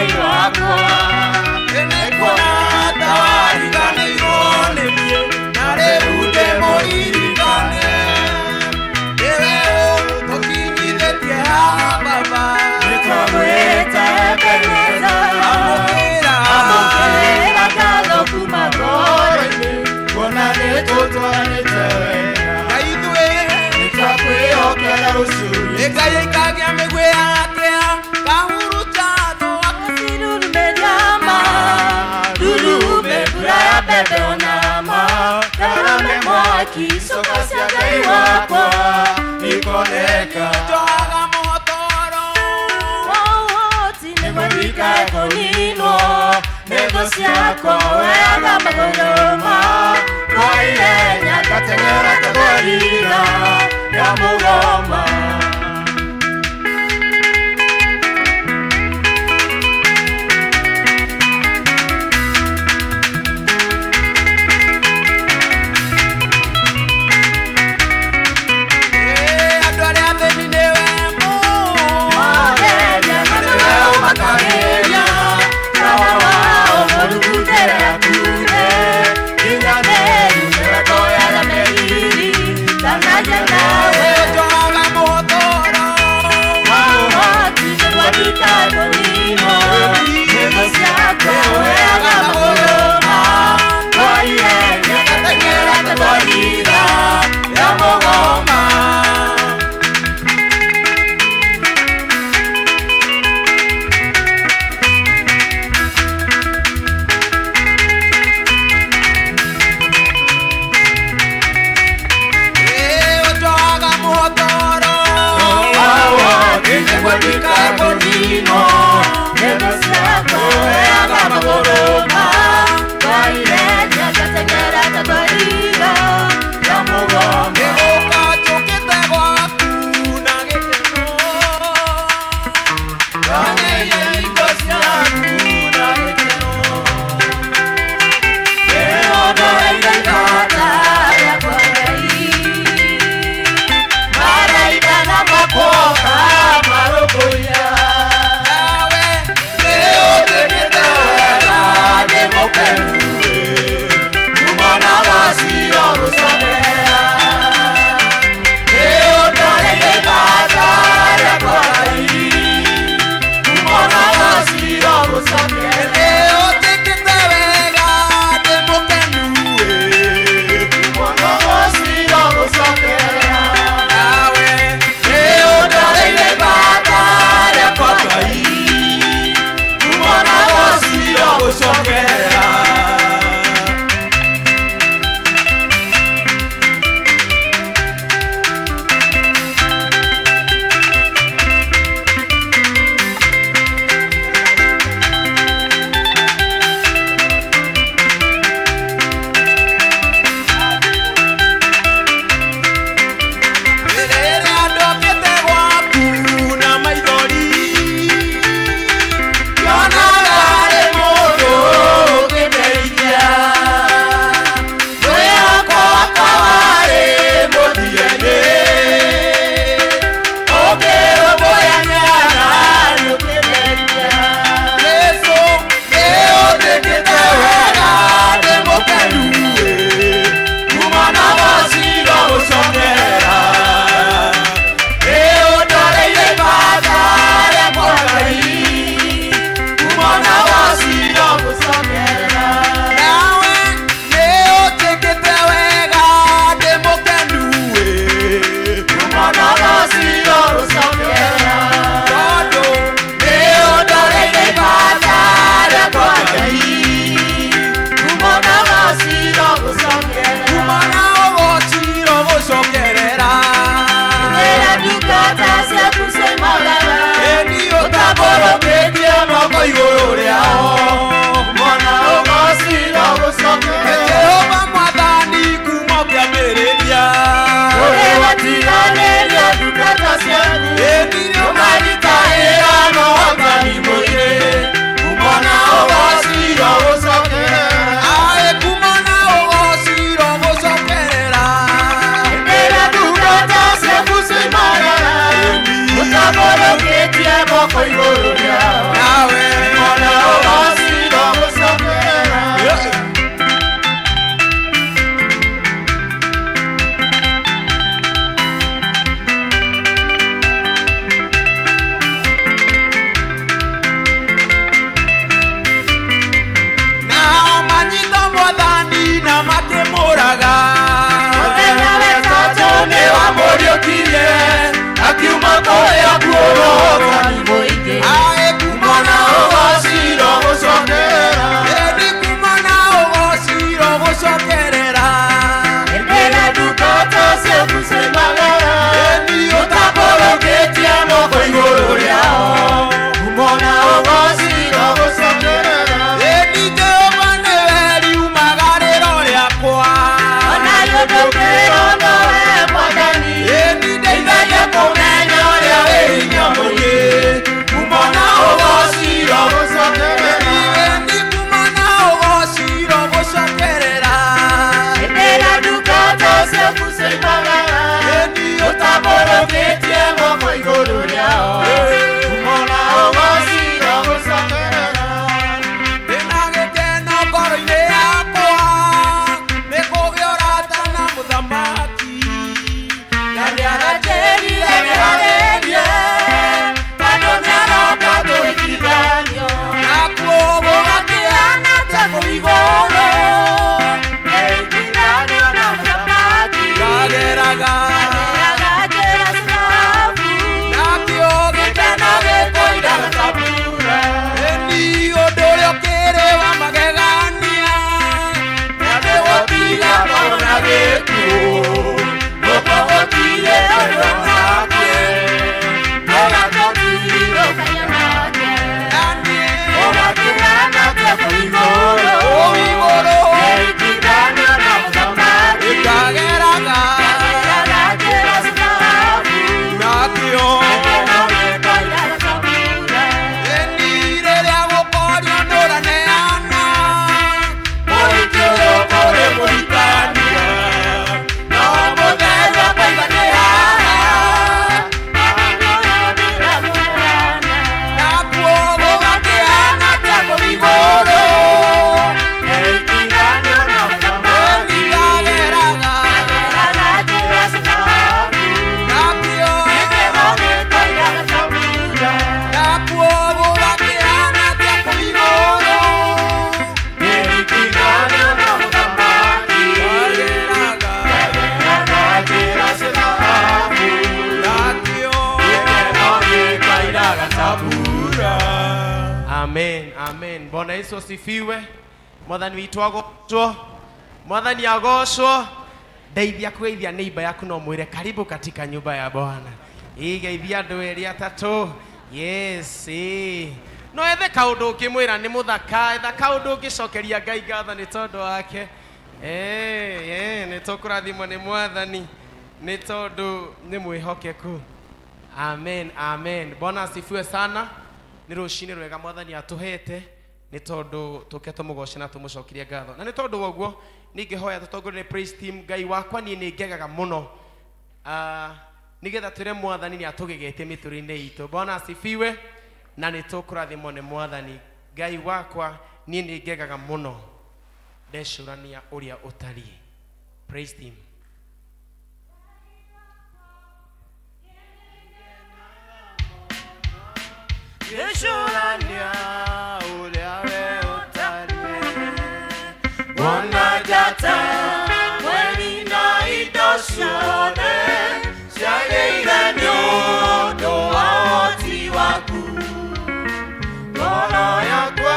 Ngai wakwa. Nĩkuona ta wariganĩirwo nĩ niĩ, na rĩu ndĩmũririkane. Nĩwe ũtũkinyithĩtie haha Baba. Nĩtwamwĩta Ebeneza. Amũkĩra. Amũkĩra ngatho kuma ngoro-inĩ, kuona nĩtũtwarĩte wega. Na ithuĩ Nĩtwakwĩhokera rũciũ rwitũ. Ngai aikagia mĩguĩ yake kahuruta thũ. Durume mbura ya mbembe ona ma ndarame mwaki coka cia Ngai wakwa ikoneka. Njohaga mũhotoro wa ũhoti nĩguo ndikae kũninwo nĩ thũ ciakwa, weaga magũrũ makwa ihenya ngateng'era ta thwariga ya mũgoma. Andũ arĩa athĩni nĩwe Ogeria na nĩwe ũmakagĩria tawa wao mũrugutĩre hakuhĩ nginya meru nĩwe ngoyaga meriri tanaja nawe. Njohaga Ndũkĩrwo nowe Mwathani. Ĩni ndeithagia kũmenya ũrĩa wĩ hinya mũingĩ, kuuma na ũgociro gũcokerera. Ĩni kuuma na ũgociro gũcokerera. Hĩndĩ ĩrĩa ndungata ciaku cioimagara, Ĩni ũtambũrũkĩtie moko igũrũ rĩao, kuuma na ũgociro gũcokerera. Ndĩna gĩkeno ngoro-inĩ yakwa, nĩ kũgĩa ũrata na mũthamaki. Na nĩaranjĩrire nĩarĩrie, tondũ nĩaroka tũhikithanio. Nakuo gũgakĩhana ta kũu igũrũ. Nĩhikithanio na mũthamaki. Ngageraga Ngageraga njĩra cia thahabu, nakĩo gĩkeno gĩkeno gĩkoira gĩkoira ta mbura. Ĩni ũndũ ũrĩa ũkĩrĩ wa magegania, Na nĩgũtiga ona gĩkuũ, gũkũ gũtirĩ ũndũ nake, ũgatũtirũkania nake. Na niĩ Ũgakĩhana ta kũu igũrũ, kũu igũrũ nĩhikithanio na mũthamaki. Ngageraga Ngageraga njĩra cia thahabu, nakĩo gĩkeno gĩkoira ta mbura. Ĩni rĩrĩa gũkorio ndũraneana, Mũhiki ũyũ kũrĩ mũhikania, no mũthenya koiga nĩ haha, ũyũ ndĩramũheana. Nakuo gũgakĩhana ta kũu igũrũ. Nĩhikithanio na mũthamaki. Ĩni ngageraga Ngageraga njĩra cia thahabu, nakĩo gĩkeno gĩkoira ta mbura. Nakuo gũgakĩhana ta kũu igũrũ. Nĩhikithanio na mũthamaki. Ngageraga Ngageraga njĩra cia thahabu, nakĩo gĩkeno gĩkoira ta mbura. Amen, amen. Bwana Yesu asifiwe. Mwathani witũ agocwo. Mwathani agocwo. Ndeithia kũgeithia neighbor yaku no mwĩre karibu katika nyumba ya Bwana. Ĩ geithia andũ erĩ atatũ. Yes, ĩ. No ethe kaũndũ ũngĩmwĩra nĩ mũthaka, etha kaũndũ ũngĩcokeria Ngai ngatho nĩ tondũ wake. Nĩ tũkũrathimwo nĩ Mwathani nĩ tondũ nĩ mwĩhokeku. Amen, amen. Bwana asifiwe sana. Nĩ rũcinĩ rwega Mwathani atũhete nĩ tondũ tũke tũmũgoce na tũmũcokerie ngatho. Na nĩ tondũ wa ũguo ningĩhoya tũtongorie nĩ praise team. Ngai wakwa niĩ nĩ ngegaga mũno, nĩgetha twĩre Mwathani nĩ atũgegetie mĩtũrĩre-inĩ itũ. Bwana asifiwe. Na nĩ tũkũrathimwo nĩ Mwathani. Ngai wakwa niĩ nĩ ngegaga mũno ndecũrania ũrĩa ũtariĩ. Praise team. Ngĩcũrania ũrĩa we ũtariĩ, ngona njata, mweri na indo ciothe ciagĩire nĩ ũndũ wa ũhoti waku. Ngoro yakwa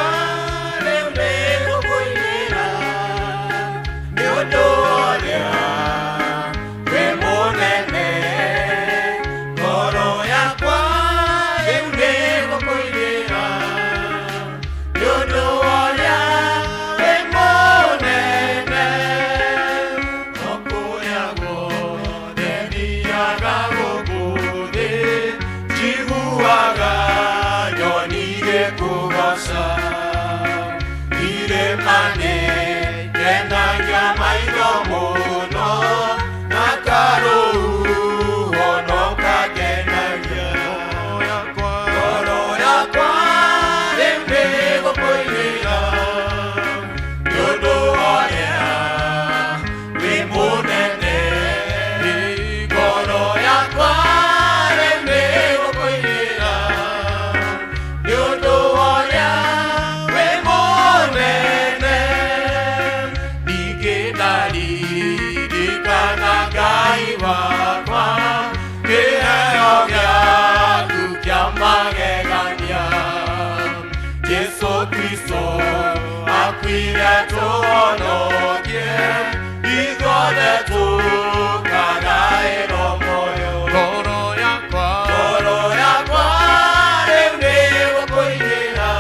rĩu nĩĩgũkũinĩra nĩ ũndũ ũrĩa wĩ mũnene. Ngoro yakwa rĩu nĩĩgũkũinĩra nĩ ũndũ ũrĩa wĩ mũnene. O kũrĩa guothe thiaga gũkũ thĩ, njiguaga nyoni igĩkũgooca. Irĩma nĩngenagia maitho mũno, na karũhuho no kangenagia. Ngoro yakwa rĩu nĩĩgũkũinĩra nĩ ũndũ ũrĩa wĩ mũnene. Ngoro yakwa rĩu nĩĩgũkũinĩra nĩ ũndũ ũrĩa wĩ mũnene. Ningĩ ndaririkana Ngai wakwa, kĩheo gĩaku kĩa magegania. Jesũ Kristo akuire tũhonokie, ithuothe tũkagaĩrwo muoyo. Ngoro yakwa Ngoro yakwa rĩu nĩĩgũkũinĩra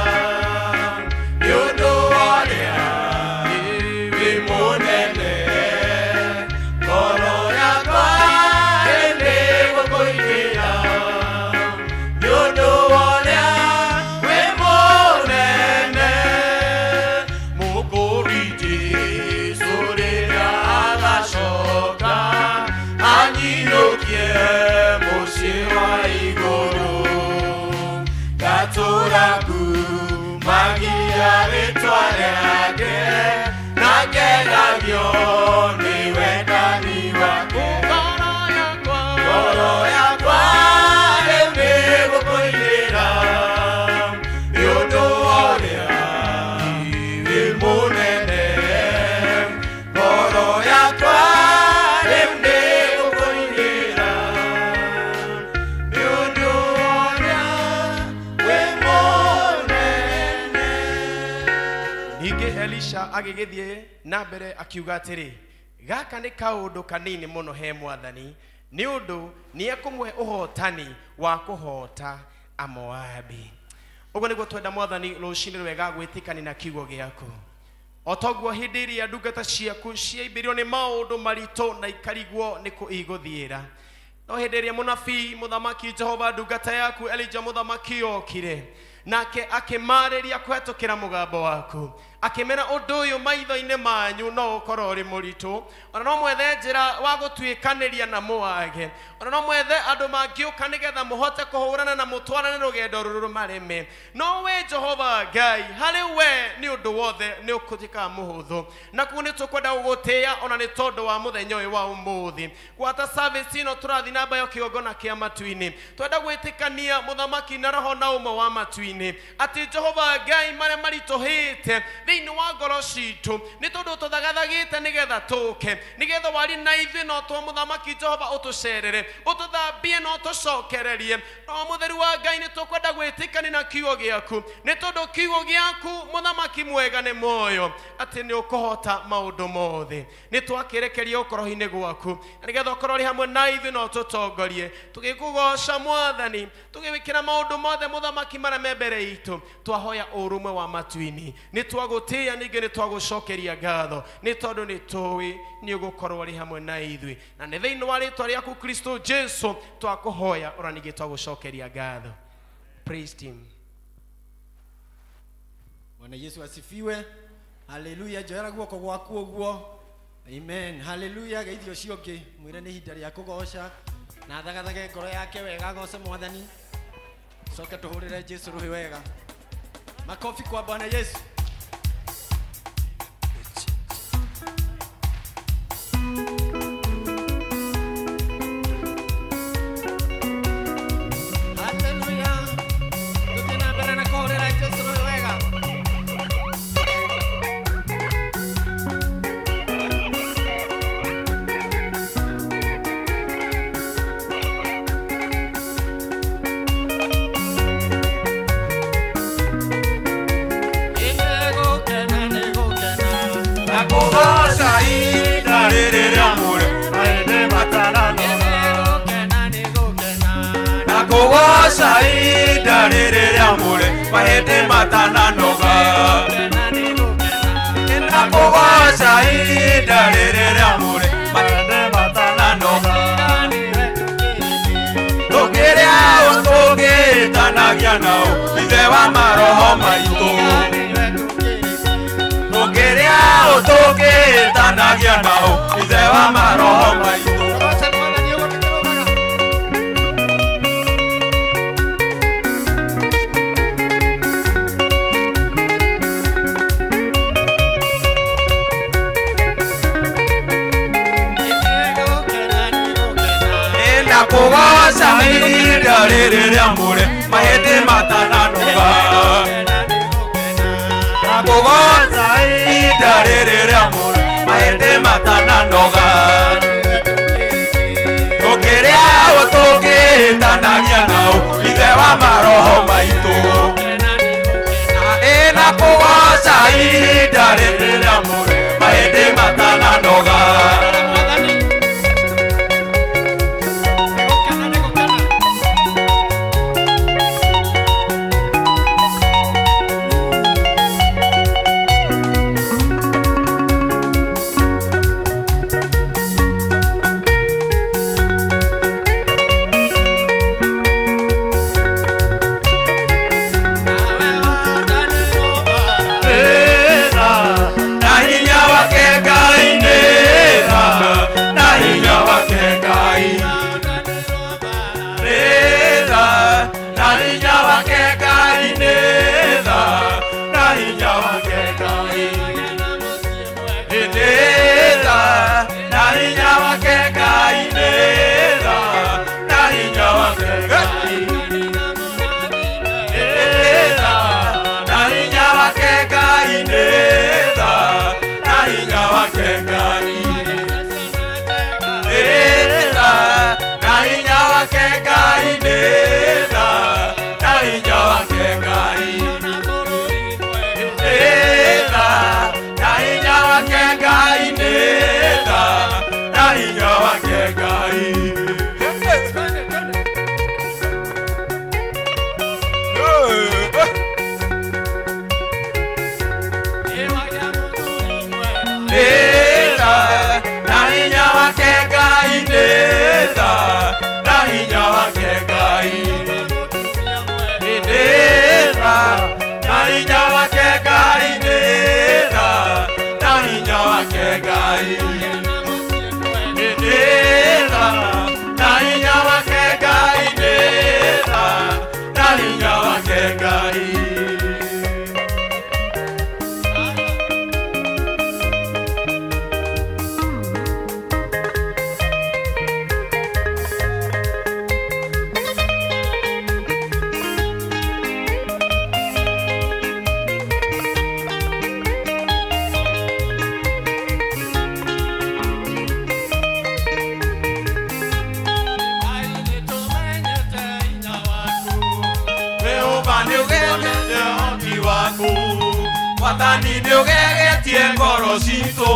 nĩ ũndũ ũrĩa wĩ mũnene. agĩgĩthiĩ na mbere akiuga atĩrĩ, gaka nĩ kaũndũ kanini mũno he Mwathani, nĩ ũndũ nĩ ekũmũhe ũhotani wa kũhota Amoabi. Ũguo nĩguo twenda Mwathani rũcinĩ rwega gwĩtĩkania na kiugo gĩaku. O toguo hĩndĩ ĩrĩa ndungata ciaku ciaimbĩrio nĩ maũndũ maritũ na ikarigwo nĩ kũ igũthiĩra, no hĩndĩ ĩrĩa mũnabii mũthamaki Jehova ndungata yaku Elijah mũthamaki okire, nake akĩmarĩria kũhetũkĩra mũgambo waku, akĩmera ũndũ ũyũ maitho-inĩ manyu no ũkorwo ũrĩ mũritũ, ona no mwethe njĩra wa gũtuĩkanĩria na mũwage, ona no mwethe andũ mangĩũka nĩgetha mũhote kũhũrana na mũtwarane rũgendo rũrũ mareme, no we Jehova Ngai harĩ we nĩ ũndũ wothe nĩ ũkũtuĩkaga mũhũthũ. Na kuo nĩ tũkwenda gũgũtĩĩa ona nĩ tondũ wa mũthenya ũyũ wa ũmũthĩ, gwata service ĩno tũrathiĩ na mbere kĩgongona kĩa matu-inĩ, twenda gwĩtĩkania mũthamaki na roho na ũmwe wa matu-inĩ atĩ Jehova Ngai marĩa maritũhĩte thĩinĩ wa ngoro citũ nĩ tondũ tũthagathagĩte nĩgetha tũke, nĩgetha wari na ithuĩ no twa mũthamaki Jehova ũtũcerere, ũtũthambie na ũtũcokererie. No mũtheru wa Ngai nĩ tũkwenda gwĩtĩkania na kiugo gĩaku, nĩ tondũ kiugo gĩaku mũthamaki mwega nĩ muoyo, atĩ nĩ ũkũhota maũndũ mothe. Nĩ twakĩrekeria ũkoroho-inĩ gwaku na nĩgetha ũkorwo ũrĩ hamwe na ithuĩ na ũtũtongorie, tũgĩkũgoca Mwathani, tũgĩwĩkĩra maũndũ mothe mũthamaki marĩa me mbere itũ. Twahoya ũrũmwe wa matu-inĩ, nĩ twagũtĩĩa ningĩ nĩ twagũcokeria ngatho, nĩ tondũ nĩ tũĩ nĩ ũgũkorwo ũrĩ hamwe na ithuĩ, na nĩ thĩinĩ wa rĩtwa rĩaku Kristo Jesu twakũhoya ona ningĩ twagũcokeria ngatho. Praise team. Bwana Yesu asifiwe. Haleluya. Njoera guoko gwaku ũguo. Amen. Haleluya. Geithio ũcio ũngĩ mwĩre nĩ ihinda rĩa kũgoca na thagathage ngoro yake wega, agoce Mwathani, coke tũhũrĩre Jesu rũhĩ wega. Makofi kwa Bwana Yesu. Haleluya. Tũthiĩ na mbere na kũhũrĩra Jesu rũhĩ wega. Mahĩndĩ matananoga, ndakũgoca ihinda rĩrĩ rĩamũre, mahĩndĩ matananoga, tũkĩrĩa tũgĩtanagia nao Ithe wa maroho maitũ, tũkĩrĩa tũgĩtanagia nao Ithe wa maroho maitũ. Ndakũgoca ihinda rĩrĩ rĩamũre, mahĩndĩ matananoga, ndakũgoca ihinda rĩrĩ rĩamũre, mahĩndĩ matananoga, tũkĩrĩa tũgĩtanagia nao Ithe wa maroho maitũ, ndakũgoca ihinda rĩrĩ rĩamũre, mahĩndĩ matananoga. ngoro citũ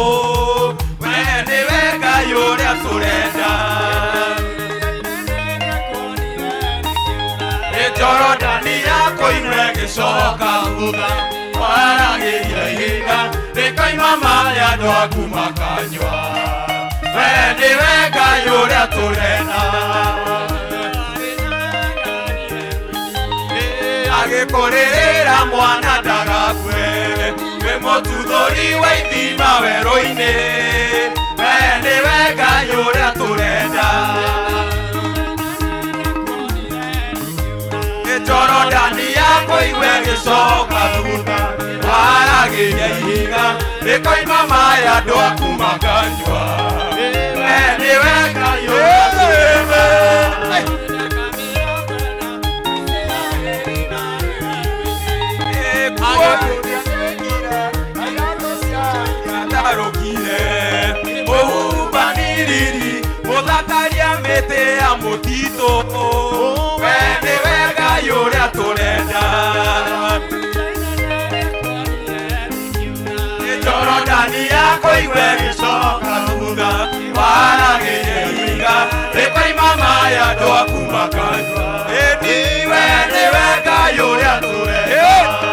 we nĩwe Ngai ũrĩa tũrenda Jorodani yakũinwe gĩcoka thutha waragĩria ihiga rĩkoima maĩ andũ aku makanyua we nĩwe Ngai ũrĩa tũrenda agĩkũrĩrĩra mwana ndagakue wĩ mũtuthũri wa ithima werũ-inĩ we nĩwe Ngai ũrĩa tũrenda Jorodani yakũigwe gĩcoka thutha waragĩria ihiga rĩkoima maĩ andũ aku makanyua we nĩwe Ngai ũrĩa tũrenda Ũhubanĩrĩri mũthakaria mĩtĩ ya mũtitũ we nĩwe Ngai ũrĩa tũrenda Jorodani yakũigwe gĩcoka thutha waragĩria ihiga rĩkoima maĩ andũ aku makanyua we nĩwe Ngai ũrĩa tũrenda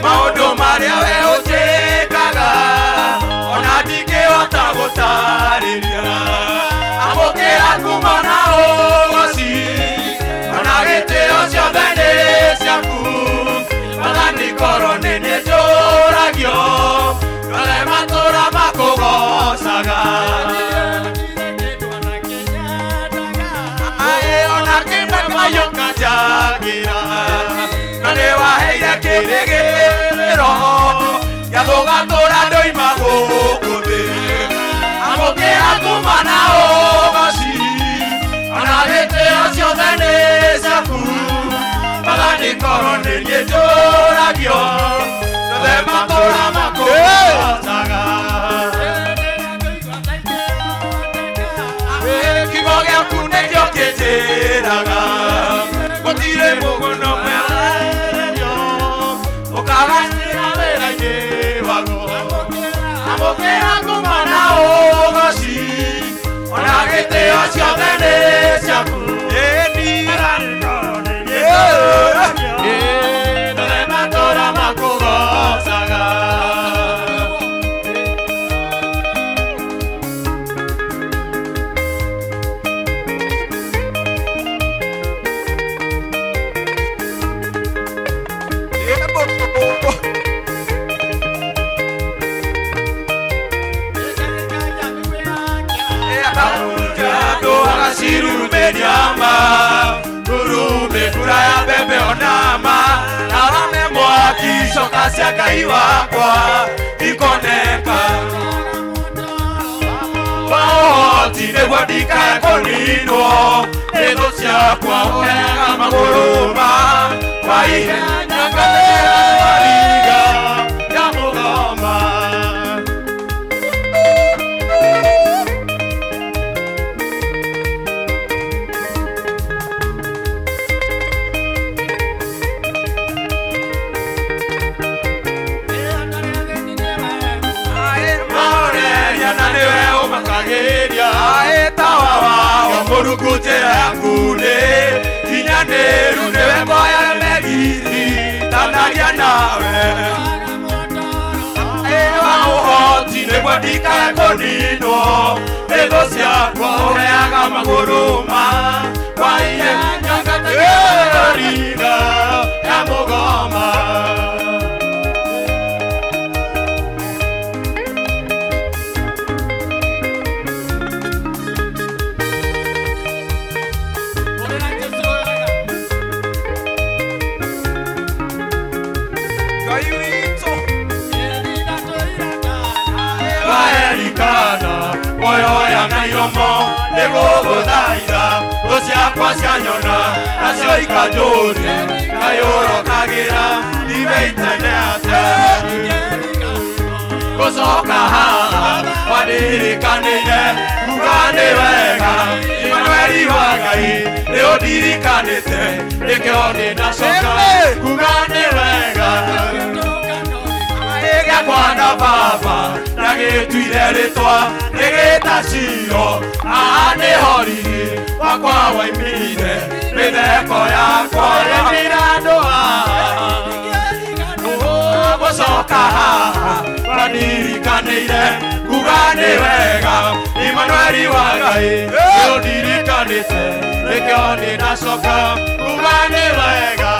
Maũndũ marĩa we ũnjĩkaga ona ndingĩhota gũtarĩria amũkĩra kuma na ũgoci ona gĩtĩo ciothe nĩ ciaku Mwathani korwo nĩ niĩ njũragio ndore matũra makũgocaga ona kĩmwe kayũ kanjagĩra na nĩ waheire kĩrĩgĩrĩro gĩa gũgatũra ndoima gũkũ thĩ amũkĩra kuma na ũgoci ona gĩtĩo ciothe nĩ ciaku Mwathani korwo nĩ niĩ njũragio ndothe matũra makũgocaga kiugo gĩaku nĩkĩo kĩnjĩraga gũtirĩ mũgũnda mwererio ũkagacĩra wĩra-inĩ waguo amũkĩra kuma na ũgoci ona gĩtĩo ciothe nĩ ciaku ndothe matũra makũgocaga Rurume kura ya mbembe onama narame mwaki coka cia Ngai wakwa ikoneka Mahoti nĩguo ndikae kũninwo nĩ thũ ciakwa ũheaga magũrũ ma ihenya ngateng'era mariga ya mũgoma Mũrungu njĩra yaku nĩ kinyanĩru nĩwe ngoya megiri tanagia nawe wa ũhoti nĩguo ndikae kũninwo nĩ thũ ciakwa ũheaga magũrũ ma kwa ihenya ngateng'era riga ya mũgoma Ngai witũ Waerikana Moyo na iromo Nĩgũgũthaitha Thũ ciakwa cianyona Nacio ikanjũria Ngai ũrokagĩra Ibeitene atĩa Gũcoka haha Wanirikanĩire Kuga nĩ wega Imanueli wa Ngai Nĩ ũndirikanĩte Nĩkĩo nĩndacoka Kuga nĩ wega Gĩakwa na baba Ndagĩtuire rĩtwa Rĩgĩta Shilo Haha nĩho riri Wakwa waimire Mĩtheko yakwa Yamĩra andũ haha Gũcoka haha Wanirikanĩire Kuga nĩ wega Imanueli wa Ngai Nĩ ũndirikanĩte Nĩkĩo nĩndacoka Kuga nĩ wega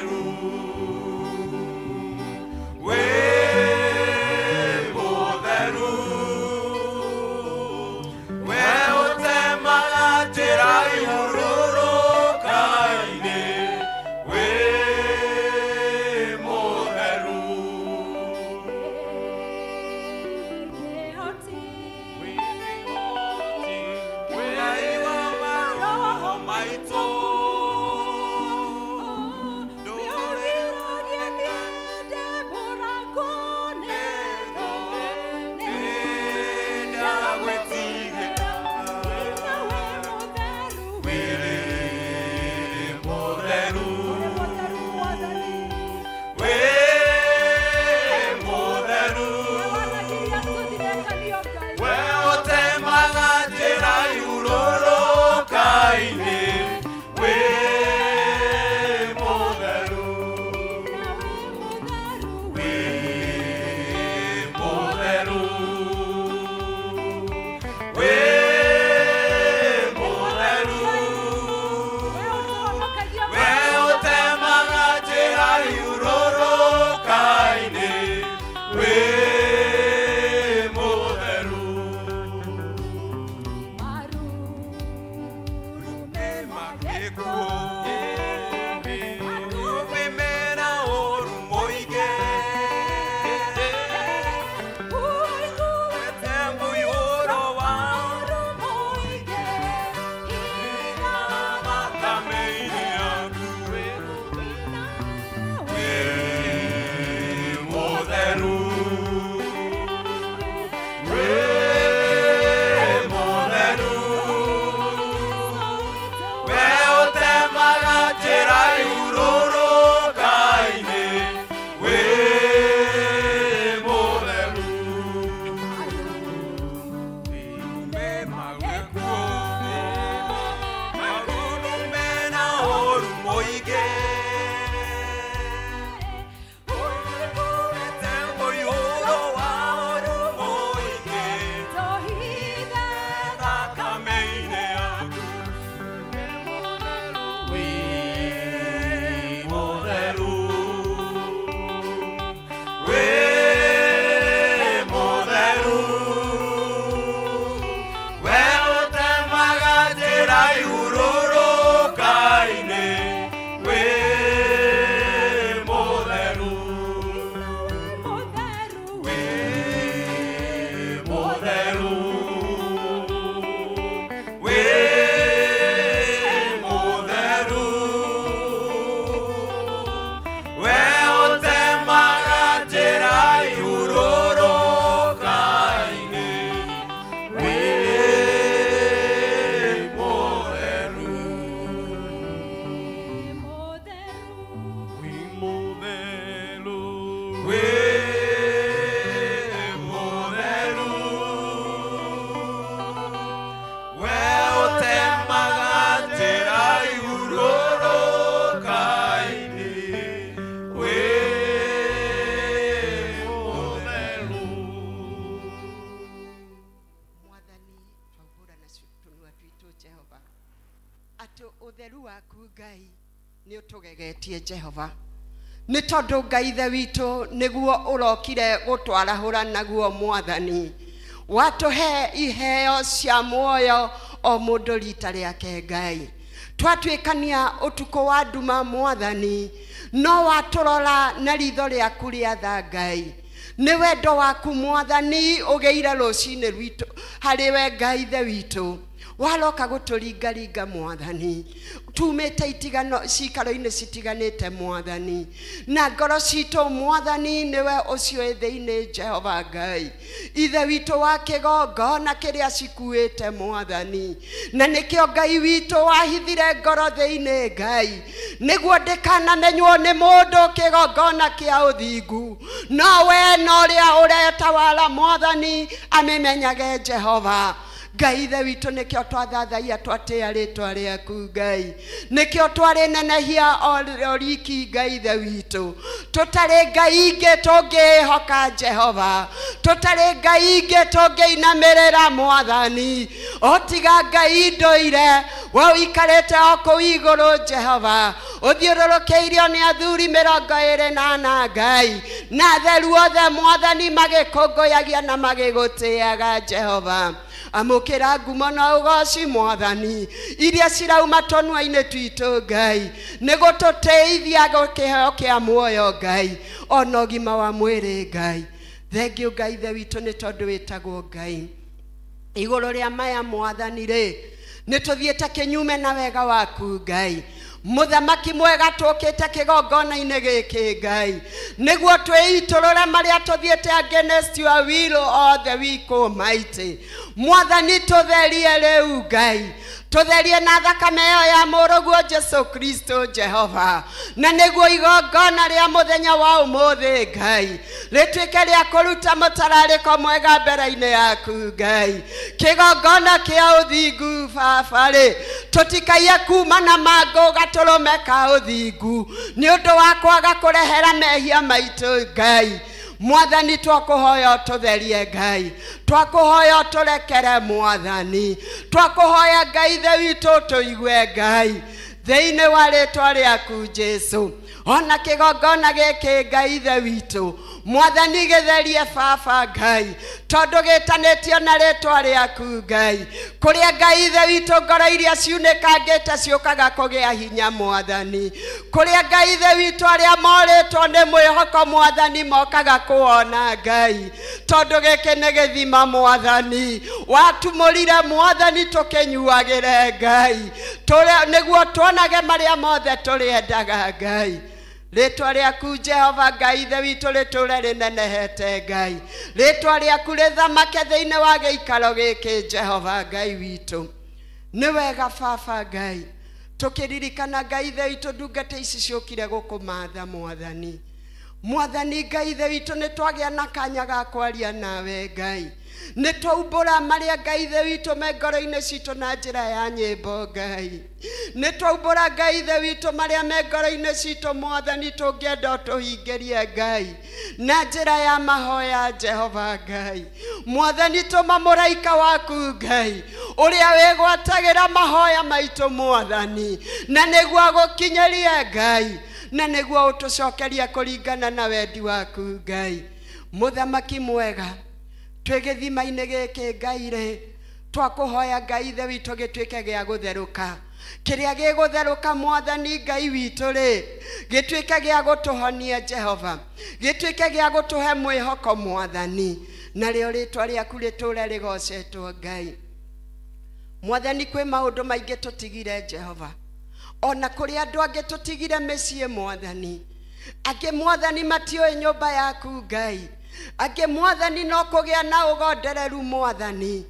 We witũ Jehova nĩ tondũ Ngai ithe witũ nĩguo ũrokire gũtwarahũra naguo mwathani watũhe iheo cia muoyo o mũndũ rita rĩake Ngai twatuĩkania ũtukũ wa nduma mwathani no watũrora na ritho rĩaku rĩa tha Ngai nĩ wendo waku mwathani ũgĩire rũcinĩ rwitũ harĩ we Ngai ithe witũ waroka gũtũringaringa mwathani tumĩte itigano cikaro-inĩ citiganĩte mwathani na ngoro citũ mwathani nĩwe ũcio thĩinĩ Jehova Ngai ithe witũ wa kĩgongona kĩrĩa cikuĩte mwathani na nĩkĩo Ngai witũ wahithire ngoro thĩinĩ Ngai nĩguo ndĩkanamenywo nĩ mũndũ kĩgongona kĩa ũthingu no we na ũrĩa ũretawara mwathani amĩmenyage Jehova Ngai ithe witũ nĩkĩo twathathaia twatĩa rĩtwa rĩaku Ngai nĩkĩo twarĩnenehia o riki Ngai ithe witũ tũtarĩ Ngai ingĩ tũngĩhoka Jehova tũtarĩ Ngai ingĩ tũngĩinamĩrĩra mwathani o tiga Ngai ndũire we ũikarĩte o kũu igũrũ Jehova ũthiũrũrũkĩirio nĩ athuri 24 Ngai na atheru othe mwathani magĩkũngũyagia na magĩgũtĩaga Jehova amũkĩra ngumo na ũgoci mwathani iria cirauma tũnua-inĩ twitũ Ngai nĩ gũtũteithia kĩheo kĩa muoyo Ngai ona ũgima wa mwĩrĩ Ngai thengiũ Ngai ithe witũ nĩ tondũ wĩtagwo Ngai igũrũ rĩa maya mwathani rĩ Nĩ tũthiĩte kĩnyume na wega waku Ngai. Mũthamaki mwega tũkĩte kĩgongona-inĩ gĩkĩ Ngai, nĩguo twĩitũrũre marĩa tũthiĩte against your will all the week Almighty. Mwathani tũtherie rĩu Ngai, tũtherie na thakame ĩyo ya mũrũguo Jesu Kristo Jehova, na nĩguo igongona rĩa mũthenya wa ũmũthĩ Ngai rĩtuĩke rĩa kũruta mũtararĩko mwega mbere-inĩ yaku Ngai. Kĩgongona kĩa ũthingu baba rĩ, tũtikaiye kuma na mangũ gatũrũme ka ũthingu nĩ ũndũ wa kwaga kũrehera mehia maitũ Ngai. Mwathani twakũhoya ũtũtherie Ngai, twakũhoya ũtũrekere Mwathani, twakũhoya Ngai Ithe witũ ũtũigue Ngai thĩinĩ wa rĩtwa rĩaku Jesu. Ona kĩgongona gĩkĩ Ngai Ithe witũ Mwathani gĩtherie baba Ngai, tondũ gĩtanĩtio na rĩtwa rĩaku Ngai, kũrĩa Ngai Ithe witũ ngoro iria ciunĩkangĩte ciũkaga kũgĩa hinya Mwathani, kũrĩa Ngai Ithe witũ arĩa morĩtwo nĩ mwĩhoko Mwathani mokaga kũwona Ngai, tondũ gĩkĩ nĩ gĩthima Mwathani watumũrire Mwathani tũkĩnyuagĩre Ngai, nĩguo tuonage marĩa mothe tũrĩendaga Ngai. Rĩtwa rĩaku Jehova Ngai Ithe witũ rĩtũre rĩnenehete Ngai, rĩtwa rĩaku rĩthamake thĩinĩ wa gĩikaro gĩkĩ Jehova Ngai witũ. Nĩ wega baba Ngai tũkĩririkana Ngai Ithe witũ ndungata ici ciũkire gũkũmatha Mwathani. Mwathani Ngai Ithe witũ nĩ twagĩa na kanya ga kwaria nawe Ngai, nĩ twaumbũra marĩa Ngai Ithe witũ me ngoro-inĩ citũ na njĩra ya nyĩmbo Ngai, nĩ twaumbũra Ngai Ithe witũ marĩa me ngoro-inĩ citũ Mwathani tũngĩenda ũtũhingĩrie Ngai na njĩra ya mahoya Jehova Ngai. Mwathani tũma mũraika waku Ngai ũrĩa wĩgwatagĩra mahoya maitũ Mwathani, na nĩguo agũkinyĩrie Ngai, na nĩguo ũtũcokerie kũringana na wendi waku Ngai. Mũthamaki mwega twĩ gĩthima-inĩ gĩkĩ Ngai rĩ, twakũhoya Ngai Ithe witũ gĩtuĩke gĩa gũtherũka, kĩrĩa gĩgũtherũka Mwathani Ngai witũ rĩ, gĩtuĩke gĩa gũtũhonia Jehova, gĩtuĩke gĩa gũtũhe mwĩhoko Mwathani, narĩo rĩtwa rĩaku rĩtũre rĩgocetwo Ngai. Mwathani kwĩ maũndũ maingĩ tũtigire Jehova, ona kũrĩ andũ angĩ tũtigire mĩciĩ Mwathani, angĩ Mwathani matiũĩ nyũmba yaku Ngai, angĩ Mwathani no kũgĩa na ũgondereru Mwathani.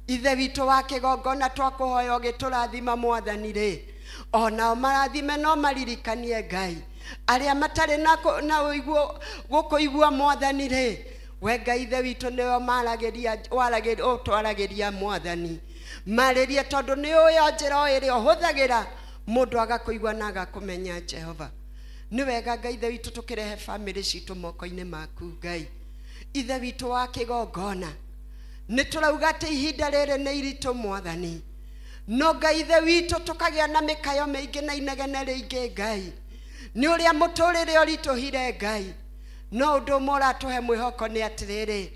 Ithe witũ wa kĩgongona twakũhoya ũgĩtũrathima Mwathani rĩ, onao marathime no maririkanie Ngai arĩa matarĩ na ũiguo gũkũigua Mwathani rĩ, we Ngai Ithe witũ nĩwe maragĩria ũtwaragĩria Mwathani, marĩrie tondũ nĩ ũĩ njĩra o ĩrĩa ũhũthagĩra mũndũ agakũigua na agakũmenya Jehova. Nĩ wega Ngai Ithe witũ tũkĩrehe bamĩrĩ citũ moko-inĩ maku Ngai. Ithe witũ wa kĩgongona nĩ tũrauga atĩ ihinda rĩrĩ nĩ iritũ Mwathani, no Ngai Ithe witũ tũkagĩa na mĩkayo mĩingĩ na inegene rĩingĩ Ngai, nĩ ũrĩa mũtũrĩre ũritũhire Ngai, no ũndũ ũmwe ũratũhe mwĩhoko nĩ atĩrĩrĩ,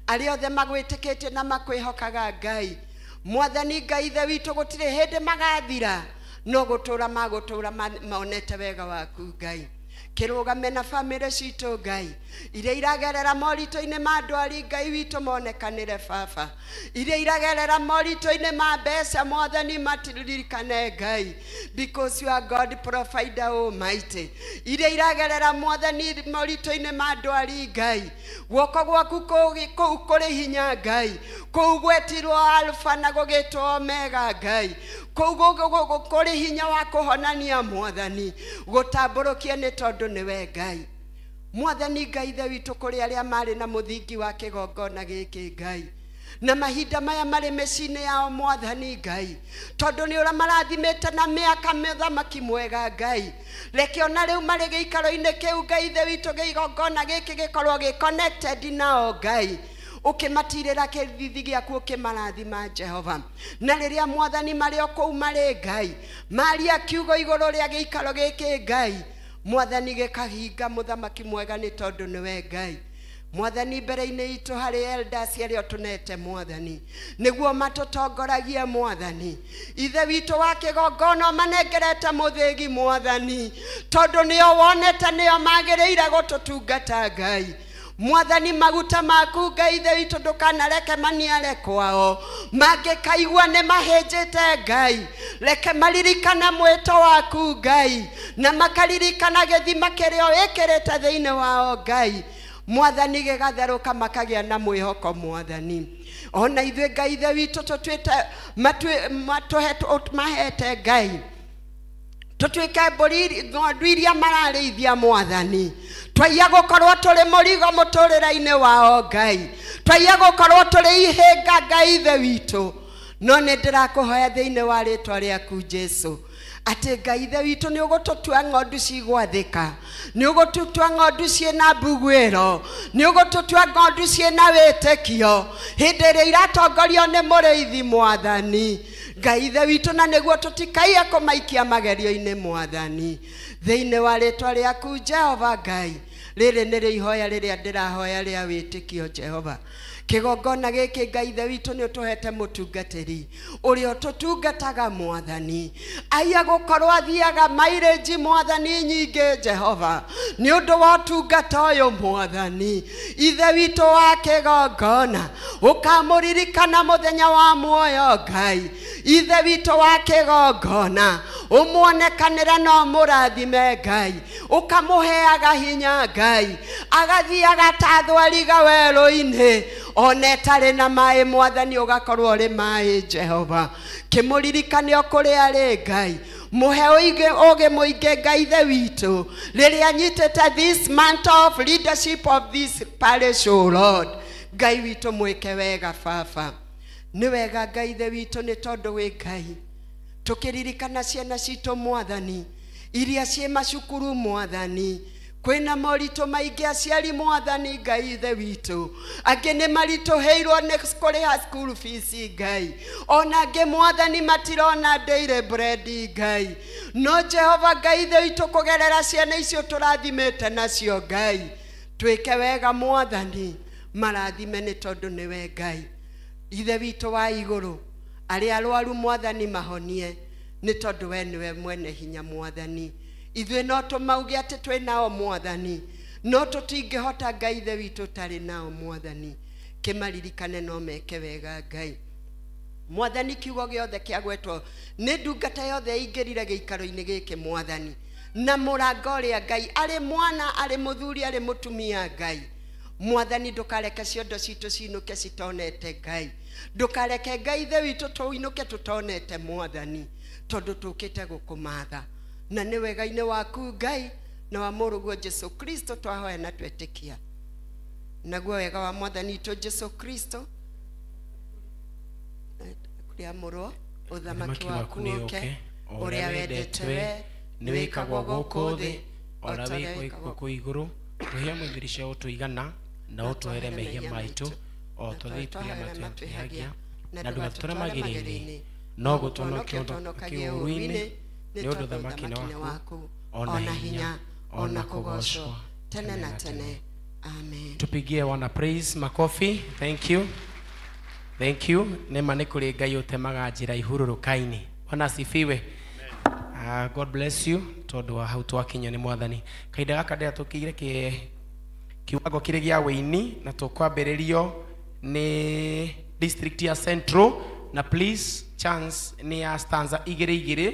arĩa othe magwĩtĩkĩtie na makwĩhokaga Ngai Mwathani Ngai Ithe witũ gũtirĩ hĩndĩ magathira, no gũtũra magũtũra monete wega waku Ngai. Kĩrũgame na bamĩrĩ citũ Ngai, iria iragerera moritũ-inĩ ma ndwari Ngai witũ monekanĩre baba, iria iragerera moritũ-inĩ ma mbeca Mwathani matiririkane Ngai, because you are God provider Almighty. Iria iragerera Mwathani moritũ-inĩ ma ndwari Ngai, guoko gwaku kũu kũrĩ hinya Ngai, kũu gwetirwo Alpha na gũgĩtwo Omega Ngai, kũu kũrĩ hinya wa kũhonania Mwathani, gũtambũrũkie nĩ tondũ nĩwe Ngai. Mwathani Ngai Ithe witũ kũrĩ arĩa marĩ na mũthingi wa kĩgongona gĩkĩ Ngai, na mahinda maya marĩ mĩciĩ-inĩ yao Mwathani Ngai, tondũ nĩ ũrĩa marathimĩte na mĩaka mũthamaki mwega Ngai, reke ona rĩu marĩ gĩikaro-inĩ kĩu Ngai Ithe witũ gĩgongona gĩkĩ gĩkorwo gĩ connected nao Ngai, ũkĩmatirĩra kĩthithi gĩaku ũkĩmarathima Jehova. Na rĩrĩa Mwathani marĩ o kũu marĩ Ngai, maria kiugo igũrũ rĩa gĩikaro gĩkĩ Ngai, Mwathani gĩkahinga mũthamaki mwega nĩ tondũ nĩwe Ngai. Mwathani mbere-inĩ itũ harĩ elders arĩa ũtũnete Mwathani, nĩguo matũtongoragie Mwathani. Ithe witũ wa kĩgongona manengerete mũthĩgi Mwathani, tondũ nĩo wonete nĩo magĩrĩire gũtũtungata Ngai. Mwathani maguta maku Ngai ithe witũ ndũkanareke maniare kwao mangĩkaigua nĩ mahĩnjĩte Ngai reke maririkana mwĩto waku Ngai na makaririkana gĩthima kĩrĩa wĩkĩrĩte thĩinĩ wao Ngai Mwathani gĩgatherũka makagĩa na mwĩhoko Mwathani ona ithuĩ Ngai ithe witũ tũtuĩte mahete Ngai tũtuĩke mbũri ng'ondu iria mararĩithia Mwathani twaiya gũkorwo tũrĩ mũrigo mũtũrĩre-inĩ wao Ngai twaiya gũkorwo tũrĩ ihĩnga Ngai ithe witũ no nĩ ndĩrakũhoya thĩinĩ wa rĩtwa rĩaku Jesu atĩ Ngai ithe witũ nĩ ũgũtũtua ng'ondu cigwathĩka nĩ ũgũtũtua ng'ondu ciĩna mbuguĩro nĩ ũgũtũtua ng'ondu ciĩna wĩtĩkio hĩndĩ ĩrĩa iratongorio nĩ mũrĩithi Mwathani Ngai ithe witũ na nĩguo tũtikaiye kũmaikia magerio-inĩ Mwathani thĩinĩ wa rĩtwa rĩaku Jehova Ngai rĩrĩ nĩrĩo ihoya rĩrĩa ndĩrahoya rĩa wĩtĩkio Jehova kĩgongona gĩkĩ Ngai ithe witũ nĩ ũtũhete mũtungatĩri ũrĩa ũtũtungataga Mwathani aiya gũkorwo athiaga mairĩnji Mwathani nyingĩ Jehova nĩ ũndũ wa ũtungata ũyũ Mwathani ithe witũ wa kĩgongona ũkamũririkana mũthenya wa muoyo Ngai ithe witũ wa kĩgongona ũmuonekanĩre na ũmũrathime Ngai ũkamũheaga hinya Ngai agathiaga ta thwariga werũ-inĩ ona ĩtarĩ na maĩ Mwathani ũgakorwo ũrĩ maĩ Jehova kĩmũririkane o kũrĩa arĩ Ngai mũhe ũgĩ mũingĩ Ngai ithe witũ rĩrĩa anyitĩte this mantle of leadership of this parish, O Lord Ngai witũ mwĩke wega baba nĩ wega Ngai ithe witũ nĩ tondũ wĩ Ngai tũkĩririkana ciana citũ Mwathani iria ciĩ macukuru Mwathani kwĩna moritũ maingĩ aciari Mwathani Ngai ithe witũ angĩ nĩ maritũhĩirwo nĩ kũrĩha school fees Ngai ona angĩ Mwathani matirona daily bread Ngai no Jehova Ngai ithe witũ kũgerera ciana icio tũrathimĩte nacio Ngai twĩke wega Mwathani marathime nĩ tondũ nĩwe Ngai ithe witũ wa igũrũ arĩa arwaru Mwathani mahonie nĩ tondũ we nĩwe mwene hinya Mwathani ithuĩ no tũmauge atĩ twĩ nao Mwathani no tũtingĩhota Ngai ithe witũ tarĩ nao Mwathani kĩmaririkane no meke wega Ngai Mwathani kiugo gĩothe kĩagwetwo nĩ ndungata yothe ĩingĩrire gĩikaro-inĩ gĩkĩ Mwathani na mũrango ũrĩa Ngai arĩ mwana arĩ mũthuri arĩ mũtumia Ngai Mwathani ndũkareke ciondo citũ cinũke citonete Ngai ndũkareke Ngai ithe witũ tũinũke tũtonete Mwathani tondũ tũkĩte gũkũmatha na nĩ wega-inĩ waku Ngai na wa mũrũguo Jesu Kristo twahoya na twetĩkia naguo wega wa Mwathani witũ Jesu Kristo kũrĩamũrwo ũthamaki waku ũke ũrĩa wendete we nĩ wĩkagwo gũkũ thĩ o ta ũrĩa wĩkagwo kũu igũrũ tũhe mũthiri cia ũtũigana na ũtũhere mehia maitũ o ta ũrĩa matwĩhagia na ndũgatũtware magerio-inĩ no gũtũhonokia ũtũhonokagie ũũru-inĩ nĩ ũndũ ũthamaki nĩ waku ona hinya ona kũgoocwo tene na tene amen. Tupigie wana praise makofi. Thank you, thank you. Nema nĩ kũrĩ Ngai ũtemaga njĩra ihurũrũka-inĩ. Bwana asifiwe. God bless you tondũ wa hau twakinya nĩ Mwathani kahinda gaka ndĩra tũkĩire kiwango kĩrĩ gĩa wĩini na tũkwambĩrĩrio nĩ district ya Central na please chance nĩ ya stanza igĩrĩ igĩrĩ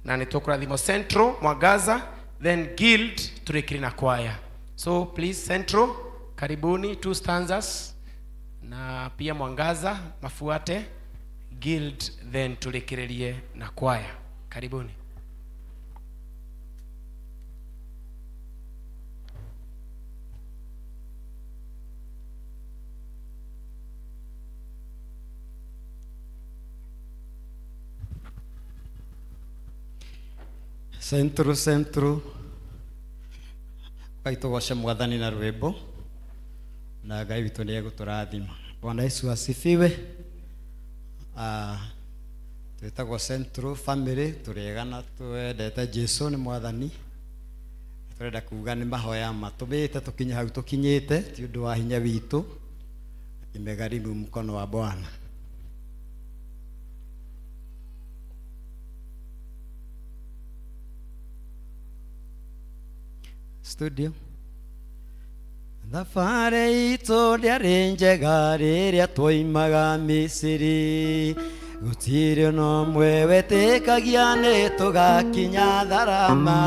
na nĩ tũkũrathimwo Central Mwangaza then Guild tũrĩkĩre na kwaya. So please Central karibuni 2 stanzas na pia Mwangaza mafuate Guild then tũrĩkĩrĩrie na kwaya. Karibuni. Centro, centro kaitũgoce Mwathani na rwĩmbo na Ngai witũ nĩ egũtũrathima. Bwana Yesu asifiwe. Twĩtagwo Central Family tũrĩega na twendete Jesu nĩ Mwathani tũrenda kuga nĩ mahoya matũmĩte tũkinye hau tũkinyĩte ti ũndũ wa hinya witũ imegharimu mkono wa Bwana. Studio. Thabarĩ itũ ndĩarĩ njega rĩrĩa twoimaga Misiri, gũtirĩ ona ũmwe wetĩkagia nĩ tũgakinya tharama.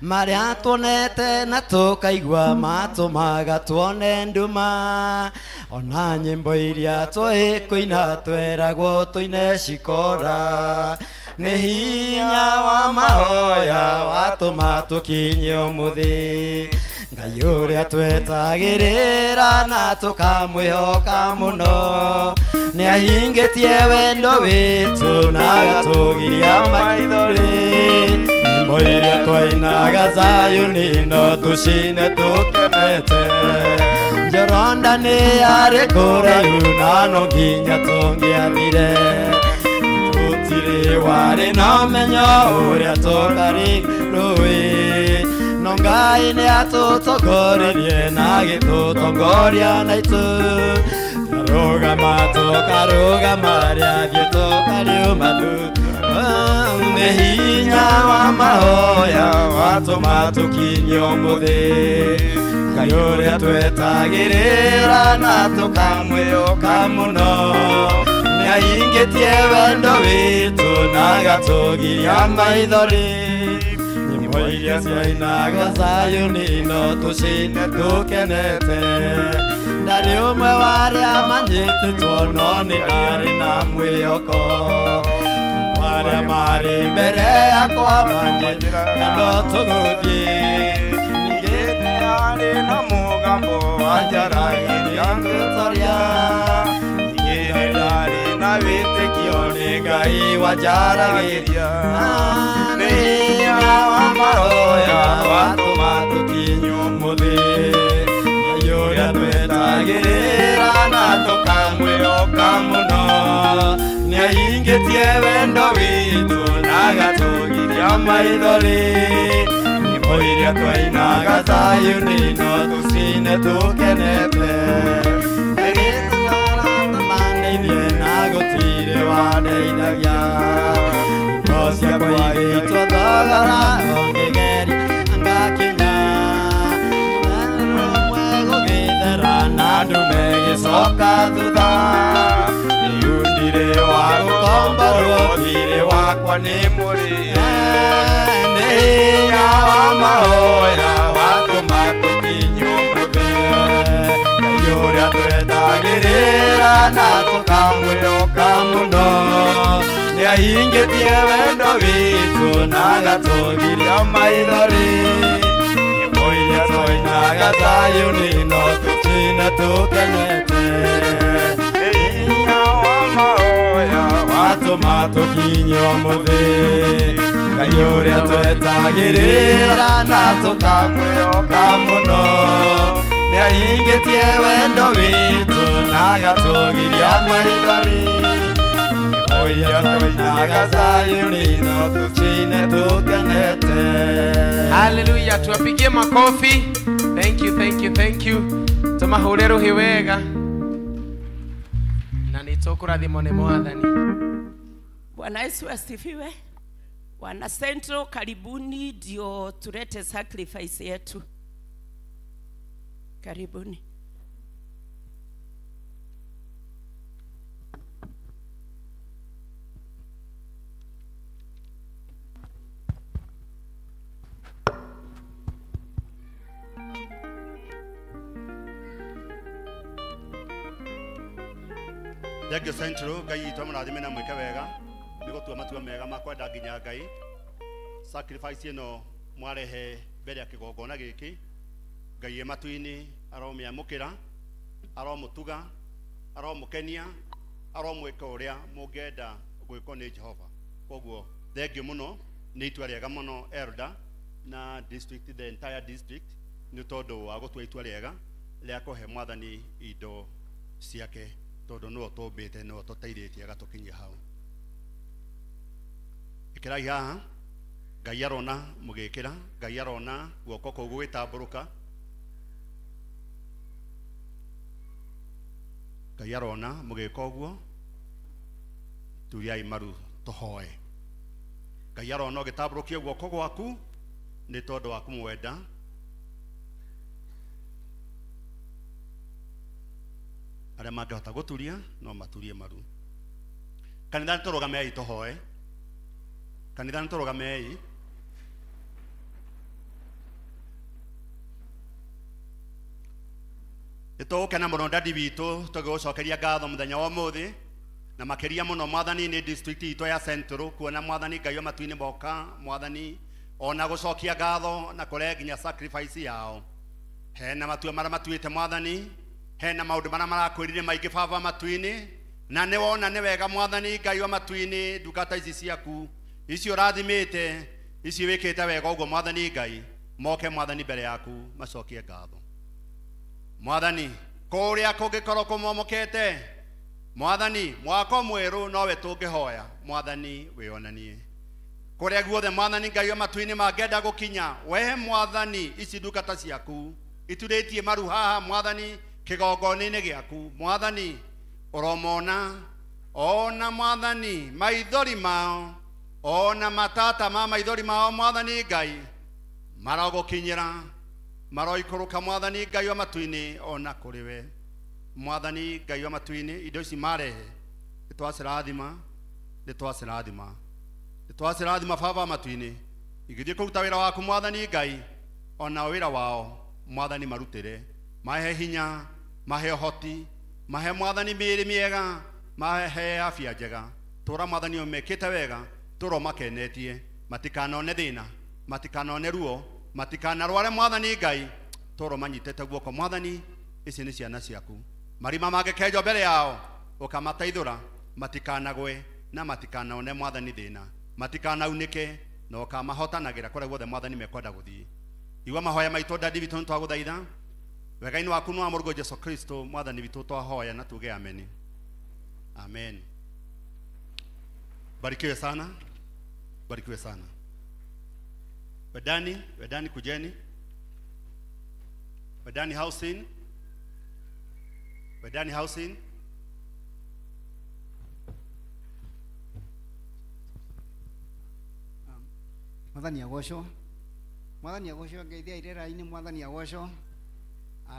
Marĩa tuonete na tũkaigua matũmaga tuone nduma, ona nyĩmbo iria tũĩ kũina tweragwo tũine cikora. Nĩ hinya wa mahoya watũma tũkinye ũmũthĩ, Ngai ũrĩa twetagĩrĩra na tũkamwĩhoka mũno, nĩahingĩtie wendo witũ na agatũgiria maithori. Nyĩmbo iria twainaga Zayuni no tũcine tũkenete, Jorodani yarĩ kũraihu na no nginya tũngĩathire. Tũtirĩ warĩ na ũmenyo ũrĩa tũkarĩ rũĩ, no Ngai nĩatũtongoririe na agĩtũtongoria na itũ. Twarũgama tũkarũgama rĩathiĩ tũkariuma thutha. Nĩ hinya wa mahoya watũma tũkinye ũmũthĩ, Ngai ũrĩa twetagĩrĩra na tũkamwĩhoka mũno, nĩahingĩtie wendo witũ na agatũgiria maithori. Nyĩmbo iria ciainaga Zayuni no tũcine tũkenete, ndarĩ ũmwe wa arĩa manyitĩtwo no nĩ arĩ na mwĩhoko. Marĩa marĩ mbere yakwa manjĩra no tũgũthiĩ, ningĩ nĩ harĩ na mũgambo wanjaragĩria ngĩtoria, ningĩ nĩ ndarĩ na wĩtĩkio nĩ Ngai wanjaragĩria. Nĩ hinya wa mahoya watũma tũkinye ũmũthĩ, Ngai ũrĩa twetagĩrĩra na tũkamwĩhoka mũno, nĩahingĩtie wendo witũ na agatũgiria maithori. Nyĩmbo iria twainaga Zayuni no tũcine tũkenete, nĩtũramanĩirie na gũtirĩ wandeithagia. Ngo ciakwa igĩitwo thogora ũngĩgeria ngakinya, rũmwe gũgĩthera na ndume ĩgĩcoka thutha. Rĩu ndirĩ wa gũkomborwo, thiirĩ wakwa nĩ mũrĩhe. Nĩ hinya wa mahoya watũma tũkinye ũmũthĩ, Ngai ũrĩa twetagĩrĩra na tũkamwĩhoka mũno, nĩahingĩtie wendo witũ na agatũgiria maithori. Nyĩmbo iria twainaga Zayuni no tũcine tũkenete, Nĩ hinya wa mahoya watũma tũkinye ũmũthĩ, Ngai ũrĩa twetagĩrĩra na tũkamwĩhoka mũno, nĩahingĩtie wendo witũ na agatũgiria maithori. Nyĩmbo iria twainaga Zayuni no tũcine tũkenete. Haleluya, tuwapigie makofi. Thank you, thank you, thank you. Tũmahũre rũhĩ wega na nĩ tũkũrathimwo nĩ Mwathani. Bwana Yesu asifiwe. Wana Central, karibuni ndio tulete sacrifice yetu. Karibuni. Thank you Central, Ngai itũ amũrathime na mwĩke wega nĩ gũtua matua mega ma kwenda nginya Ngai. Sacrifice ĩno mwarehe mbere ya kĩgongona gĩkĩ, Ngai e matu-inĩ aromĩamũkĩra, aromũtuga, aromũkenia, aromwĩka ũrĩa mũngĩenda gwĩkwo nĩ Jehova. Koguo thank you mũno, nĩ itua rĩega mũno elder na district, the entire district, nĩ tondũ wa gũtua itua rĩega rĩa kũhe Mwathani indo ciake, tondũ nĩwe ũtũmbĩte, nĩwe ũtũteithĩtie agatũkinyia hau. Ĩkĩrai haha, Ngai arona mũgĩkĩra, Ngai arona guoko kũu gũgĩtambũrũka, Ngai arona mũgĩka ũguo. Turiai maru tũhoe. Ngai arona ũgĩtambũrũkia guoko gwaku nĩ tondũ wa kũmwenda. Arĩa mangĩhota gũturia no maturie maru. Kanitha nĩtũrũgamei tũhoe. Kanitha nĩtũrũgamei. Nĩtũgũkena mũno dadi witũ tũgĩgũcokeria ngatho mũthenya wa ũmũthĩ na makĩria mũno mwathani nĩ district itũ ya Central kuona mwathani Ngai wa matu-inĩ moka mwathani ona gũcokia ngatho na kũrehe nginya sacrifice yao. Hena matua marĩa matuĩte mwathani, hena maũndũ marĩa marakwĩrire maingĩ baba matu-inĩ, na nĩ wona nĩ wega mwathani Ngai wa matu-inĩ ndungata ici ciaku icio ũrathimĩte ici wĩkĩte wega ũguo mwathani Ngai moke mwathani mbere yaku macokie ngatho. Mwathani kũrĩa kũngĩkorwo kũmomokete mwathani mwako mwerũ nowe tũngĩhoya mwathani wĩonanie kũrĩa guothe mwathani Ngai wa matu-inĩ mangĩenda gũkinya we mwathani ici ndungata ciaku iturĩtie maru haha mwathani kĩgongona-inĩ gĩaku mwathani ũromona ona mwathani maithori mao ona matata ma maithori mao mwathani Ngai marogũkinyĩra maroikũrũka mwathani Ngai wa matu-inĩ ona kũrĩ we mwathani Ngai wa matu-inĩ indo ici marehe nĩtwacirathima nĩtwacirathima nĩtwacirathima baba wa matu-inĩ igĩthiĩ kũruta wĩra waku mwathani Ngai ona wĩra wao mwathani marutĩre mahe hinya mahe ũhoti mahe mwathani mĩĩrĩ mĩega mahe afya njega tũra mwathani ũmekĩte wega tũra ũmakenetie matikanone thĩna matikanone ruo matikanarware mwathani Ngai tũra manyitĩte guoko mwathani ici nĩ ciana ciaku marima mangĩkenjwo mbere yao ũkamateithũra matikanagwe na matikanone mwathani thĩna matikanaunĩke na ũkamahotanagĩra kũrĩa guothe mwathani mekwenda gũthiĩ. Igua mahoya maitũ dadi witũ nĩtwagũthaitha wega-inĩ waku nĩ wa mũrũguo Jesũ Kristo mwathani witũ twahoya na tuge ameni. Amen. Barikiwe sana, barikiwe sana. Wedani, Wedani kujeni. Wedani housing. Wedani housing. Mwathani agocwo. Mwathani agocwo Ngai thia irera-inĩ mwathani agocwo.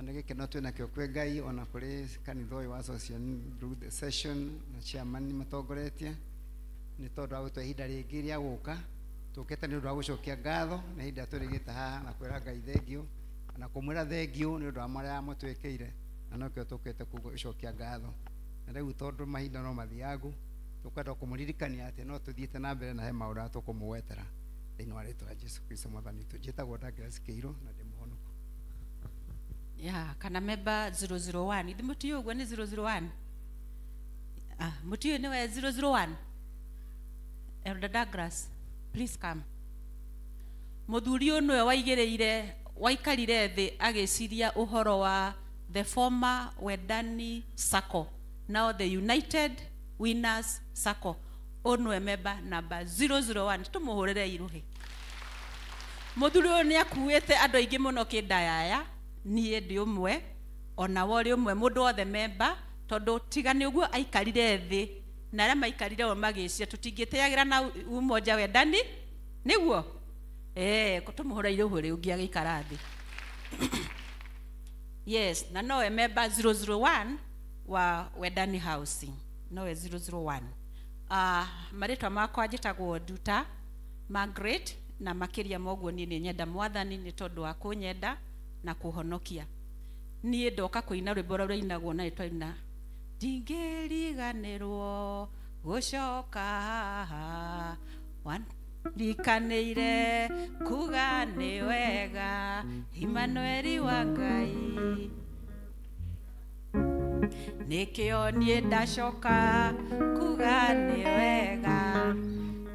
Nĩ gĩkeno twĩ nakĩo kwĩ Ngai ona kũrĩ kanitha ũyũ wa Association Youth Session na chairman matongoretie nĩ tondũ wa gũtũhe ihinda rĩngĩ rĩa gũka tũkĩte nĩ ũndũ wa gũcokia ngatho na ihinda tũrĩgĩte haha na kwĩra Ngai thengio na kũmwĩra thengio nĩ ũndũ wa marĩa mũtwĩkĩire na nokĩo tũkĩte gũcokia ngatho na rĩu tondũ mahinda no mathiangu tũkwenda kũmũririkania atĩ no tũthiĩte na mbere na he maũndũ marĩa tũkũmũgwetera thĩinĩ wa rĩtwa rĩa Jesũ Kristo mwathani witũ. Njĩtagwo Douglas Kĩirũ na ndĩ mũhonoku. Ya, kana member 001. Ithi mũtiũĩ ũguo nĩ 001? Ah, mũtiũĩ nĩwe 001? Elder Douglas, please come. Mũthuri ũyũ nĩwe waigĩrĩire waikarire thĩ agĩciria ũhoro wa the former Wendani Sacco, now the United Winners Sacco. Ũyũ nĩwe member number 001. Tũmũhũrĩre irũhĩ. Mũthuri ũyũ nĩ akuĩte andũ aingĩ mũno kĩndayaya niĩ ndĩ ũmwe ona we ũrĩ ũmwe mũndũ wothe member tondũ tiga nĩ ũguo aikarire thĩ na arĩa maikarire o magĩcia tũtingĩtĩagĩra na umoja Wendani nĩguo tũmũhũre irũhĩ rĩu agĩikara thĩ. Yes, na nowe member 001 wa Wendani Housing nowe 001. Marĩtwa makwa njĩtagwo Nduta Margaret na makĩria ma ũguo niĩ nĩ nyenda mwathani nĩ tondũ wa kũnyenda na kũhonokia. Niĩ ndoka kũina rwĩmbo rũrĩa rũinagwo na rĩtwaina ndingĩriganĩrwo gũcoka haha wandikanĩire kuga nĩ wega Imanueli wa Ngai nĩkĩo niĩ ndacoka kuga nĩ wega.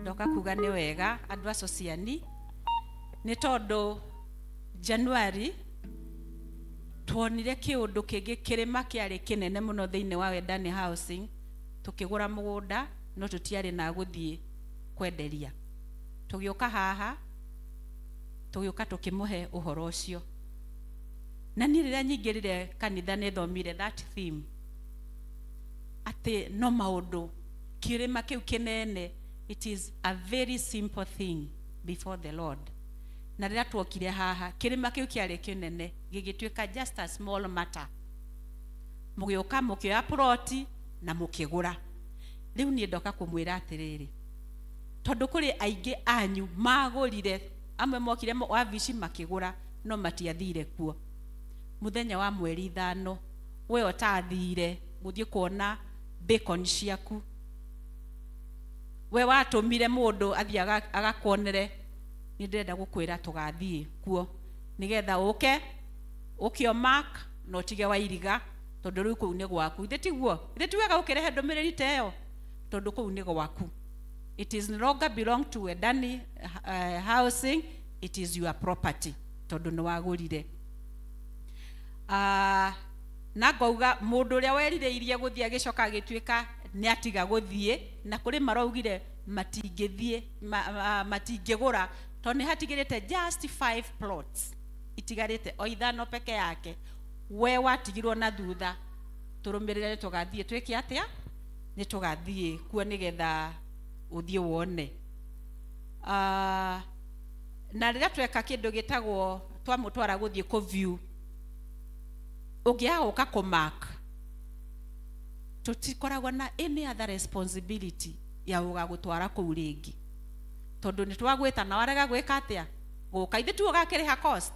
Ndoka kuga nĩ wega andũ a Sociani nĩ tondũ January tuonire kĩũndũ kĩngĩ kĩrĩma kĩarĩ kĩnene mũno thĩinĩ wa Wendani Housing tũkĩgũra mũgũnda no tũtiarĩ na gũthiĩ kwenderia. Tũgĩũka haha tũgĩũka tũkĩmũhe ũhoro ũcio na niĩ rĩrĩa nyingĩrire kanitha nĩ thomire that theme atĩ no maũndũ kĩrĩma kĩu kĩnene it is a very simple thing before the Lord. Na rĩrĩa tuokire haha kĩrĩma kĩu kĩarĩ kĩnene gĩgĩtuĩka just a small matter. Mũgĩũka mũkĩoya ploti na mũkĩgũra. Rĩu niĩ ndoka kũmwĩra atĩrĩrĩ, tondũ kũrĩ aingĩ anyu magũrire, amwe mokire wabici makĩgũra no matiathire kuo. Mũthenya wa mweri 5 we ũtathire gũthiĩ kuona bacon ciaku, we watũmire mũndũ athiĩ agakuonere, nĩ ndĩrenda gũkwĩra tũgathiĩ kuo nĩgetha ũke ũkĩo mark na ũtige wairiga, tondũ rĩu kũu nĩ gwaku. Ithe tiguo? Ithe ti wega ũkĩrehe ndũmĩrĩri ta ĩyo, tondũ kũu nĩ gwaku. It is no longer belong to Wendani Housing, it is your property, tondũ nĩ wagũrire. Na ngauga mũndũ ũrĩa werirĩirie gũthiĩ agĩcoka agĩtuĩka nĩ atiga gũthiĩ, na kũrĩ maraugire matingĩthiĩ, matingĩgũra, tondũ nĩ hatigĩrĩte just 5 plots itigarĩte o 5 peke yake. We watigirwo na thutha, tũrũmĩrĩre tũgathiĩ twĩke atĩa? Nĩ tũgathiĩ kuo nĩgetha ũthiĩ wone. Na rĩrĩa tweka kĩndũ gĩtagwo twamũtwara gũthiĩ kũ view, ũngĩaga gũka kũ mark, tũtikoragwo na any other responsibility ya gũgagũtwara kũu rĩngĩ, tondũ nĩ twagwĩta na warega gwĩka atĩa? Gũka. Ithe tu ũgakĩrĩha cost.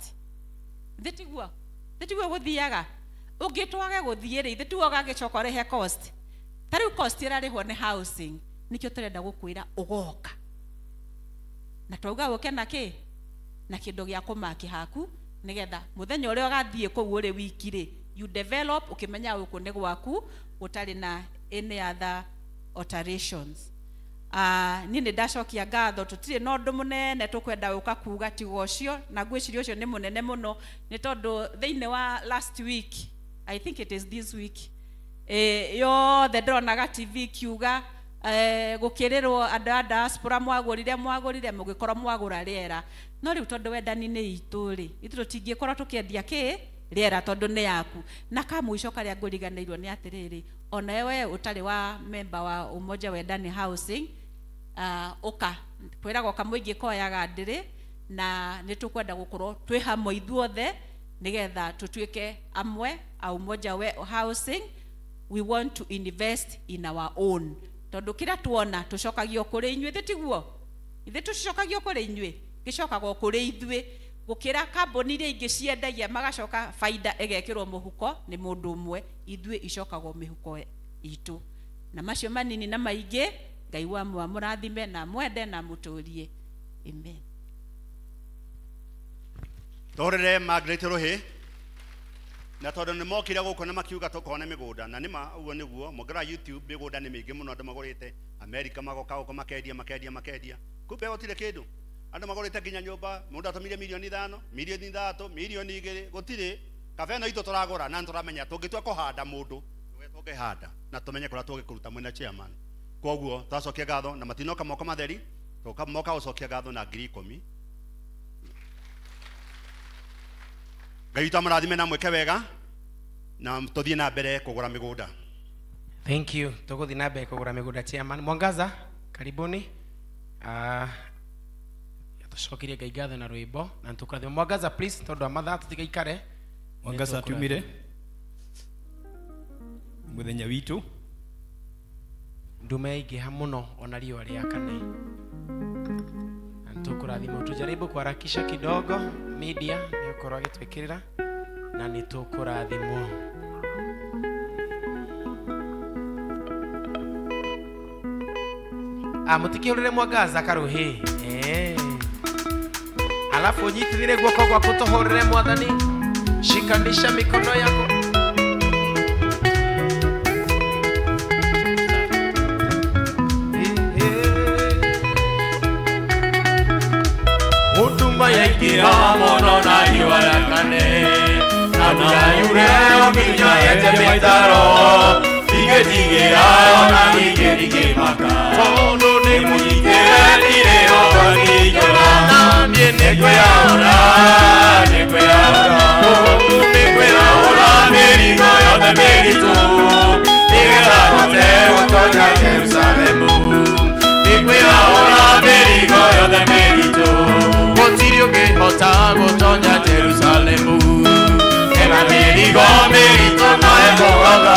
Ithe tiguo? Ithe tiguo gũthiaga? Ũngĩtwage gũthiĩ rĩ, ithe tu ũgagĩcoka ũrĩhe cost. Ta rĩu cost ĩrarĩhwo nĩ housing, nĩkĩo tũrenda gũkwĩra ũgoka. Na twauga ũke na kĩ? Na kĩndũ gĩa kũmaki haku, nĩgetha mũthenya ũrĩa ũgathiĩ kũu ũrĩ wiki rĩ, you develop ũkĩmenya gũkũ nĩ gwaku, gũtarĩ na any other alterations. Niĩ nĩ ndacokia ngatho, tũtirĩ na ũndũ mũnene tũkwenda gũka kuga tiga ũcio, na ngwĩciria ũcio nĩ mũnene mũno, nĩ tondũ thĩinĩ wa last week, I think it is this week, yothe ndĩronaga TV kiuga gũkĩrĩrwo andũ a diaspora mwagũrire mũgĩkorwo mwagũra rĩera. No rĩu tondũ Wendani nĩ itũ rĩ, ithuĩ tũtingĩkorwo tũkĩendia kĩ rĩera tondũ nĩ yaku. Na ka mũico karĩa ngũriganĩirwo nĩ atĩrĩrĩ, ona we ũtarĩ wa member wa Umoja Wendani Housing, ũka kwĩragwo kamũingĩ koyaga ndĩrĩ, na nĩ tũkwenda gũkorwo twĩ hamwe ithuothe nĩgetha tũtuĩke amwe a Umoja Housing. We want to invest in our own, tondũ kĩrĩa tuona tũcokagio kũrĩ inyuĩ. Ithe tiguo? Ithe tũcokagio kũrĩ inyuĩ, gĩcokagwo kũrĩ ithuĩ, gũkĩra kambuni iria ingĩ ciendagia magacoka baida ĩgekĩrwo mũhuko nĩ mũndũ ũmwe. Ithuĩ icokagwo mĩhuko itũ. Na macio manini na maingĩ, Ngai wa mũrathime na mwende na mũtũrie. Amen. Tũrĩre Margaret Rũhĩ, na tondũ nĩ mokire gũkũ na makiuga tũkone mĩgũnda, na nĩma ũguo nĩguo mũngĩrora YouTube mĩgũnda nĩ mĩingĩ mũno andũ magũrĩte America, magoka gũkũ makendia makendia makendia, kumbe gũtirĩ kĩndũ. Andũ magũrĩte nginya nyũmba, mũndũ atũmire milioni 5, milioni 3, milioni 2, gũtirĩ. Kabe ĩno itũ tũragũra na nĩtũramenya tũngĩtua kũhanda mũndũ nĩwe tũngĩhanda na tũmenye kũrĩa tũngĩkũruta mwĩna chairman. Koguo twacokia ngatho na matinoka moko matheri, moka gũcokia ngatho na 10,000. Ngai witũ amũrathime na mwĩke wega na tũthiĩ na mbere kũgũra mĩgũnda. Thank you. Tũgũthiĩ na mbere kũgũra mĩgũnda chairman. Mwangaza, karibuni. Tũcokirie Ngai ngatho na rwĩmbo na nĩtũkũrathimwo. Mwangaza please, tondũ wa mathaa tũtigaikare. Mwangaza atumire mũthenya witũ ndume yaingĩha mũno ona riũa rĩakane. Na nĩtũkũrathimwo. Tujaribu kuharakisha kidogo, media nĩũkorwo agĩtwĩkĩrĩra na nĩtũkũrathimwo. Mũtikĩhũrĩre Mwangaza Karuhĩ. Alafu unyitithire guoko gwaku tũhũrĩre Mwathani. Shikanisha mikono yako. Huduma yaingĩha mũno na riũa rĩakane, na mbura yure o nginya yenje mĩtaro, ndingĩtigĩra ona ningĩ ndingĩmaka, tondũ nĩ mũnyitĩre ndirĩ ũngĩnjũra. Niĩ nĩngwĩyaũra, nĩngwĩyaũra, nĩngwĩyaũra mĩrigo yothe mĩritũ, nĩgetha hote gũtonya Jerusalemu. Nĩngwĩyaũra mĩrigo yothe mĩritũ, gũtirĩ ũngĩhota gũtonya Jerusalemu. Ena mĩrigo mĩritũ no ĩkũgoga.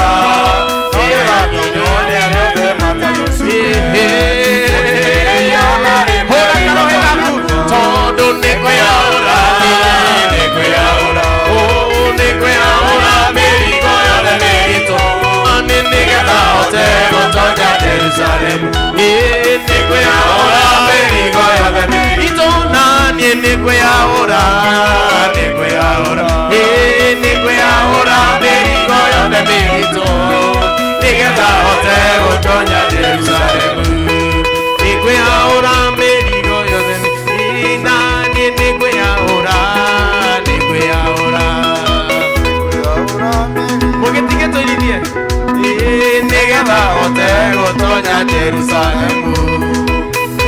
Yerusalemu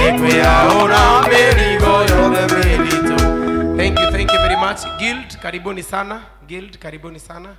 Ekweyaona mĩrigo yothe mĩritũ. Thank you very much. Guild, karibuni sana. Guild, karibuni sana.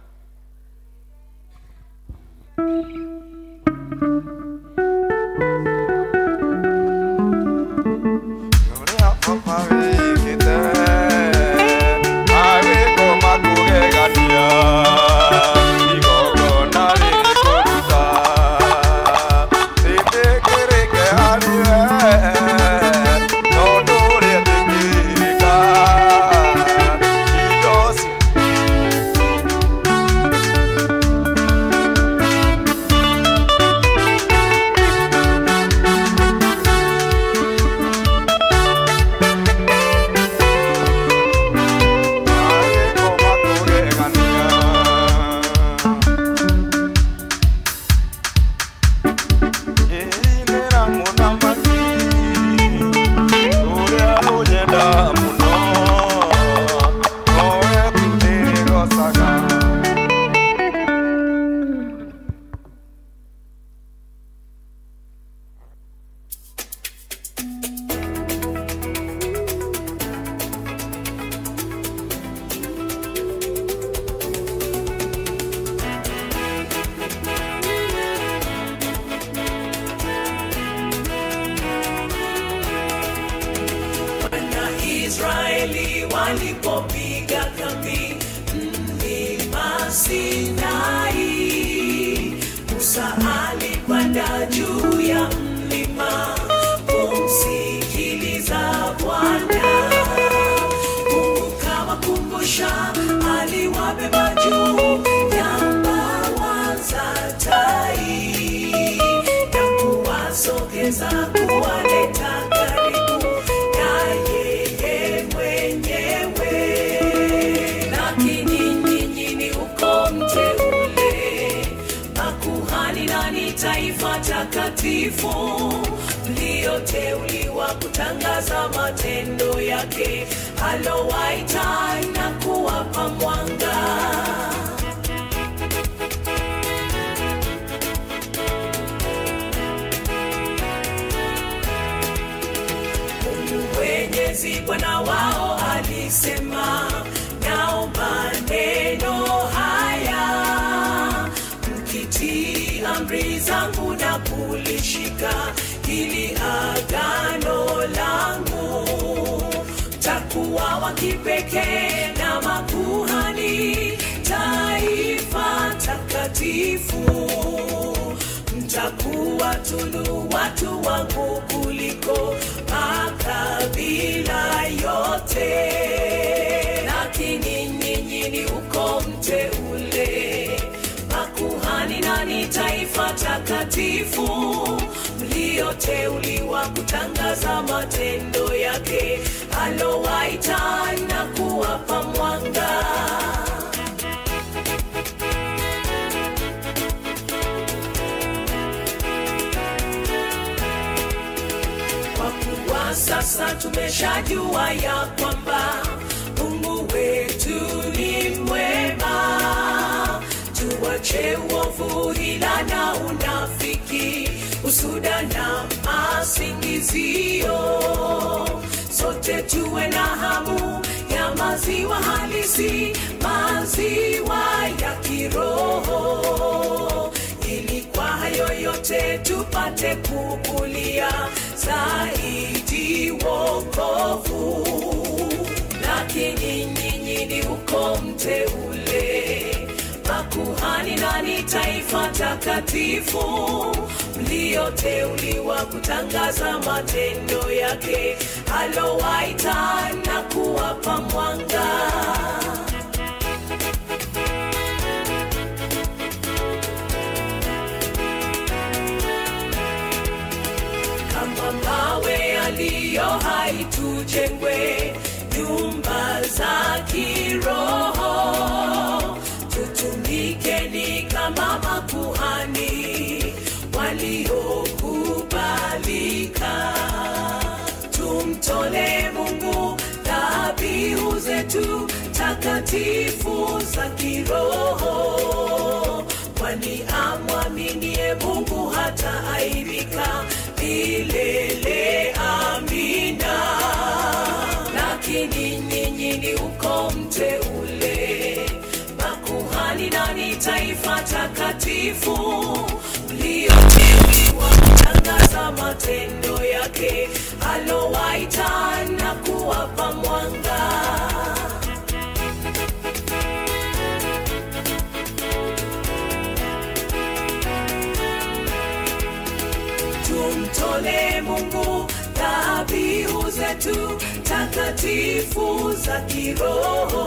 Israeli walipopiga kambi mlima Sinai, Musa alipanda juu ya mlima kumsikiliza Bwana. Mungu kawakumbusha, aliwabeba juu ya mbawa za tai na kuwasogeza, kuwaleta karibu na yeye mwenyewe. Lakini nyinyi ni ukoo mteule, makuhani na ni taifa takatifu, mlioteuliwa kutangaza matendo yake alowaita na kuwapa mwanga. Mwenyezi Bwana wao alisema, nao maneno haya, mkitii amri zangu na kulishika hili agano langu, takuwa wa kipekee na makuhani, taifa takatifu, mtakuwa tunu watu wangu kuliko makabila yote. Lakini nyinyi ni ukoo mteule, makuhani na ni taifa takatifu, mlioteuliwa kutangaza matendo yake alowaita na kuwapa mwanga. Sasa tumeshajua ya kwamba Mungu wetu ni mwema, tuache uovu, hila na unafiki, usuda na masingizio. Sote tuwe na hamu ya maziwa halisi, maziwa ya kiroho, ili kwa hayo yote tupate kukulia zaidi wokovu. Lakini nyinyi ni ukoo mteule, makuhani na ni taifa takatifu, mlioteuliwa kutangaza matendo yake alowaita na kuwapa mwanga. Kama mawe yaliyo hai tujengwe nyumba za kiroho, tutumikeni kama makuhani waliokubalika, tumtolee Mungu dhabihu zetu takatifu za kiroho, kwani amwaminie Mungu hata hataaibika milele. Amina. Lakini nyinyi ni ukoo mteule, makuhani na ni taifa takatifu, mlioteuliwa kutangaza matendo yake alowaita na kuwapa mwanga. Tumtolee Mungu dhabihu zetu takatifu za kiroho,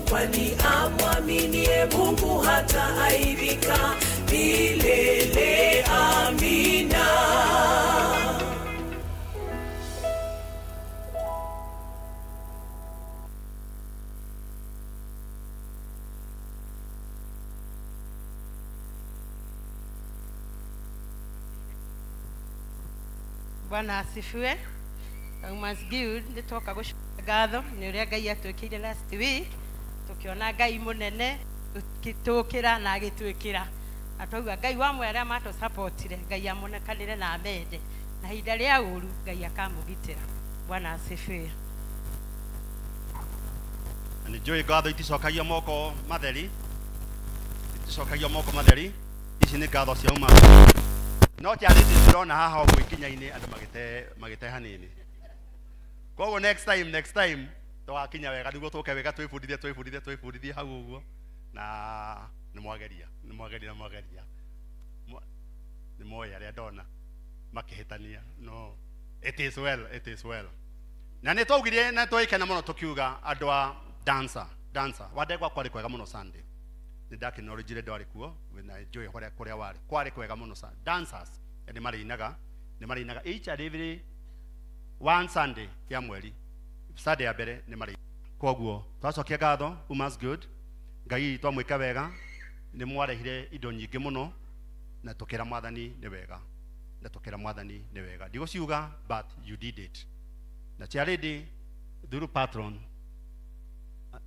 kwani amwaminie Mungu hataaibika milele. Amina. Bwana asifiwe. Must give nitoka gucokia ngatho ni uria Ngai atwikire last week, tukiona Ngai munene tukira na agitwikira atauga Ngai wa mwe aria matũsupportire, Ngai amonekanire na amende, na ihinda ria uru Ngai akamugitira. Bwana asifiwe. Nĩ njũĩ ngatho iticokagia moko matheri, iticokagia moko matheri, ici nĩ ngatho cia uma no charity ndĩrona haha ũguo ikinya-inĩ andũ magĩte hanini. Koguo next time tũgakinya wega nĩguo tũke wega twĩbundithie hau ũguo, na nĩ mwageria nĩ moĩ arĩa ndona makĩhĩtania, no it is well. Na nĩ twaugire na twaikena mũno tũkiuga andũ a dancer wandegwa kwarĩ kwega mũno Sunday, nĩ ndakĩnorĩnjire ndwarĩ kuo na njũĩ kũrĩa warĩ kwarĩ kwega mũno dancers nĩ marĩinaga each and every one Sunday ya mweri, Sunday ya mbere nĩ marĩinaga. Koguo twacokia ngatho Uma's Good, Ngai twamwĩka wega, nĩ mwarehire indo nyingĩ mũno na tũkĩra Mwathani nĩ wega, ndigũciuga but you did it. Na charity through patron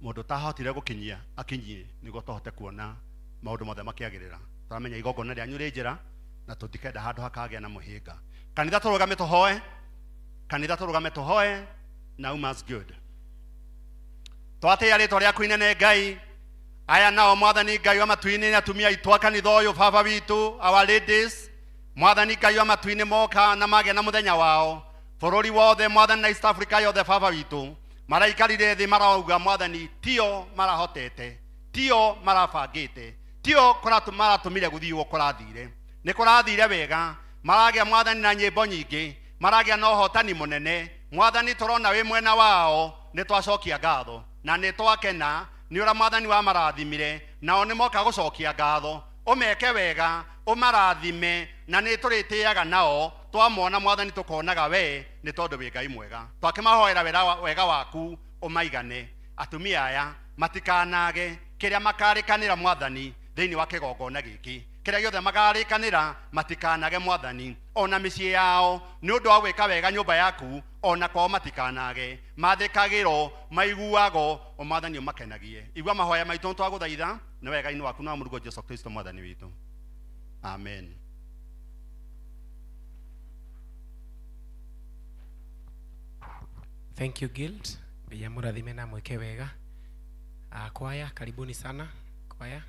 mũndũ tahotire gũkinyia akinyie nĩguo tũhote kuona maũndũ mothe makĩagĩrĩra. Tũramenya igongona rĩanyu rĩ njĩra na tũtikenda handũ hakagĩa na mũhĩnga. Kanitha tũrũgame tũhoe, na Uma's Good. Twatĩĩa rĩtwa rĩaku inene Ngai. Aya nao Mwathani Ngai wa matu-inĩ na atumia aitũ a kanitha ũyũ baba witũ, our ladies, Mwathani Ngai wa matu-inĩ moka na magĩa na mũthenya wao bũrũri wothe Mwathani na East Africa yothe baba witũ maraikarire thĩ marauga Mwathani tio marahotete, tio marabangĩte, tio maratũmire gũthiĩ kũrathire, nĩ kũrathire wega, maragĩa Mwathani na nyĩmbo nyingĩ, maragĩa na ũhotani mũnene. Mwathani tũrona wĩ mwena wao, nĩ twacokia ngatho na nĩ twakena nĩ ũrĩa Mwathani wa marathimire, nao nĩ moka gũcokia ngatho. Ũmeke wega, ũmarathime, na nĩ tũrĩtĩaga nao twamona Mwathani tũkonaga we nĩ tondũ wĩ Ngai mwega. Twakĩmahoera wega waku ũmaigane. Atumia aya matikanage kĩrĩa makarĩkanĩra Mwathani thĩinĩ wa kĩgongona gĩkĩ, kĩrĩa gĩothe makarĩkanĩra matikanage Mwathani, ona mĩciĩ yao nĩ ũndũ wa gwĩka wega nyũmba yaku, ona kwao matikanage, mathĩkagĩrwo, maiguago, o Mwathani ũmakenagie. Igua mahoya maitũ twagũthaitha nĩ wega-inĩ waku na Mũrũguo Jesũ Kristo Mwathani witũ. Amen. Thank you Guild. Ngai amũrathime na mwĩke wega. Kwaya, karibuni sana kwaya.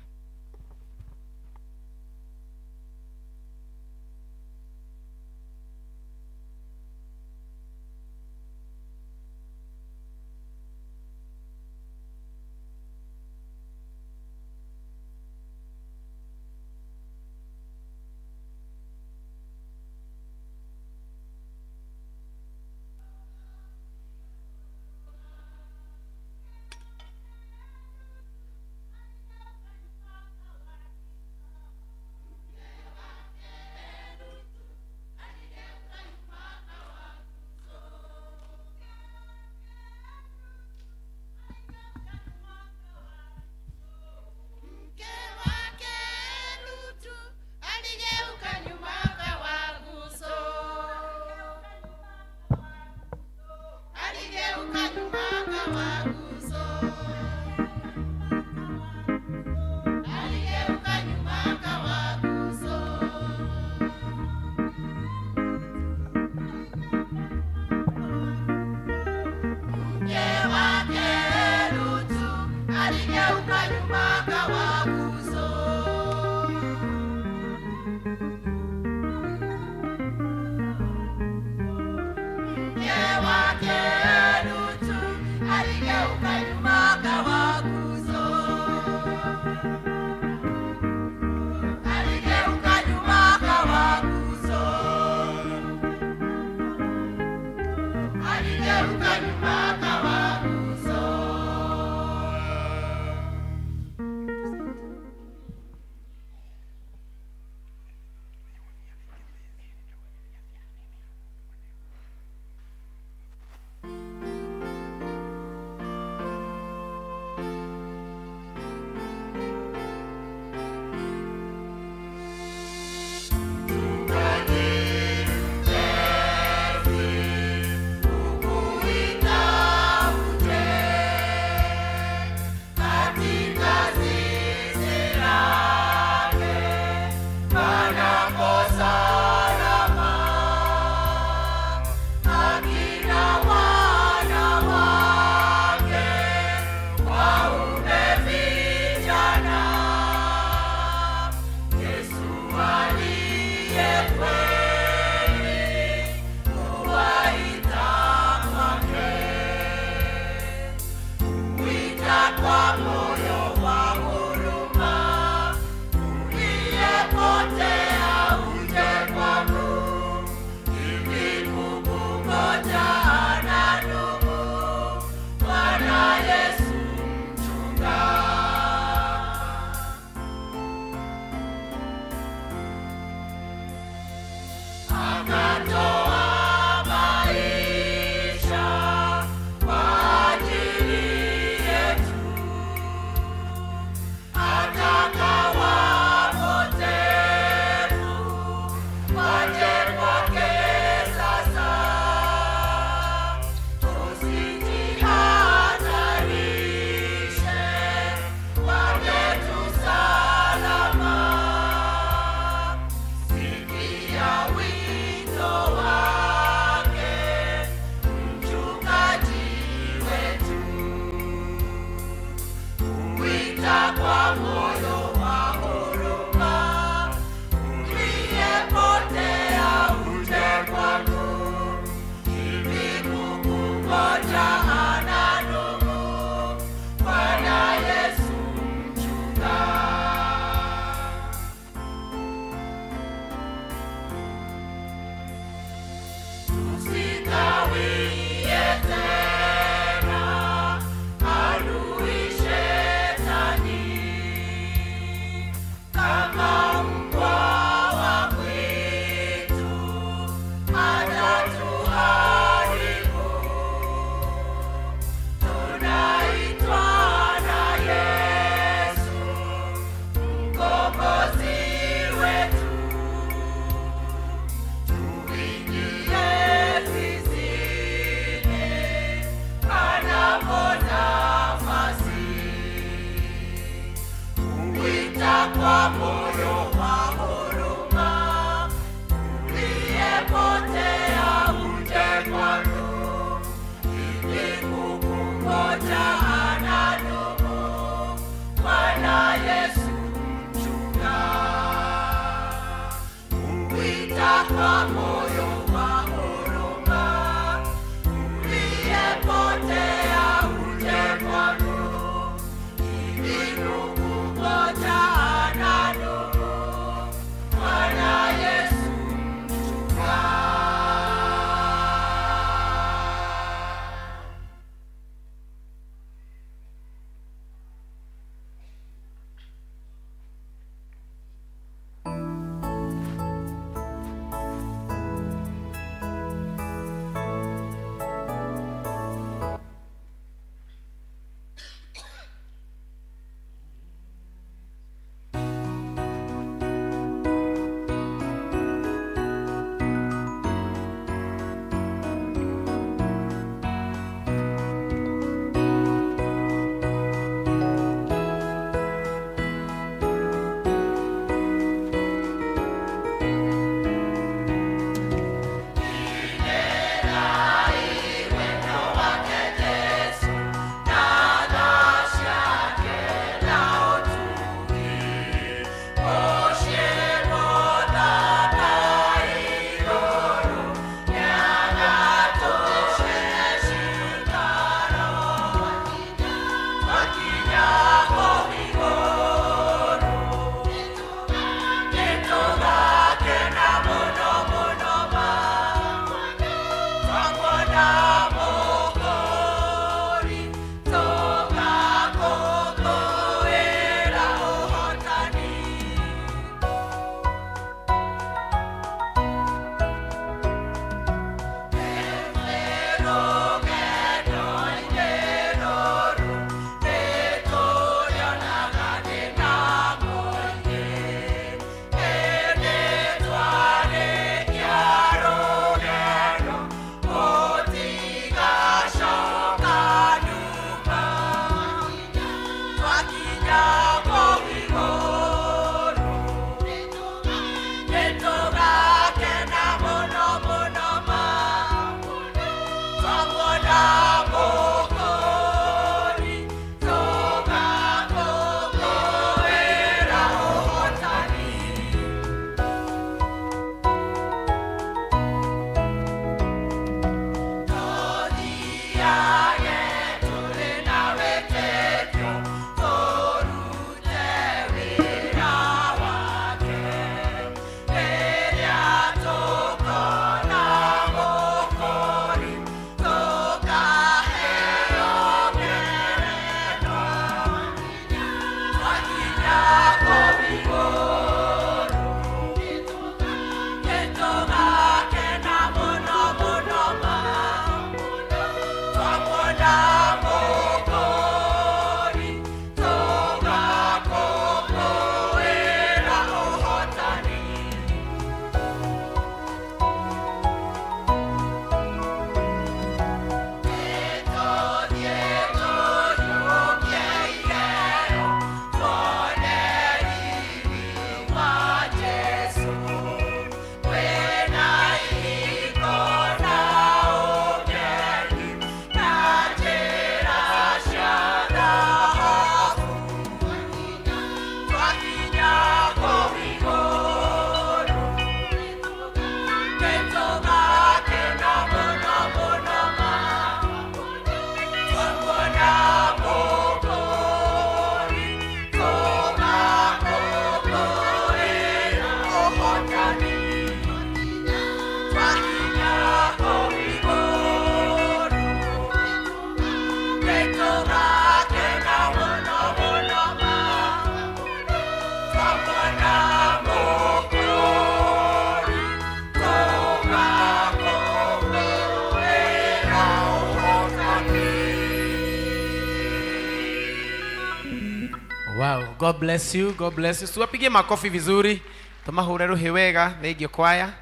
Wow, God bless you, God bless you. Tuwapige makofi vizuri, tumahure ruhi wega, thengio kwaya.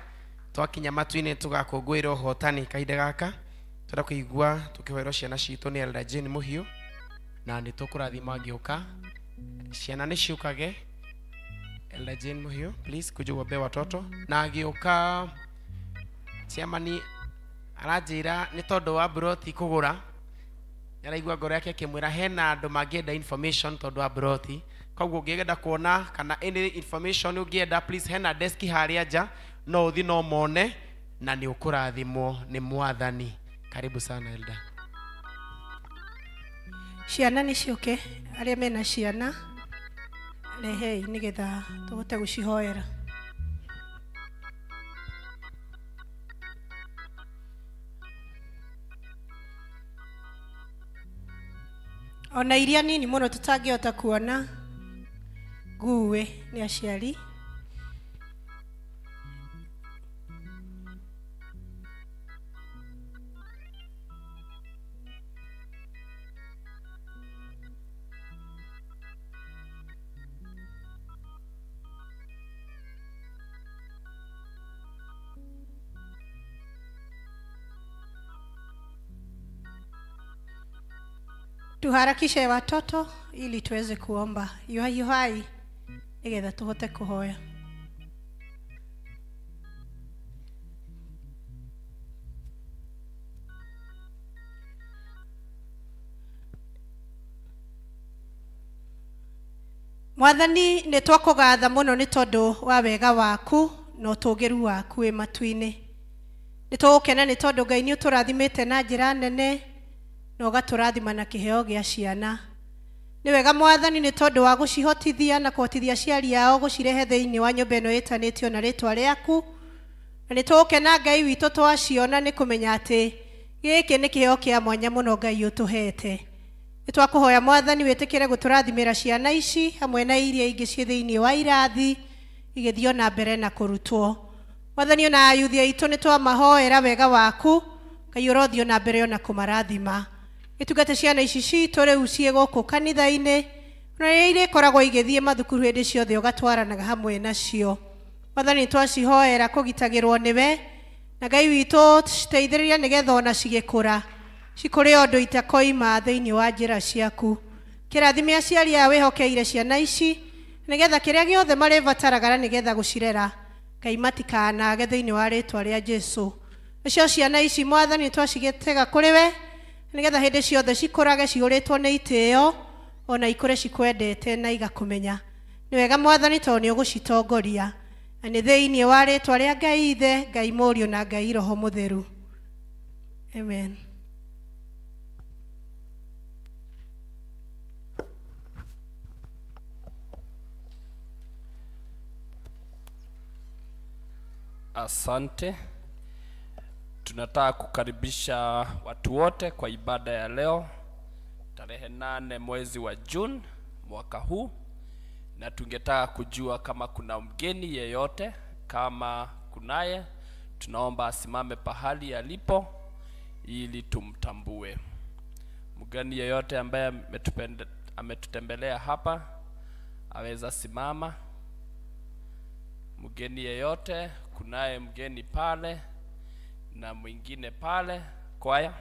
Twakinya matu-inĩ tũgakũngũĩra ũhotani kahinda gaka. Twenda kũigua tũkĩhoerwo ciana citũ nĩ Elder Jane Mũhiũ, na nĩ tũkũrathima angĩũka. Ciana nĩ ciũkage. Elder Jane Mũhiũ, please kuja uombee watoto. Na agĩũka chairman aranjĩra nĩ tondũ wa broti kũgũra, nĩaraigua ngoro yake akĩmwĩra hena andũ mangĩenda information tondũ wa broti. Koguo ũngĩenda kuona kana any information ũngĩenda, please hena desk harĩa nja, no ũthiĩ no mone na nĩ ũkũrathimwo nĩ Mwathani. Karibu sana Elda. Ciana nĩ ciũke, arĩa mena ciana rehei nĩgetha tũhote gũcihoera. Ona iria nini mũno tũtangĩhota kuona nguwe nĩ aciari. Tuharakishe watoto ili tuweze kuomba. Yuhai yuhai nigetha tuhote kuhoya. Mwathani nĩ twakũgatha mũno nĩ tondũ wa wega waku na ũtũgĩru waku wĩ matu-inĩ. Nĩ tũgũkena nĩ tondũ Ngai nĩ ũtũrathimĩte na njĩra nene na ũgatũrathima na kĩheo gĩa ciana. Nĩ wega Mwathani nĩ tondũ wa gũcihotithia na kũhotithia aciari ao gũcirehe thĩinĩ wa nyũmba ĩno ĩtanĩtio na rĩtwa rĩaku. Na nĩ tũgũkena Ngai witũ twaciona nĩ kũmenya atĩ gĩkĩ nĩ kĩheo kĩa mwanya mũno Ngai ũtũhete. Nĩ twakũhoya Mwathani wĩtĩkĩre gũtũrathimĩra ciana ici hamwe na iria ingĩ ciĩ thĩinĩ wa irathi igĩthiĩ na mbere na kũrutwo. Mwathani ona ayuthi aitũ nĩ twamahoera wega waku Ngai ũrothiĩ na mbere ona kũmarathima. Gĩtungate ciana ici citũ rĩu ciĩ gũkũ kanitha-inĩ na iria ikoragwo igĩthiĩ mathukuru hĩndĩ ciothe ũgatwaranaga hamwe nacio. Mwathani twacihoera kũgitagĩrwo nĩwe na Ngai witũ citeithĩrĩria nĩgetha ona cigĩkũra cikũre ũndũ itakoima thĩinĩ wa njĩra ciaku. Kĩrathime aciari aya wĩhokeire ciana ici nĩgetha kĩrĩa gĩothe marĩbataraga na nĩgetha gũcirera Ngai matikanage thĩinĩ wa rĩtwa rĩa Jesũ. Nacio ciana ici Mwathani twacigĩtega kũrĩ we nĩgetha hĩndĩ ciothe cikũrage cihũrĩtwo nĩ itĩo ona ikũre cikwendete na igakũmenya. Nĩ wega Mwathani tondũ nĩ ũgũcitongoria. Na nĩ thĩinĩ wa rĩtwa rĩa Ngai Ithe, Ngai Mũriũ na Ngai Roho Mũtheru. Amen. Asante. Tunataka kukaribisha watu wote kwa ibada ya leo tarehe 8 mwezi wa June mwaka huu, na tungetaka kujua kama kuna mgeni yeyote. Kama kunaye, tunaomba asimame pahali alipo ili tumtambue. Mgeni yeyote ambaye ametutembelea hapa aweza simama. Mgeni yeyote, kunaye mgeni pale na mwingine pale. Kwaya.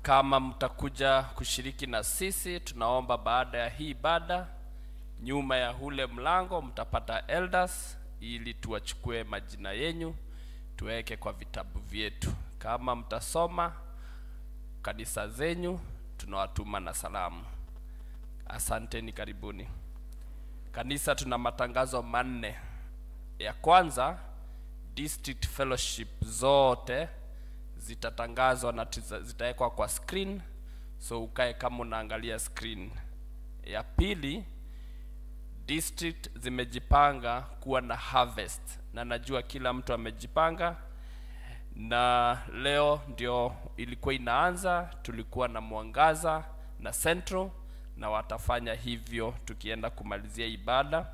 Kama mtakuja kushiriki na sisi, tunaomba baada ya hii ibada, nyuma ya hule mlango mtapata elders ili tuwachukue majina yenyu tuweke kwa vitabu vyetu. Kama mtasoma kanisa zenyu, tunawatuma na salamu. Asanteni, karibuni. Kanisa, tuna matangazo manne. Ya kwanza, district fellowship zote zitatangazwa na zitawekwa kwa screen, so ukae kama unaangalia screen. Ya pili, district zimejipanga kuwa na harvest, na najua kila mtu amejipanga, na leo ndio ilikuwa inaanza. Tulikuwa na Mwangaza na Central, na watafanya hivyo tukienda kumalizia ibada.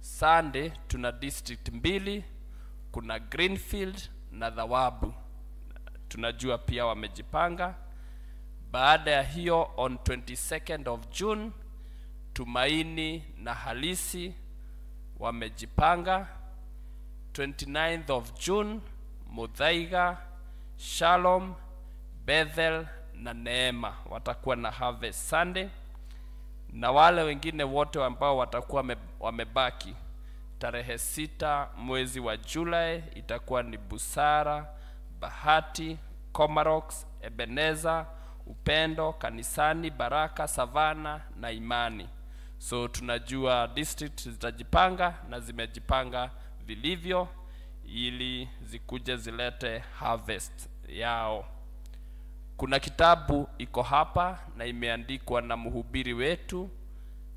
Sunday tuna district 2, kuna Greenfield na Thawabu. Tunajua pia wamejipanga. Baada ya hiyo, on 22nd of June, Tumaini na Halisi wamejipanga. 29th of June, Muthaiga, Shalom, Bethel na Neema watakuwa na Harvest Sunday. Na wale wengine wote ambao watakuwa wamebaki, tarehe 6 mwezi wa Julai itakuwa ni Busara, Bahati, Komarox, Ebeneza, Upendo, Kanisani, Baraka, Savana na Imani. So tunajua district zitajipanga na zimejipanga vilivyo ili zikuje zilete harvest yao. Kuna kitabu iko hapa na imeandikwa na mhubiri wetu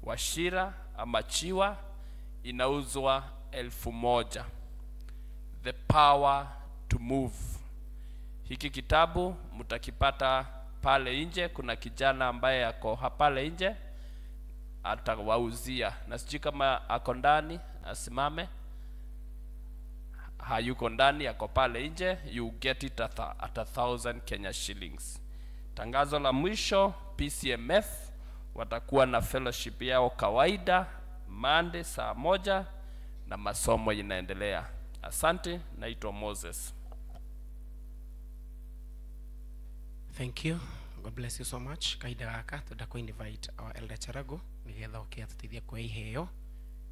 Wachira ama Chiwa, inauzwa 1000. The Power to Move. Hiki kitabu mtakipata pale nje, kuna kijana ambaye ako pale nje atawauzia, na sijui kama ako ndani, asimame. Hayuko ndani, ako pale nje. You get it at 1,000 Kenya shillings. Tangazo la mwisho, PCMF watakuwa na fellowship yao kawaida Monday saa 1 na masomo inaendelea. Asante, naitwa Moses. Thank you. God bless you so much. Kaida gaka tudako invite our elder Charago nigetha oke atuteithie kwa iheo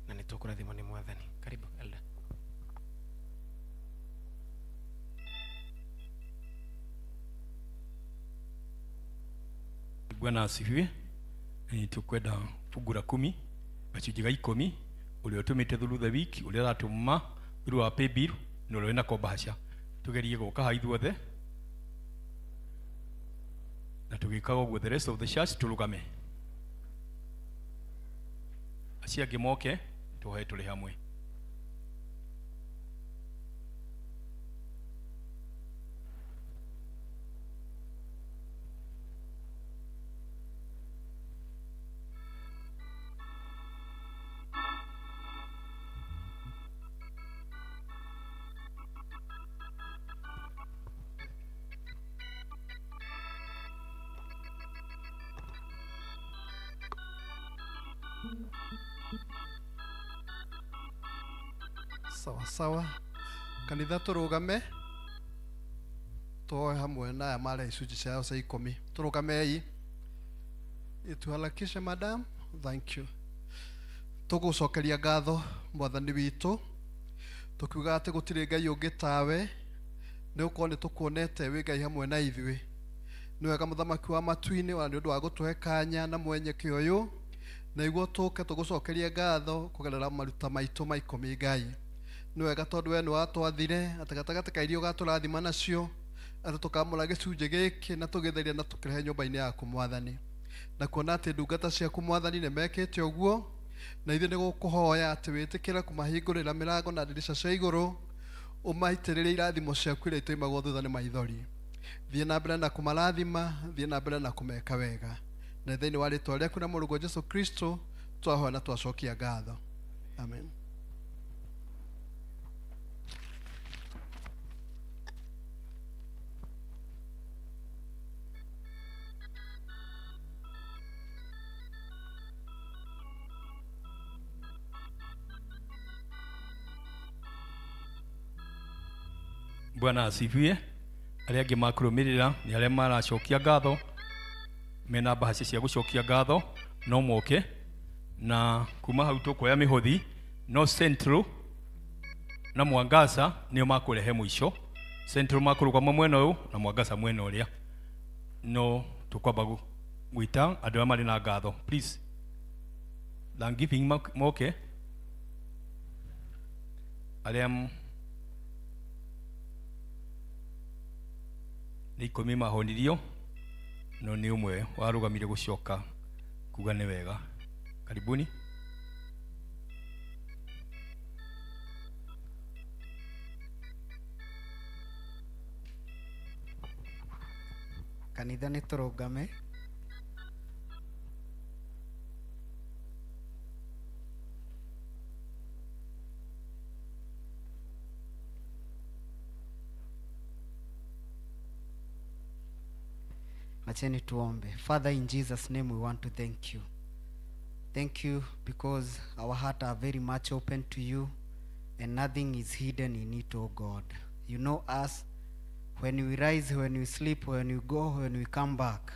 na nitukurathimwo ni Mwathani. Karibu elder. Bwana asifiwe. Tukwenda fungu la 10 gacunjĩ ga 10 ũrĩa ũtũmĩte through the week, ũrĩa ũratũma through wa paybill na ũrĩa wĩna kombahaca. Tugerie gũka ha ithuothe na tũgĩkaga ũguo the rest of the church tũrũgame, acio angĩ moke tũhoe tũrĩ hamwe. Sawa sawa, kanitha turugame tuhoe hamwe na aya mare icunjĩ ciao cia 10. Turugamei ituharakishe madam. Thank you. Tugucokeria ngatho Mwathani witũ tukiuga atĩ gũtirĩ Ngai ũngĩ tawe, nĩ gũkorwo nĩ tũkuonete wĩ Ngai hamwe na ithuĩ. Nĩ wega mũthamaki wa matu-inĩ, ona nĩ ũndũ wa gũtũhe kanya na mwenyeke ũyũ, na iguo tũke tũgũcokerie ngatho kũgerera maruta maitũ ma 10. Ngai nĩ wega tondũ we nĩ watwathire atĩ gatagatĩ ka iria ũgatũrathima nacio, atĩ tũkamũra gĩcunjĩ gĩkĩ na tũgĩtherie na tũkĩrehe nyũmba-inĩ yaku Mwathani, na kuona atĩ ndungata ciaku Mwathani nĩ mekĩte ũguo, na ithuĩ nĩ gũkũhoya atĩ wĩtĩkĩre kũmahingũrĩra mĩrango na ndirica cia igũrũ, ũmaitĩrĩrie irathimo ciaku iria itoimagwo thutha nĩ maithori. Thiĩ na mbere na kũmarathima, thiĩ na mbere na kũmeka wega, na thĩinĩ wa rĩtwa rĩaku na mũrũguo Jesũ Kristo twahoya na twacokia ngatho. Amen. Bwana asifiwe. Arĩa angĩ makũrũmĩrĩra nĩ arĩa maracokia ngatho, mena mbahaca cia gũcokia ngatho no moke, na kuma hau tũkuoya mĩhothi, no Central na Mwangaza nĩo makũrehe mũico. Central makũrũgama mwena ũyũ na Mwangaza mwena ũrĩa, no tũkwamba gwĩta andũ arĩa marĩ na ngatho. Please Thanksgiving moke arĩa nĩ 10 mahonirio no nĩ ũmwe warũgamire gũcoka kuga nĩ wega. Karibuni. Kanitha nĩ tũrũgame. Acheni tuombe. Father, in Jesus' name we want to thank you. Thank you because our hearts are very much open to you and nothing is hidden in it, oh God. You know us when we rise, when we sleep, when we go, when we come back.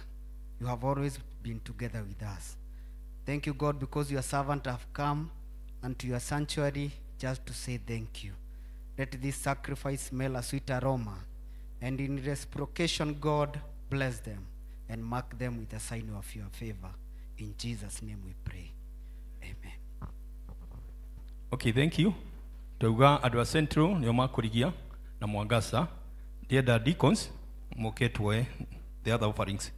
You have always been together with us. Thank you, God, because your servant have come unto your sanctuary just to say thank you. Let this sacrifice smell a sweet aroma. And in reciprocation, God, bless them and mark them with a sign of your favor. In Jesus' name we pray. Amen. Okay, thank you. Twauga andũ a Central nĩo makũrigia na Mwangaza. Ndienda deacons moke tuoe the other offerings.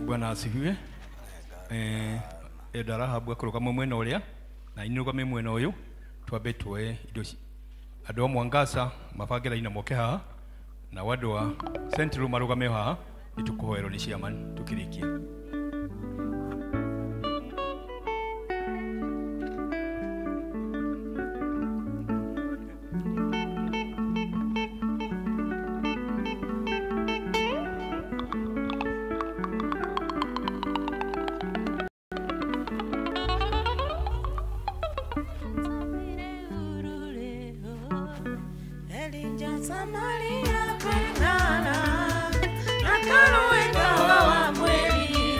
Bwana asifiwe. Ndarahabu akũrũgama mwena ũrĩa na inũgame mwena ũyũ twambe tuoe indo andũ a Mwangaza mabange raini na moke haha na andũ a Central marũgame haha nĩtũkũhoerwo nĩ chairman tũkĩrĩkia. Samaria kwengana na karuwe kawa mweli.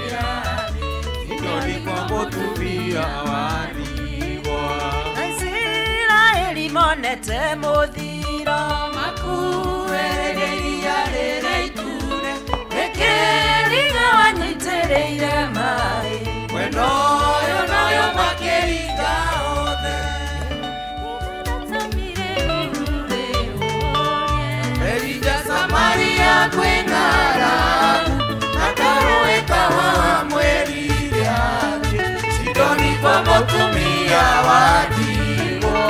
mũtumia wa ndigwa. Isiraeli monete mũthiro makuĩrĩire iria rĩrĩa itune rĩkĩringa wanyitĩrĩire maĩ Wendo ũyũ noyo makĩringa othe. Elija Samaria kwĩ ng'aragu na karũĩ kawamwĩrire atĩ Sidoni kwa mũtumia wa ndigwa.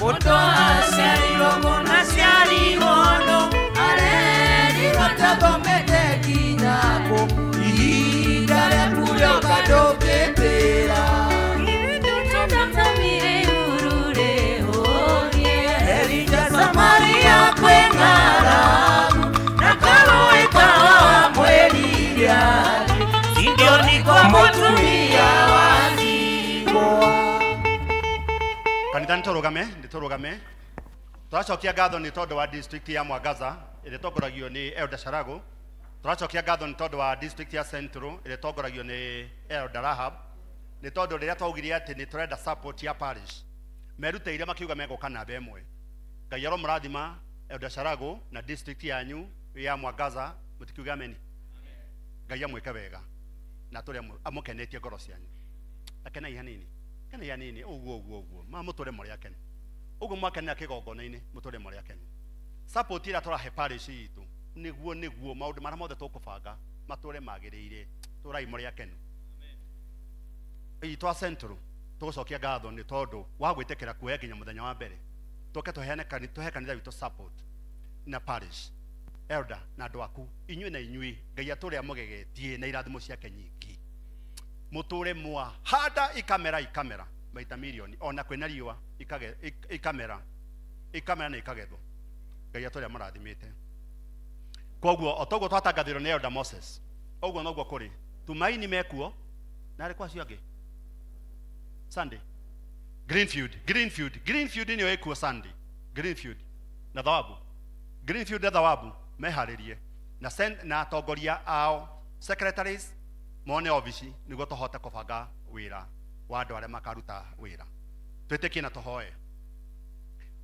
Mũndũ aciarirwo mũno aciarirwo no arerirwo atathomete nginya kũ ihinda rĩaku rĩoka ndũngĩtĩra. Elija Samaria kwĩ ng'aragu na karũĩ kawamwĩrire atĩ Sidoni kwa mũtumia wa ndigwa. Kanitha nĩtũrũgame tũracokia ngatho nĩ tondũ wa district ya Mwangaza ĩrĩa ĩtongoragio nĩ Elder Sharago. Tũracokia ngatho nĩ tondũ wa district ya Central ĩrĩa ĩtongoragio nĩ Elder Rahab, nĩ tondũ rĩrĩa twaugire atĩ nĩ tũrenda support ya parish merutĩire makiuga megũka namba ĩmwe. Ngai aromũrathima Elder Sharago na district yanyu ya Mwangaza, mũtikiuge ameni. Ngai amwĩke wega na atũre amũkenetie ngoro cianyu. Akenai hanini, kenai hanini, ũguo ũguo ũguo ma mũtũre mũrĩ akenu, ũguo mwakenera kĩgongona-inĩ mũtũre mũrĩ akenu. Support ĩrĩa tũrahe parish itũ nĩguo maũndũ marĩa mothe tũkũbanga matũre magĩrĩire, tũrai mũrĩ akenu. Itũ a Central tũgũcokia ngatho nĩ tondũ wa gwĩtĩkĩra kuoya nginya mũthenya wa mbere tũke tũheane tũhe kanitha witũ support na parish. Elder na andũ aku inyuĩ na inyuĩ Ngai atũre amũgegetie na irathimo ciake nyingĩ, mũtũre mwahanda ikamera ikamera maita milioni ona kwĩna riũa ikamera ikamera na ikagethwo. Ngai atũre amũrathimĩte. Koguo o toguo twatangathirwo nĩ Elder Moses, ũguo noguo kũrĩ Tumaini mekuo na arĩ kwa acio angĩ Sunday Greenfield Greenfield Greenfield nĩyo ĩkuo Sunday Greenfield na thawabu Greenfield na thawabu meharĩrie na na atongoria ao secretaries mone obici nĩguo tũhote kũbanga wĩra wa andũ arĩa makaruta wĩra. Twĩtĩkie na tũhoe.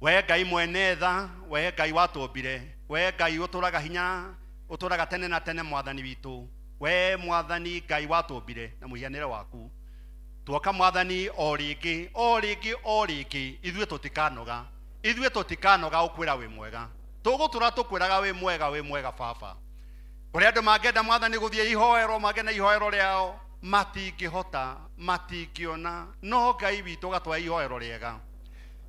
We Ngai mwene tha, we Ngai watũmbire, we Ngai ũtũraga hinya, ũtũraga tene na tene mwathani witũ, we mwathani Ngai watũmbire na mũhianĩre waku. Tuoka mwathani o rĩngĩ o rĩngĩ o rĩngĩ, ithuĩ tũtikanoga, ithuĩ tũtikanoga ũkwĩra wĩ mwega, tũgũtũra tũkwĩraga wĩ mwega wĩ mwega baba. Kũrĩ andũ mangĩenda mwathani gũthiĩ ihoero, mangĩenda ihoero rĩao matingĩhota, matingĩona, no Ngai witũ ũgatwae ihoero rĩega.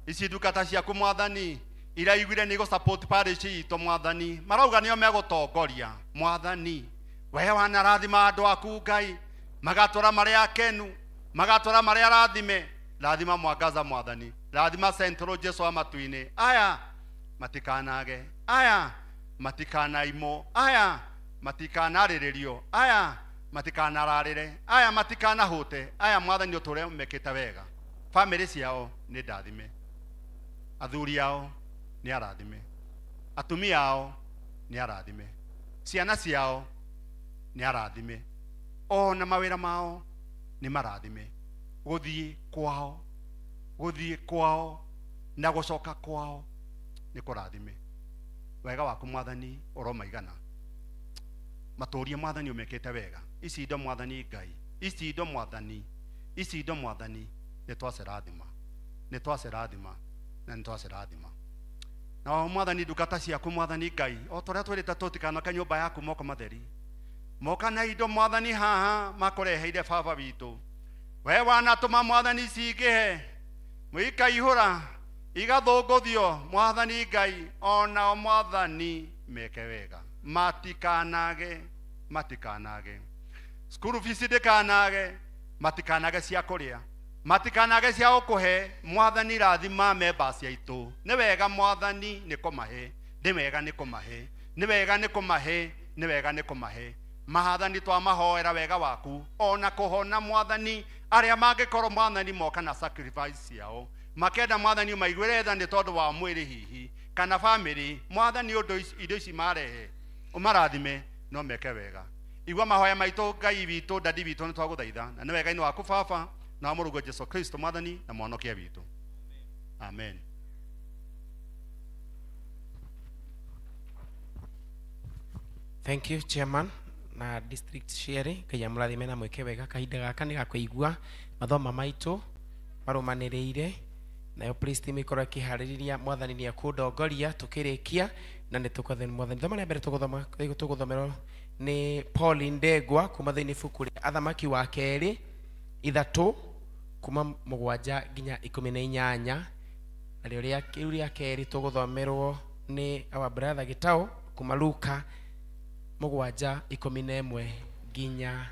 Ici ndungata ciaku mwathani iraiguire nĩ gũ support parish itũ mwathani, marauga nĩo megũtongoria mwathani. We wanarathima andũ aku Ngai, magatũra marĩ akenu, magatũra marĩ arathime. Rathima Mwangaza mwathani, rathima Central Jesu wa matu-inĩ. Aya matikanage, aya matikanaimwo, aya matikanarĩrĩrio, aya matikanararĩre, aya matikanahũte, aya mwathani ũtũre mekĩte wega. Famĩlĩ ciao nĩ ndathime, athuri ao nĩ arathime, atumia ao nĩ arathime, ciana ciao nĩ arathime, ona mawĩra mao nĩ marathime. Gũthiĩ kwao, gũthiĩ kwao na gũcoka kwao nĩ kũrathime. Wega waku mwathani ũromaigana, matũrie mwathani ũmekĩte wega. Ici indo mwathani Ngai, ici indo mwathani, ici indo mwathani nĩ twacirathima, nĩ twacirathima na nĩ twacirathima. Na mwathani ndungata ciaku mwathani Ngai, o ta ũrĩa twĩrĩte tũtikanoke nyũmba yaku moko matheri, moka na indo mwathani haha makũreheire baba witũ. We wanatũma mwathani cingĩhe, mũikaihũra igathũngũthio mwathani Ngai, onao mwathani meke wega, matikanage, matikanage school fees ndikanage, matikanage cia kũrĩa, matikanage cia gũkũhe. Mwathani rathima members aitũ, nĩ wega mwathani nĩ kũmahe, nĩ wega nĩ kũmahe, nĩ wega nĩ kũmahe, nĩ wega nĩ kũmahe. Mahathani twamahoera wega waku ona kuhona mwathani aria mangikorwo mwathani moka na sacrifice ciao makenda mwathani maiguire tha ni tondu wa mwiri hihi kana family mwathani undu indo ici marehe umarathime no meke wega. Igua mahoya maitu Ngai witũ dadi witũ nĩ twagũthaitha na nĩ wega-inĩ waku baba na wa mũrũguo Jesu Kristo mwathani na mwonokia witũ. Amen. Thank you chairman na district sharing. Ngai amũrathime na mwĩke wega. Kahinda gaka nĩ gakũigua mathoma maitũ marũmanĩrĩire nayo praise team ikorwo ĩkĩharĩrĩria mwathani nĩ ekũndongoria tũkĩrĩkia na nĩ tũkwathani mwathani. Thoma rĩa mbere tũgũthomerwo nĩ Pauline Ndegwa kuma thĩinĩ ibuku rĩa Athamaki wa kerĩ 3 kuma 7 nginya 18 narĩo rĩu rĩa kerĩ tũgũthomerwo nĩ our brother Gĩtaũ kuma Luka 7 11 nginya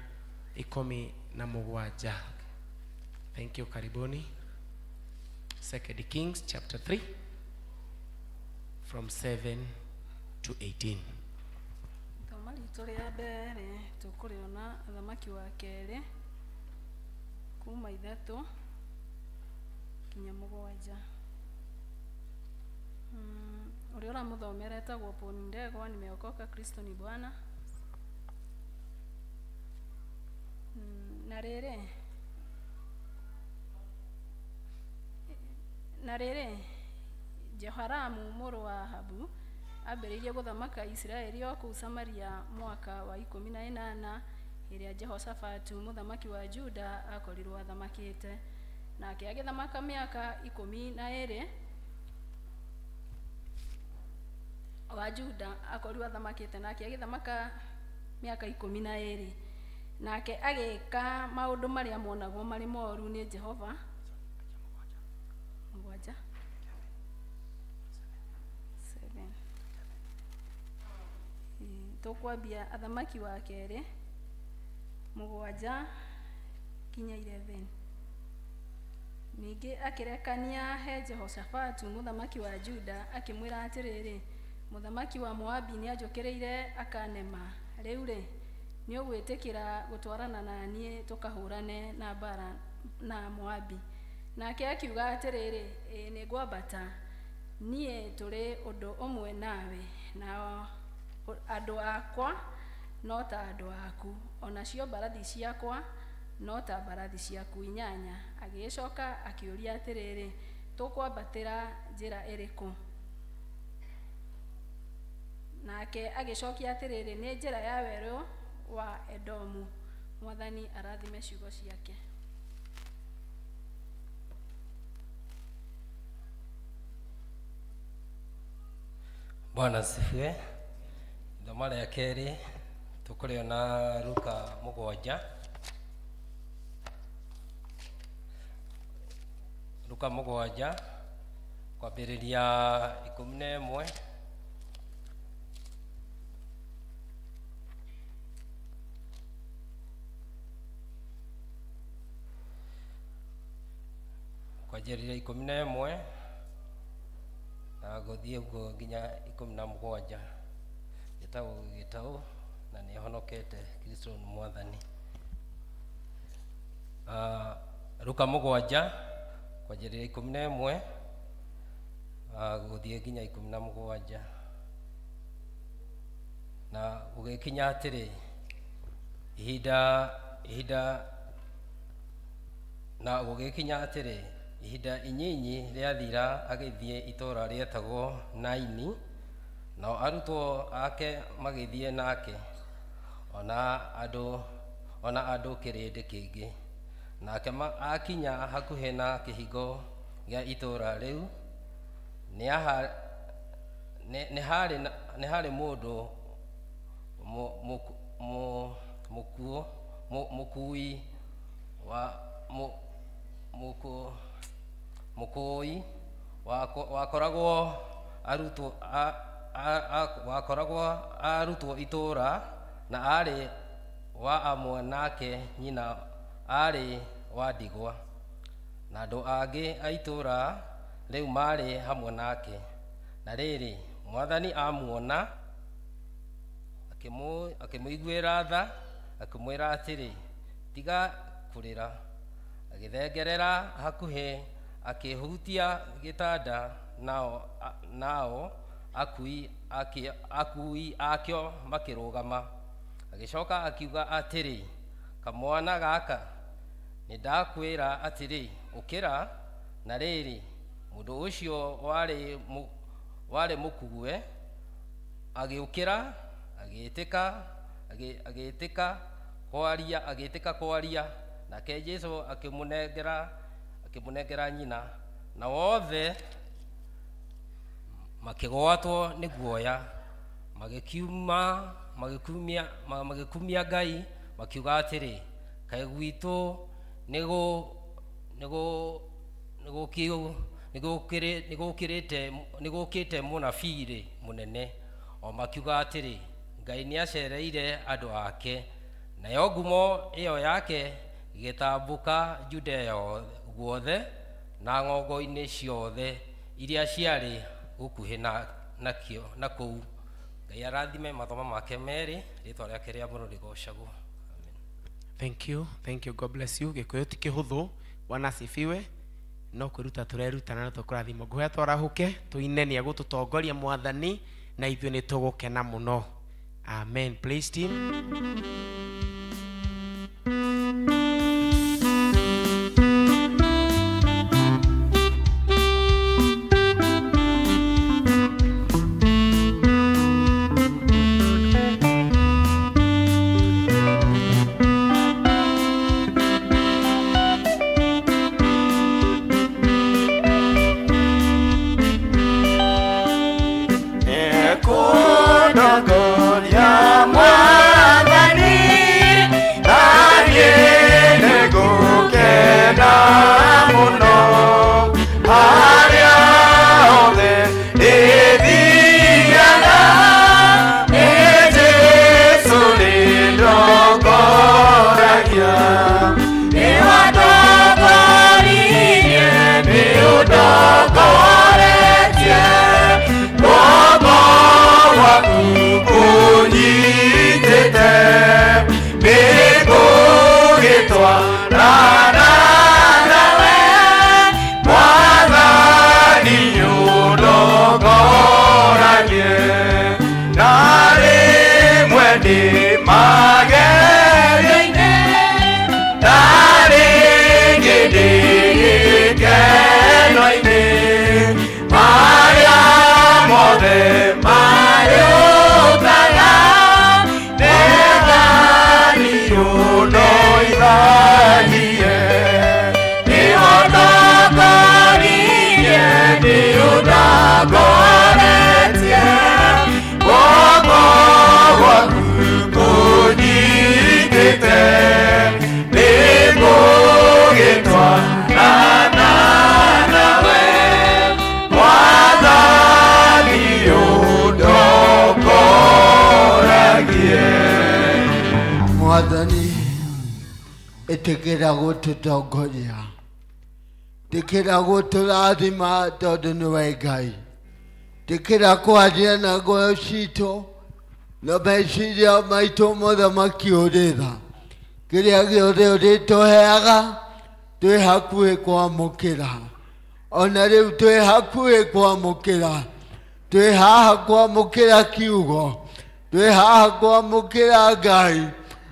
17. Thank you, karibuni. 2 Kings chapter 3 from 7 to 18. Ithoma ritũ rĩa mbere tũkũrĩona Athamaki wa kerĩ kuma 3 nginya 7. Ũrĩa ũramũthomera etagwo Paul Ndegwa, nimeokoka, Kristo ni Bwana. Na rĩrĩ Jehoramu mũrũ wa Ahabu ambĩrĩirie gũthamaka Isiraeli o kũu Samaria mwaka wa 18 ĩrĩa Jehoshafatu mũthamaki wa Juda akorirwo athamakĩte. Nake agĩthamaka mĩaka 12 wa Juda akorirwo athamakĩte, nake agĩthamaka mĩaka 12. Nake agĩka maũndũ marĩa monagwo marĩ moru nĩ Jehova. 7 Tũkwambia Athamaki wa kerĩ 7 nginya 11. Ningĩ akĩrekania he Jehoshafatu mũthamaki wa Juda akĩmwĩra atĩrĩrĩ, mũthamaki wa Moabi nĩanjũkĩrĩire akanema. Rĩu rĩ, nĩũgwĩtĩkĩra gũtwarana na niĩ tũkahũrane na mbara na Moabi? Nake akiuga atĩrĩrĩ, ĩĩ nĩngwambata, niĩ tũrĩ ũndũ ũmwe nawe, nao andũ akwa no ta andũ aku, onacio mbarathi ciakwa no ta mbarathi ciaku 8. Agĩcoka akĩũria atĩrĩrĩ, tũkwambatĩra njĩra ĩrĩkũ? Nake agĩcokia atĩrĩrĩ, nĩ njĩra ya werũ wa Edomu. Mwathani arathime ciugo ciake. Bwana asifiwe. Ithoma rĩa kerĩ tũkũrĩona Luka 7. Luka 7 kwambĩrĩria 11. Kwanjĩrĩria 11 na gũthiĩ ũguo nginya 17. Gĩtagwo Gĩtaũ na nĩhonokete, Kristo nĩ Mwathani. Luka 7 kwanjĩrĩria 11 gũthiĩ nginya 17. Na gũgĩkinya atĩrĩ, ihinda inyinyi rĩathira agĩthiĩ itũũra rĩetagwo Naini, nao arutwo ake magĩthiĩ nake, ona andũ kĩrĩndĩ kĩingĩ. Nake akinya hakuhĩ na kĩhingo gĩa itũũra rĩu, nĩ harĩ mũndũ mũkũi wakoragwo arutwo itũũra, na aarĩ wa amwe nake nyina aarĩ wa ndigwa, na andũ angĩ a itũũra rĩu maarĩ hamwe nake. Na rĩrĩ, Mwathani amuona Akĩmũiguĩra tha, akĩmwĩra atĩrĩ, tiga kũrĩra. Agĩthengerera hakuhĩ, akĩhutia gĩtanda, nao akui akĩo makĩrũgama. Agĩcoka akiuga atĩrĩ, kamwana gaka, nĩndakwĩra atĩrĩ, ũkĩra. Na rĩrĩ, mũndũ ũcio warĩ mũkugue agĩũkĩra, agĩtĩka kwaria. Nake Jesũ akĩmũnengera nyina, na othe makĩgwatwo nĩ guoya, magĩkumia Ngai, makiuga atĩrĩ, kaĩ gwitũ nĩgũkĩte mũnabii mũnene. O makiuga atĩrĩ, Ngai nĩacereire andũ ake. Nayo ngumo ĩyo yake ĩgĩtambũka Judea guothe na ng'ongo-inĩ ciothe iria ciarĩ gũkuhĩ na kũu. Ngai arathime mathomo make merĩ, rĩtwa rĩake rĩamũrwo rĩgocagwo. Thank you, thank you, God bless you. Gĩkũyũ ti kĩhũthũ, Bwana asifiwe. No kwĩruta tũrerutana na tũkũrathimwo. Ngũhe twarahũke tũine nĩ egũtũtongoria Mwathani, na ithuĩ nĩ tũgũkena mũno. Amen. Please team. Mwathani, ĩtĩkĩra gũtũtongoria, tĩkĩra gũtũrathima tondũ nĩwe Ngai, tĩkĩra kwaria na ngoro citũ na meciria maitũ, Mũthamaki ũrĩ tha. Kĩrĩa gĩothe ũrĩtũheaga twĩ hakuhĩ kwamũkĩra, ona rĩu twĩ hakuhĩ kwamũkĩra, twĩ haha kwamũkĩra kiugo, twĩ haha kwamũkĩra Ngai,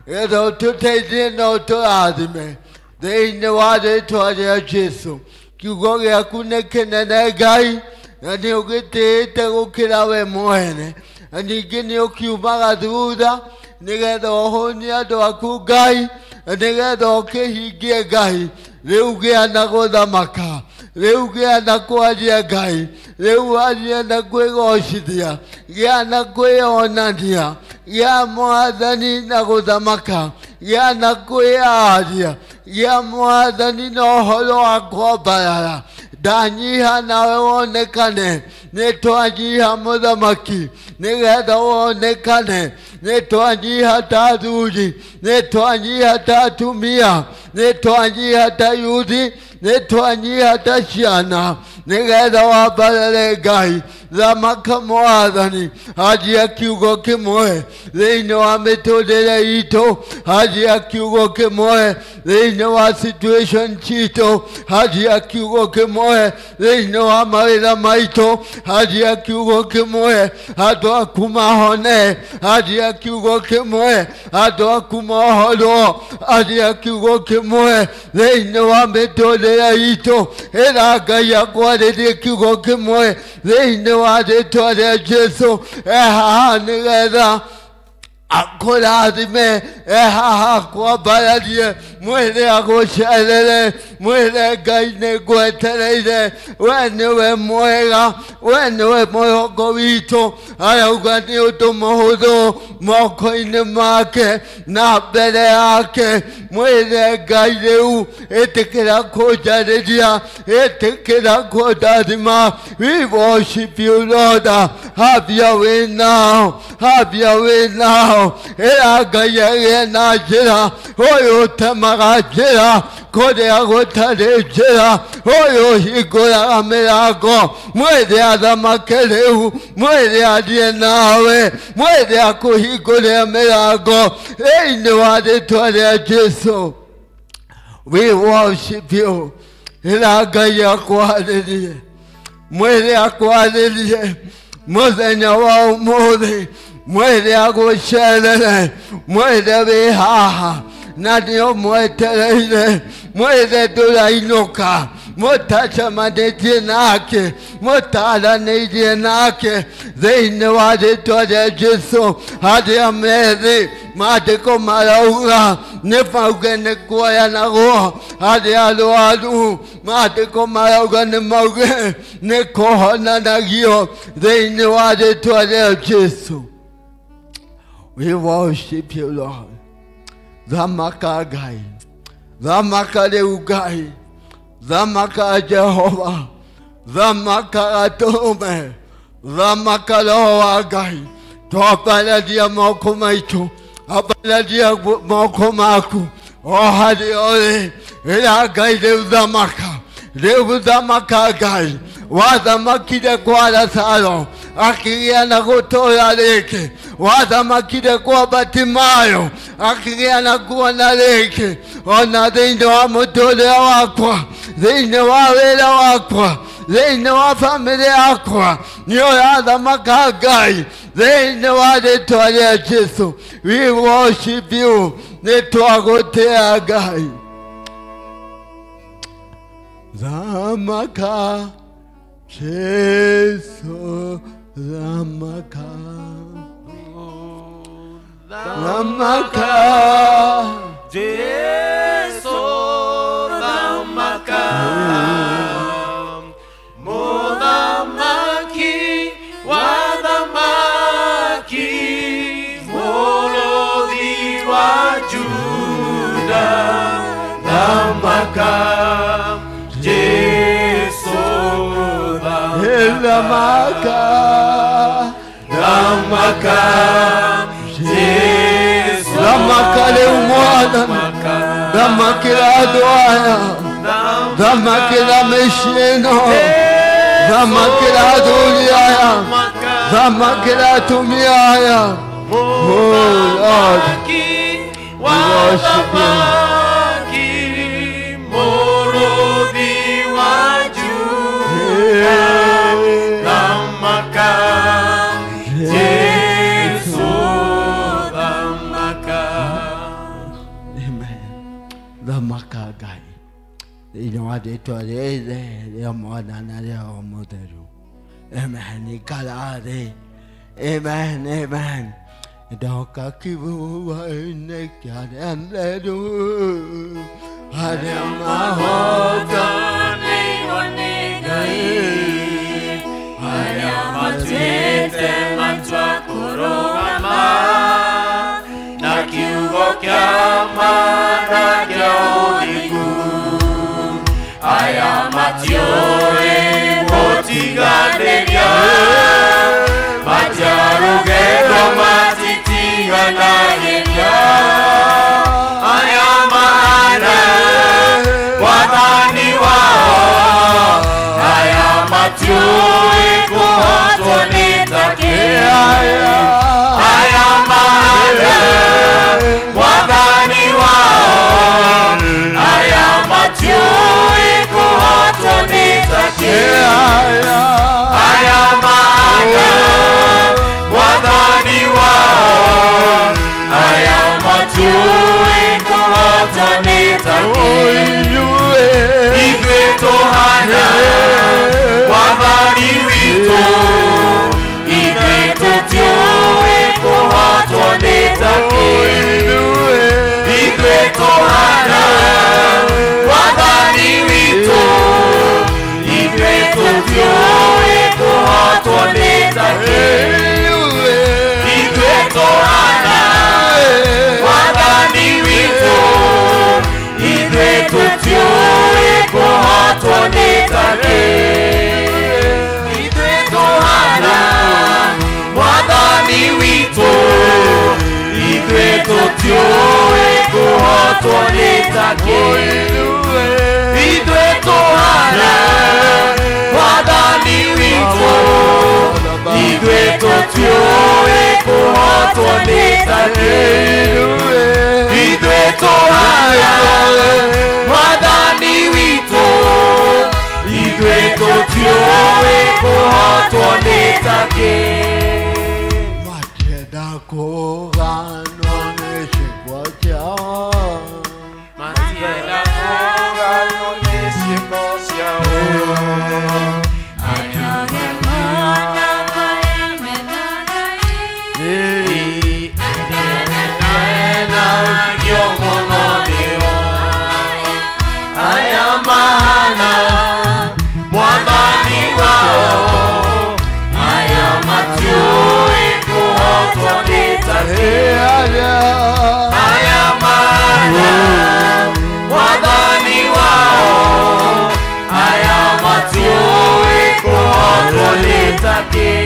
getha ũtũteithie na ũtũrathime thĩinĩ wa rĩtwa rĩa Jesũ. Kiugo gĩaku nĩ kĩnene Ngai, na nĩ ũgĩtĩĩte gũkĩra we mwene, na ningĩ nĩ ũkiumaga thutha nĩgetha ũhũnie andũ aku Ngai, na nĩgetha ũkĩhingie Ngai. Rĩu gĩa na gũthamaka, rĩu gĩa na kwaria Ngai, rĩu aria na kwĩgocithia, gĩa na kwĩonania, gĩa Mwathani na gũthamaka, gĩa na kwĩyaria, gĩa Mwathani na ũhoro wa kwambarara. Ndanyiha nawe wonekane, nĩ twanyiha Mũthamaki, Nĩgetha wonekane. Nĩ twanyiha ta athuri, nĩ twanyiha ta atumia, nĩ twanyiha ta yuthi, nĩ twanyiha ta ciana, nĩgetha wambarare Ngai. Thamaka Mwathani, anjia kiugo kĩmwe thĩinĩ wa mĩtũrĩre itũ, anjia kiugo kĩmwe thĩinĩ wa situation citũ, anjia kiugo kĩmwe thĩinĩ wa mawĩra maitũ, anjia kiugo kĩmwe andũ aku mahone, anjia kiugo kĩmwe andũ aku mohorwo, anjia kiugo kĩmwe thĩinĩ wa mĩtũrĩre itũ. Ĩra Ngai akwarĩrie kiugo kĩmwe thĩinĩ wa rĩtwa rĩa Jesũ. Ehaha nĩgetha akũrathime, ehaha akwambararie, mwĩre agũcerere, mwĩre Ngai nĩ ngwetereire, we nĩwe mwega, we nĩwe mwĩhoko witũ. Arauga nĩ ũndũ mũhũthũ moko-inĩ make na mbere yake. Mwĩre Ngai rĩu, ĩtĩkĩra kũnjarĩria, ĩtĩkĩra kũndathima. We worship you, Lord. Have your way now, have your way now. Ĩra Ngai agĩe na njĩra, ũyũ ũtemaga njĩra kũrĩa gũtarĩ njĩra, ũyũ ũhingũraga mĩrango. Mwĩre athamake rĩu, mwĩre athiĩ nawe, mwĩre akũhingũre mĩrango thĩinĩ wa rĩtwa rĩa Jesũ. We worship you. Ĩra Ngai akwarĩrie, mwĩre akwarĩrie mũthenya wa ũmũthĩ, mwĩre agũcerere, mwĩre wĩ haha na nĩ ũmwetereire, mwĩre ndũrainũka, mũtacemanĩtie nake, mũtaranĩirie nake thĩinĩ wa rĩtwa rĩa Jesũ. Arĩa methĩ maandĩko marauga nĩ mauge nĩ kuoyanagwo, arĩa arwaru maandĩko marauga nĩ mauge nĩ kũhonanagio thĩinĩ wa rĩtwa rĩa Jesũ. We worship you, Lord. Thamaka Ngai, thamaka rĩu Ngai, thamaka Jehova, thamaka gatũme, thamaka Roho wa Ngai. Twambararia moko maitũ, ambararia moko maku o harĩa ũrĩ. Ĩra Ngai rĩu thamaka, rĩu thamaka Ngai. Wathamakire kwa Lazaro akĩgĩa na gũtũũra rĩngĩ, wathamakire kwa Batimayo akĩgĩa na kuona rĩngĩ. Ona thĩinĩ wa mũtũũrĩre wakwa, thĩinĩ wa wĩra wakwa, thĩinĩ wa bamĩrĩ yakwa, nĩ ũrathamaka Ngai thĩinĩ wa rĩtwa rĩa Jesũ. We worship you. Nĩ twagũtĩĩa Ngai. Thamaka Jesũ, thamaka, thamaka Jesũ, thamaka, mũthamaki wa thamaki, mũrũthi wa Juda, thamaka Jesũ, thamaka, thamaka Jesũ, thamaka rĩu Mwathani, thamakĩra andũ aya, thamakĩra mĩciĩ ĩno, thamakĩra athuri aya, thamakĩra atumia aya. Oh Lord, we worship you. Mũrũthi wa Juda, thamaka Jesũ, thamaka. Amen. Thamaka Ngai thĩinĩ wa rĩtwa rĩa Ithe, rĩa Mwana na rĩa Roho Mũtheru. Amen. Ikara thĩ. Amen. Amen. Ndoka kibuga-inĩ kĩa arĩa atheru, arĩa mahotanĩirwo nĩ Ngai, arĩa matuĩte matua kũrũgama na kiugo kĩa ma na kĩa ũthingu. Aya matiũĩ gũtiganĩria, matiarũgamire tũhana Mwathani witũ ithuĩ tũtiũĩ kũhotwo nĩ takĩ ithuĩ tũhana Mwathani witũ ithuĩ tũtiũĩ kũhotwo nĩ takĩ ithuĩ tũhana Mwathani witũ ithuĩ tũtiũĩ kũhotwo nĩ takĩ ithuĩ tũhana Mwathani witũ ithuĩ tũtiũĩ kũhotwo nĩ takĩ ithuĩ tũhana Mwathani witũ ithuĩ tũtiũĩ kũhotwo nĩ takĩ Matienda kũganwo nĩ ciĩko ciao Matienda kũganwo nĩ ciĩko ciao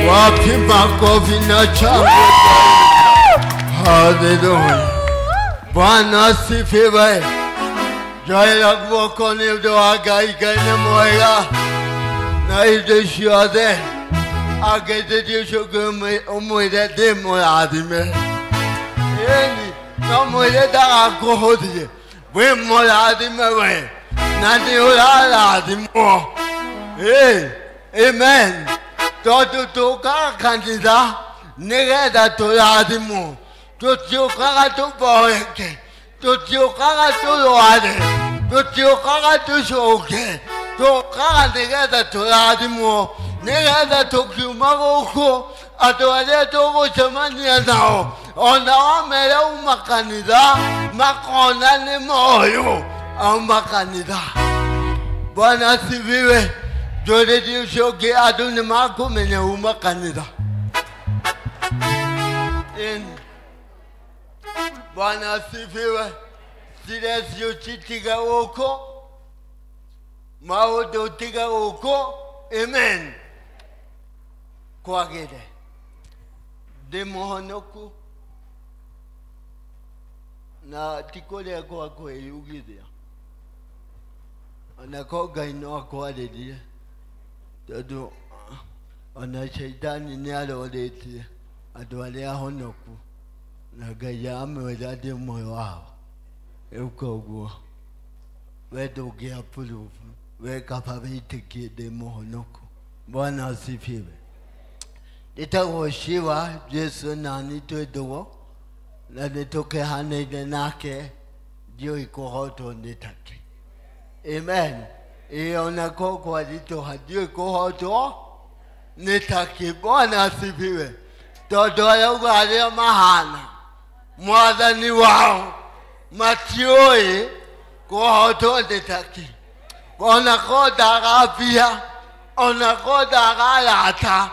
Wapi makofi na shangwe. Haleluya. Bwana asifiwe. Njoera guoko nĩ ũndũ wa Ngai, Ngai nĩ mwega na indo ciothe angeithĩtie ũcio ũngĩ ũmwĩre ndĩ mũrathime. Ĩni no mwĩre ndagakũhũthie, wĩ mũrathime we na nĩ ũrarathimwo. Amen. Tondũ tũkaga kanitha nĩgetha tũrathimwo, tũtiũkaga tũboeke, tũtiũkaga tũrware, tũtiũkaga tũcoke, tũkaga nĩgetha tũrathimwo, nĩgetha tũkiuma gũkũ andũ arĩa tũgũcemania nao ona wamera uma kanitha makona nĩ moyũ auma kanitha. Bwana asifiwe. Njũrĩrie ũcio ũngĩ andũ nĩ makũmenya uma kanitha. Bwana asifiwe. Stress ũcitiga gũkũ, maũndũ ũtiga gũkũ. Amen. Kwagĩre ndĩ mũhonoku na ti kũrĩa gwa kwĩyugithia, ona ko Ngai no akwarĩrie tondũ ona caitani nĩ arorĩtie andũ arĩa ahonoku na Ngai amwĩra ndĩ ũmwe wao. Rĩu koguo we ndũngĩ approve, we kaba wĩtĩkie ndĩ mũhonoku. Bwana asifiwe. Ndĩtagwo Shiwa Jesu nani twĩ ndũgũ na nĩ tũkĩhanĩire nake ndiũĩ kũhotwo nĩ takĩ. Amen. Ĩĩ ona ko kwaritũha ndiũĩ kũhotwo nĩ takĩ. Bwana asifiwe. Tondũ arauga arĩa mahana Mwathani wao matiũĩ kũhotwo nĩ takĩ. Ona ko ndagambia, ona ko ndagarata,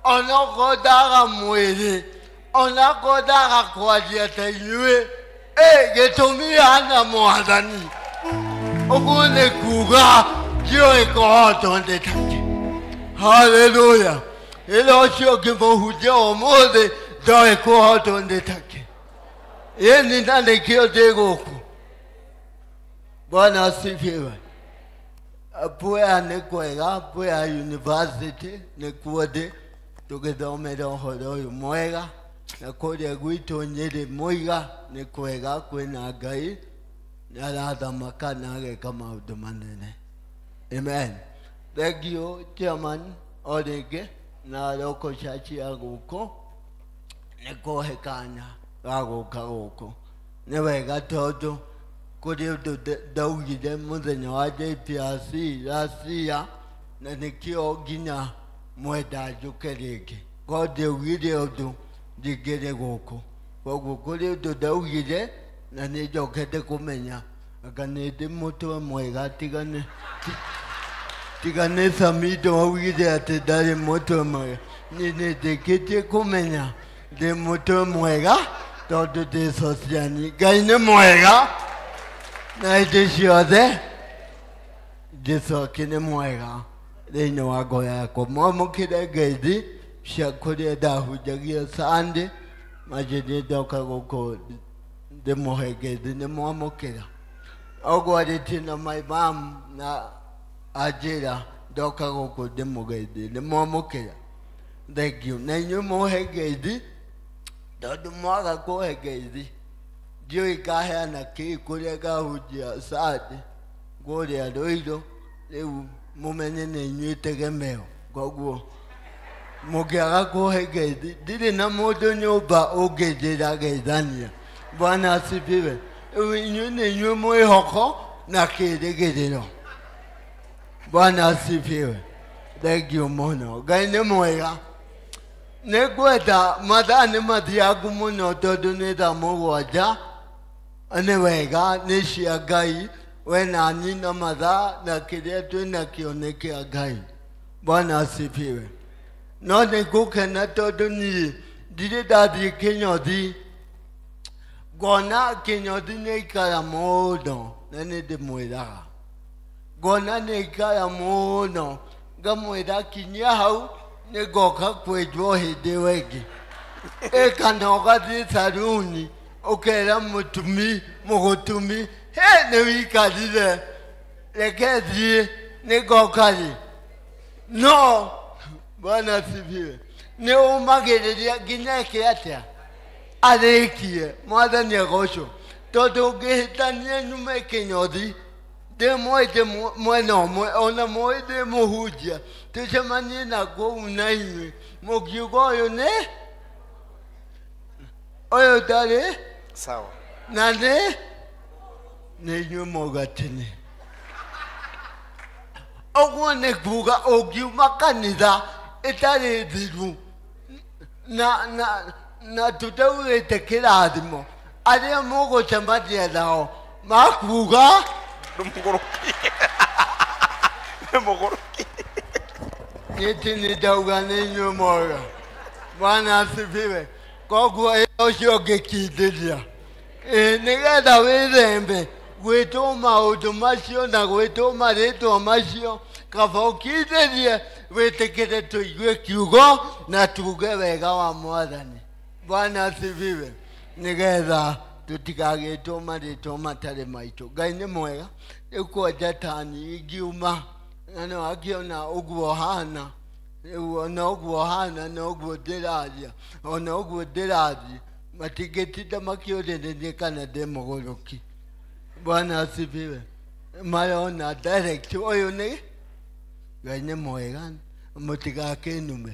ona ko ndagamwĩrĩ, ona ko ndagakwaria ta inyuĩ, gĩtũmi hana Mwathani. Ũguo nĩ kuga ndiũĩ kũhotwo nĩ takĩ. Haleluya. Ĩra ũcio ũngĩ mũhunjia ũmũthĩ ndoĩ kũhotwo nĩ takĩ. Ĩni na nĩkĩo ndĩ gũkũ. Bwana asifiwe. Puea nĩ kwega, Puea University nĩkuo ndĩ tũgĩthomera ũhoro ũyũ mwega, na kũrĩa gwitũ Nyĩrĩ Mũiga nĩ kwega, kwĩna Ngai nĩ arathamaka na ageka maũndũ manene. Amen. Thank you chairman o rĩngĩ na local church ya gũkũ nĩ kũhe kanya ga gũka gũkũ. Nĩ wega tondũ kũrĩ ũndũ ndaugire mũthenya wa JPRC last year na nĩkĩo nginya mwenda njũke rĩngĩ. Korwo ndiaugire ũndũ ndingĩrĩ gũkũ. Koguo kũrĩ ũndũ ndaugire Na nĩ njokete kũmenya anga nĩ ndĩ mũtwe mwega tiga nĩ Samido augire atĩ ndarĩ mũtwe mwega. Niĩ nĩ ndĩkĩtie kũmenya ndĩ mũtwe mwega tondũ ndĩ Sociani. Ngai nĩ mwega na hĩndĩ ciothe Jesu akĩrĩ mwega thĩinĩ wa ngoro yakwa. Mwamũkĩre ngeithi cia kũrĩa ndahunjagia Sunday manjĩrie ndoka gũkũ ndĩmũhe ngeithi nĩ mwamũkĩra. Ũguo arĩtie na my mom na anjĩra ndoka gũkũ ndĩmũgeithie nĩ mwamũkĩra. Thank you. Na inyuĩ mũhe ngeithi tondũ mwaga kũhe ngeithi ndiũĩ ngaheana kĩĩ kũrĩa ngahunjia Sunday kũrĩa Rũirũ. Rĩu mũmenye nĩ inyuĩ tegemeo. Koguo mũngĩaga kũhe ngeithi ndirĩ na mũndũ nyũmba ũngĩnjĩra geithania. Bwana asifiwe. Rĩu inyuĩ nĩ inyuĩ mwĩhoko na kĩĩrĩgĩrĩro. Bwana asifiwe. Thank you mũno. Ngai nĩ mwega. Nĩ ngwenda mathaa nĩ mathiangu mũno tondũ nĩ thaa 7. Nĩ wega nĩ cia Ngai. We nani na mathaa na kĩrĩa twĩnakĩo nĩ kĩa Ngai. Bwana asifiwe. No nĩ ngũkena tondũ niĩ ndirĩ ndathiĩ kĩnyothi ngona kĩnyothi nĩ aikara mũno na nĩ ndĩmwĩraga ngona nĩ aikara mũno ngamwĩra kinyia hau nĩ ngoka kwenjwo hĩndĩ ĩyo ĩngĩ. Ĩ kana ũgathiĩ saruni ũkera mũtumi mũgũtumi he nĩ wikarire reke thiĩ nĩ ngoka rĩ. No Bwana asifiwe. Nĩ ũmagĩrĩria nginya eke atĩa arĩkie. Mwathani agocwo. Tondũ ũngĩhĩtania nyume kĩnyothi ndĩmwe ndĩ mwena ũmwe ona mũĩ ndĩ mũhunjia tũcemanie na kũu na inyuĩ mũngiuga ũyũ nĩ ũyũ ndarĩ sawa na nĩ inyuĩ mauga atĩ nĩ. Ũguo nĩ kuga ũngiuma kanitha ĩtarĩ thiru na tũtaugĩte kĩrathimo arĩa mũgũcemania nao makuga mũgũrũki. Mũgũrũki. Niĩ ti nĩ ndauga nĩ inyuĩ moga. Bwana asifiwe. Koguo ũcio ũngĩkindĩria nĩgetha wĩthembe gwĩtwo maũndũ macio na gwĩtwo marĩtwa macio kaba ũkindĩrie wĩtĩkĩre tũigue kiugo na tuge wega wa Mwathani. Bwana asifiwe. Nĩgetha tũtikagĩtwo marĩtwa matarĩ maitũ. Ngai nĩ mwega. Rĩu kwanja tani ingiuma na no akĩona ũguo hana rĩu ona ũguo hana na ũguo ndĩraria ona ũguo ndĩrathiĩ matingĩtinda makĩũrĩrĩria kana ndĩ mũgũrũki. Bwana asifiwe. Marona direct ũyũ nĩ Ngai nĩ mwega mũtigakĩnume.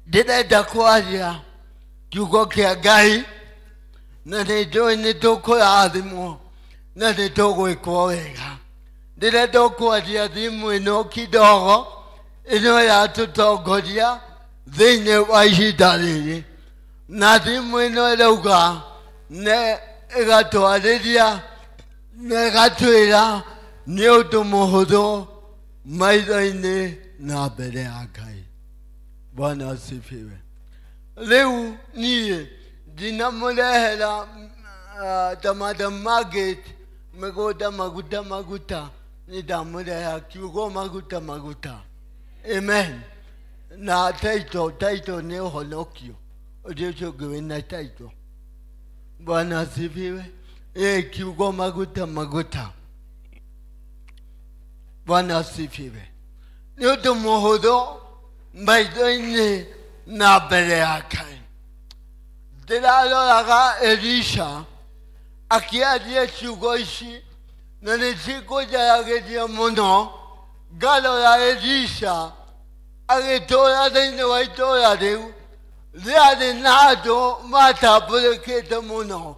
Ndĩrenda kwaria kiugo kĩa Ngai na nĩ njũĩ nĩ tũkũrathimwo na nĩ tũgwĩkwo wega. Ndĩrenda kwaria thimũ ĩno kidogo ĩno ĩratũtongoria thĩinĩ wa ihinda rĩrĩ na thimũ ĩno ĩrauga nĩ ĩgatwarĩria na ĩgatwĩra nĩ ũndũ mũhũthũ maitho-inĩ na mbere ya Ngai. Bwana asifiwe. Rĩu niĩ ndinamũrehera ta Madam Margaret mĩgũnda maguta maguta nĩ ndamũreha kiugo maguta maguta. Amen. Na title nĩ ũhonokio ũndũ ũcio ũngĩ wĩna title. Bwana asifiwe. Kiugo maguta maguta. Bwana asifiwe. Nĩ ũndũ mũhũthũ maitho-inĩ na mbere ya Ngai. Ndĩraroraga Elisha akĩaria ciugo ici na nĩ cikũnjaragĩria mũno. Ngarora Elisha agĩtũũra thĩinĩ wa itũũra rĩu rĩarĩ na andũ matambũrĩkĩte mũno,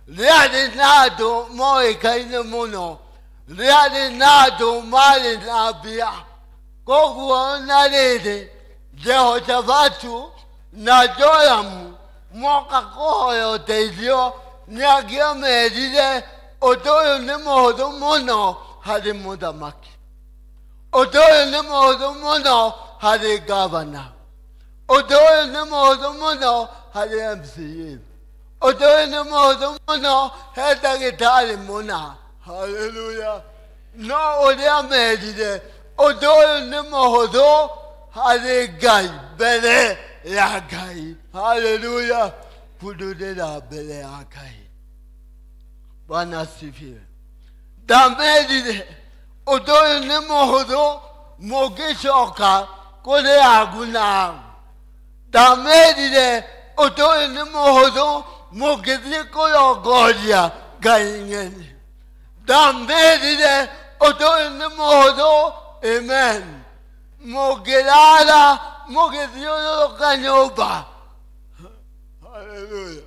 rĩarĩ na andũ moĩkaine mũno, rĩarĩ na andũ marĩ na mbia. Koguo na rĩrĩ Jehoshafatu na Joramu Moka kũhoya ũteithio nĩ angĩamerire ũndũ ũyũ nĩ mũhũthũ mũno harĩ mũthamaki, ũndũ ũyũ nĩ mũhũthũ mũno harĩ gavana, ũndũ ũyũ nĩ mũhũthũ mũno harĩ MCA, ũndũ ũyũ nĩ mũhũthũ mũno he ndagĩtarĩ mũna. Haleluya. No ũrĩa merire ũndũ ũyũ nĩ mũhũthũ harĩ Ngai, mbere ya Ngai. Haleluya. Kududira mbere ya Ngai. Bwana asifiwe. Ndamerire ũndũ ũyũ nĩ mũhũthũ mũngĩcoka kũrĩ agu na agu. Ndamerire ũndũ ũyũ nĩ mũhũthũ mũngĩthiĩ kũrongoria Ngai ng'eni. Ndamerire ũndũ ũyũ nĩ mũhũthũ, amen, mũngĩrara mũgĩthiũrũrũka nyũmba. Haleluya.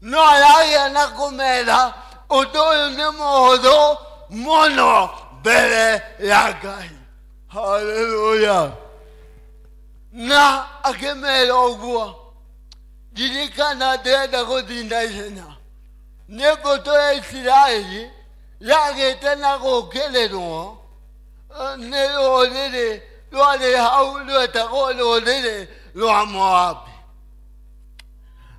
No aragĩa na kũmera ũndũ ũyũ nĩ mũhũthũ mũno mbere ya Ngai. Haleluya. Na akĩmera ũguo, ririkana ndĩrenda gũthiĩ na ihenya. Nĩ mbũtũ ya Isiraeli yagĩte na gũũkĩrĩrwo nĩ rũrĩrĩ rwarĩ hau rwetagwo rũrĩrĩ rwa Moabi.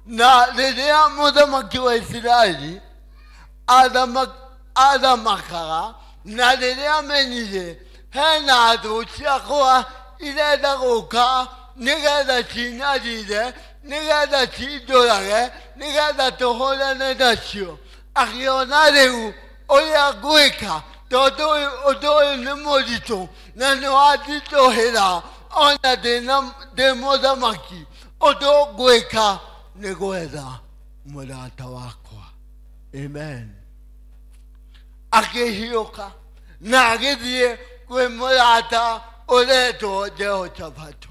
Na rĩrĩa mũthamaki wa Isiraeli athamakaga, na rĩrĩa amenyire hena thũ ciakwa irenda gũka nĩgetha cinyarire, nĩgetha cinjũrage, nĩgetha tũhũrane nacio, akĩona rĩu ũrĩa ngwĩka tondũ ũndũ ũyũ nĩ mũritũ na nĩ wanditũhĩra ona ndĩ mũthamaki, ũndũ ngwĩka nĩ gwetha mũrata wakwa. Amen. Akĩhiũka na agĩthiĩ kwĩ mũrata ũretwo Jehoshafatu.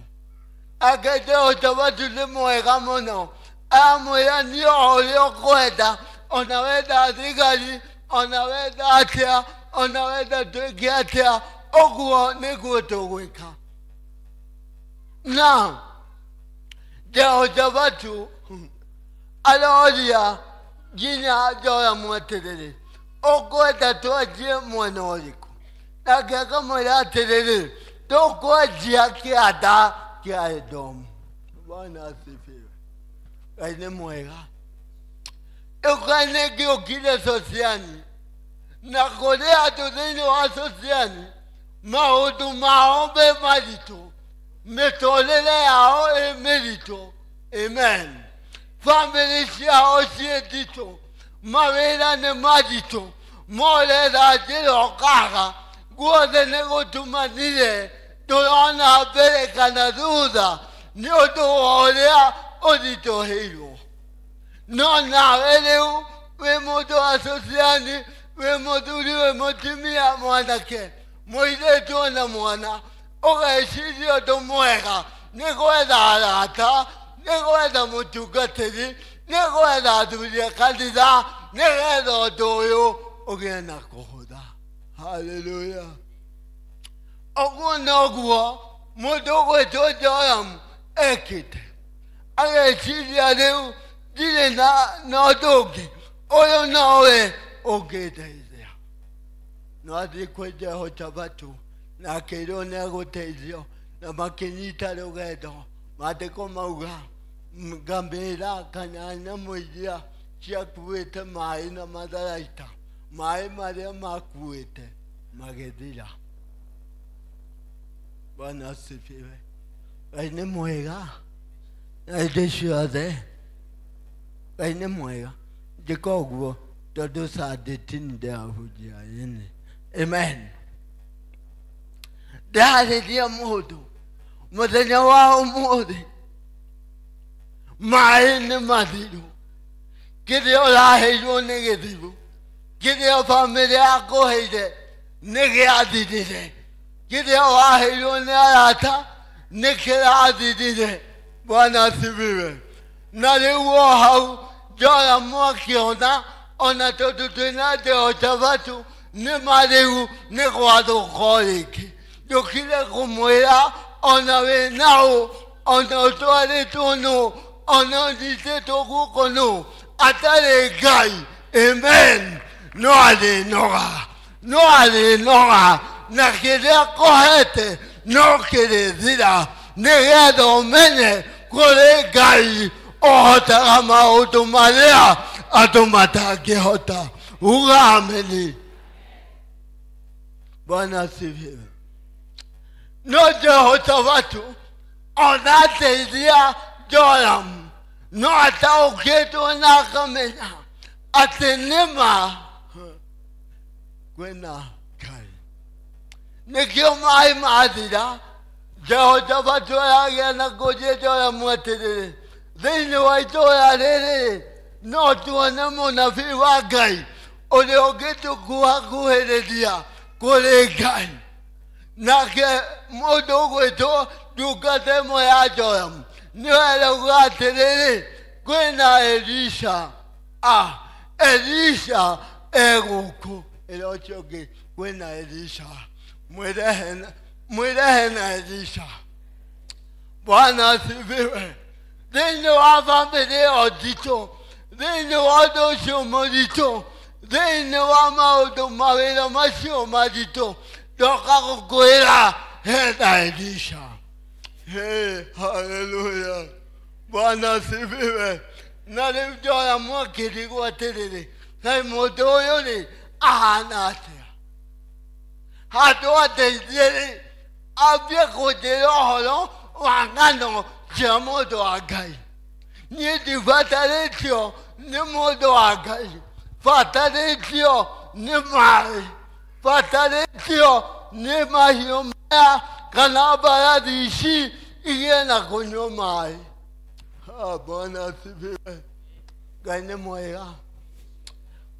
Ake Jehoshafatu nĩ mwega mũno, aramwĩra niĩ o ũrĩa ũkwenda, ona wenda thigari, ona wenda atĩa, ona wenda twĩke atĩa, ũguo nĩguo tũgwĩka. Na Jehoshafatu aroria nginya Joramu atĩrĩrĩ, ũkwenda twanjie mwena ũrĩkũ? Nake akamwĩra atĩrĩrĩ, tũkwanjia kĩanda kĩa Edomu. Bwana asifiwe. Ngai nĩ mwega. Ĩũka nĩngĩũkire Sosiani, na kũrĩ andũ thĩinĩ wa Sosiani maũndũ mao me maritũ, mĩtũrĩre yao ĩ mĩritũ. Amen. Bamĩrĩ ciao ciĩ nditũ, mawĩra nĩ maritũ, moretha njĩra ũkaga, guothe nĩ gũtumanire, ndũrona mbere kana thutha nĩ ũndũ wa ũrĩa ũritũhĩirwo. No nawe rĩu wĩ mũndũ wa Sosiani, wĩ mũthuri, wĩ mũtumia, mwanake, mũirĩtu ona mwana, ũgeciria ũndũ mwega nĩ gwetha arata, nĩ gwetha mũtungatĩri, nĩ gwetha athuri a kanitha, nĩgetha ũndũ ũyũ ũgĩe na kũhũtha. Haleluya. Ũguo noguo mũndũ ũgwĩtwo Joramu ekĩte, ageciria rĩu ndirĩ na ũndũ ũngĩ, ũyũ nowe ũngĩndeithia. No athiĩ kwĩ Jehoshafatu na akĩrwo nĩ agũteithio, na makĩnyita rũgendo. Maandĩko mauga ngamĩra kana nyamũ iria ciakuĩte maĩ na matharaita, maĩ marĩa makuĩte magĩthira. Bwana asifiwe. Ngai nĩ mwega na hĩndĩ ciothe. Ngai nĩ mwega. Njĩka ũguo tondũ Sunday ti ndĩrahunjia ĩni. Amen. Ndĩrarĩria mũndũ mũthenya wa ũmũthĩ, maĩ nĩ mathiru, kĩrĩa ũraheirwo nĩ gĩthiru, kĩrĩa bamĩrĩ yakũheire nĩ gĩathirire, kĩrĩa waheirwo nĩ arata nĩ kĩrathirire. Bwana asifiwe. Na rĩu o hau Joramu akĩona ona tondũ twĩna Jehoshafatu nĩ marĩu nĩ gwathũka o rĩngĩ. Ndũkire kũmwĩra ona wĩ naũ, ona ũtwarĩtwo nũ, Ona ũnyitĩtwo guoko nũ atarĩ Ngai, amen, no arĩnoga, no arĩnoga, na kĩrĩa kũhete no kĩrĩthira, nĩgetha ũmenye kũrĩ Ngai ũhotaga maũndũ marĩa andũ matangĩhota. Uga ameni. Bwana asifiwe. No Jehoshafatu ona ateithia Joramu no ataũkĩtwo na akamenya atĩ nĩma kwĩna Ngai. Nĩkĩo maĩ mathira Jehoshafatu aragĩa na kũnjia Joramu atĩrĩrĩ, thĩinĩ wa itũũra rĩrĩ no tuone mũnabii wa Ngai ũrĩa ũngĩtũkuhakuhĩrĩria kũrĩ Ngai. Nake mũndũ ũgwĩtwo ndungata ĩmwe ya Joramu nĩwe arauga atĩrĩrĩ, kwĩna Elisha, Elisha egũkũ. Ĩra ũcio ũngĩ kwĩna Elisha, mwĩre hena Elisha. Bwana asifiwe. Thĩinĩ wa bamĩrĩ ĩyo nditũ, thĩinĩ wa ũndũ ũcio mũritũ, thĩinĩ wa maũndũ mawĩra macio maritũ, ndoka gũkwĩra hena Elisha. Hey, haleluya. Bwana asifiwe. Na rĩu Joramu akĩrigwo atĩrĩrĩ, kaĩ mũndũ ũyũ rĩ ahana atĩa? Handũ andeithie rĩ, ambie kũnjĩra ũhoro wa ng'ano cia mũndũ wa Ngai. Niĩ ndibatarĩtio nĩ mũndũ wa Ngai, batarĩtio nĩ maĩ, batarĩtio nĩ mahiũ maya kana mbarathi ici igĩe na kũnyua maĩ. Bwana asifiwe. Ngai nĩ mwega.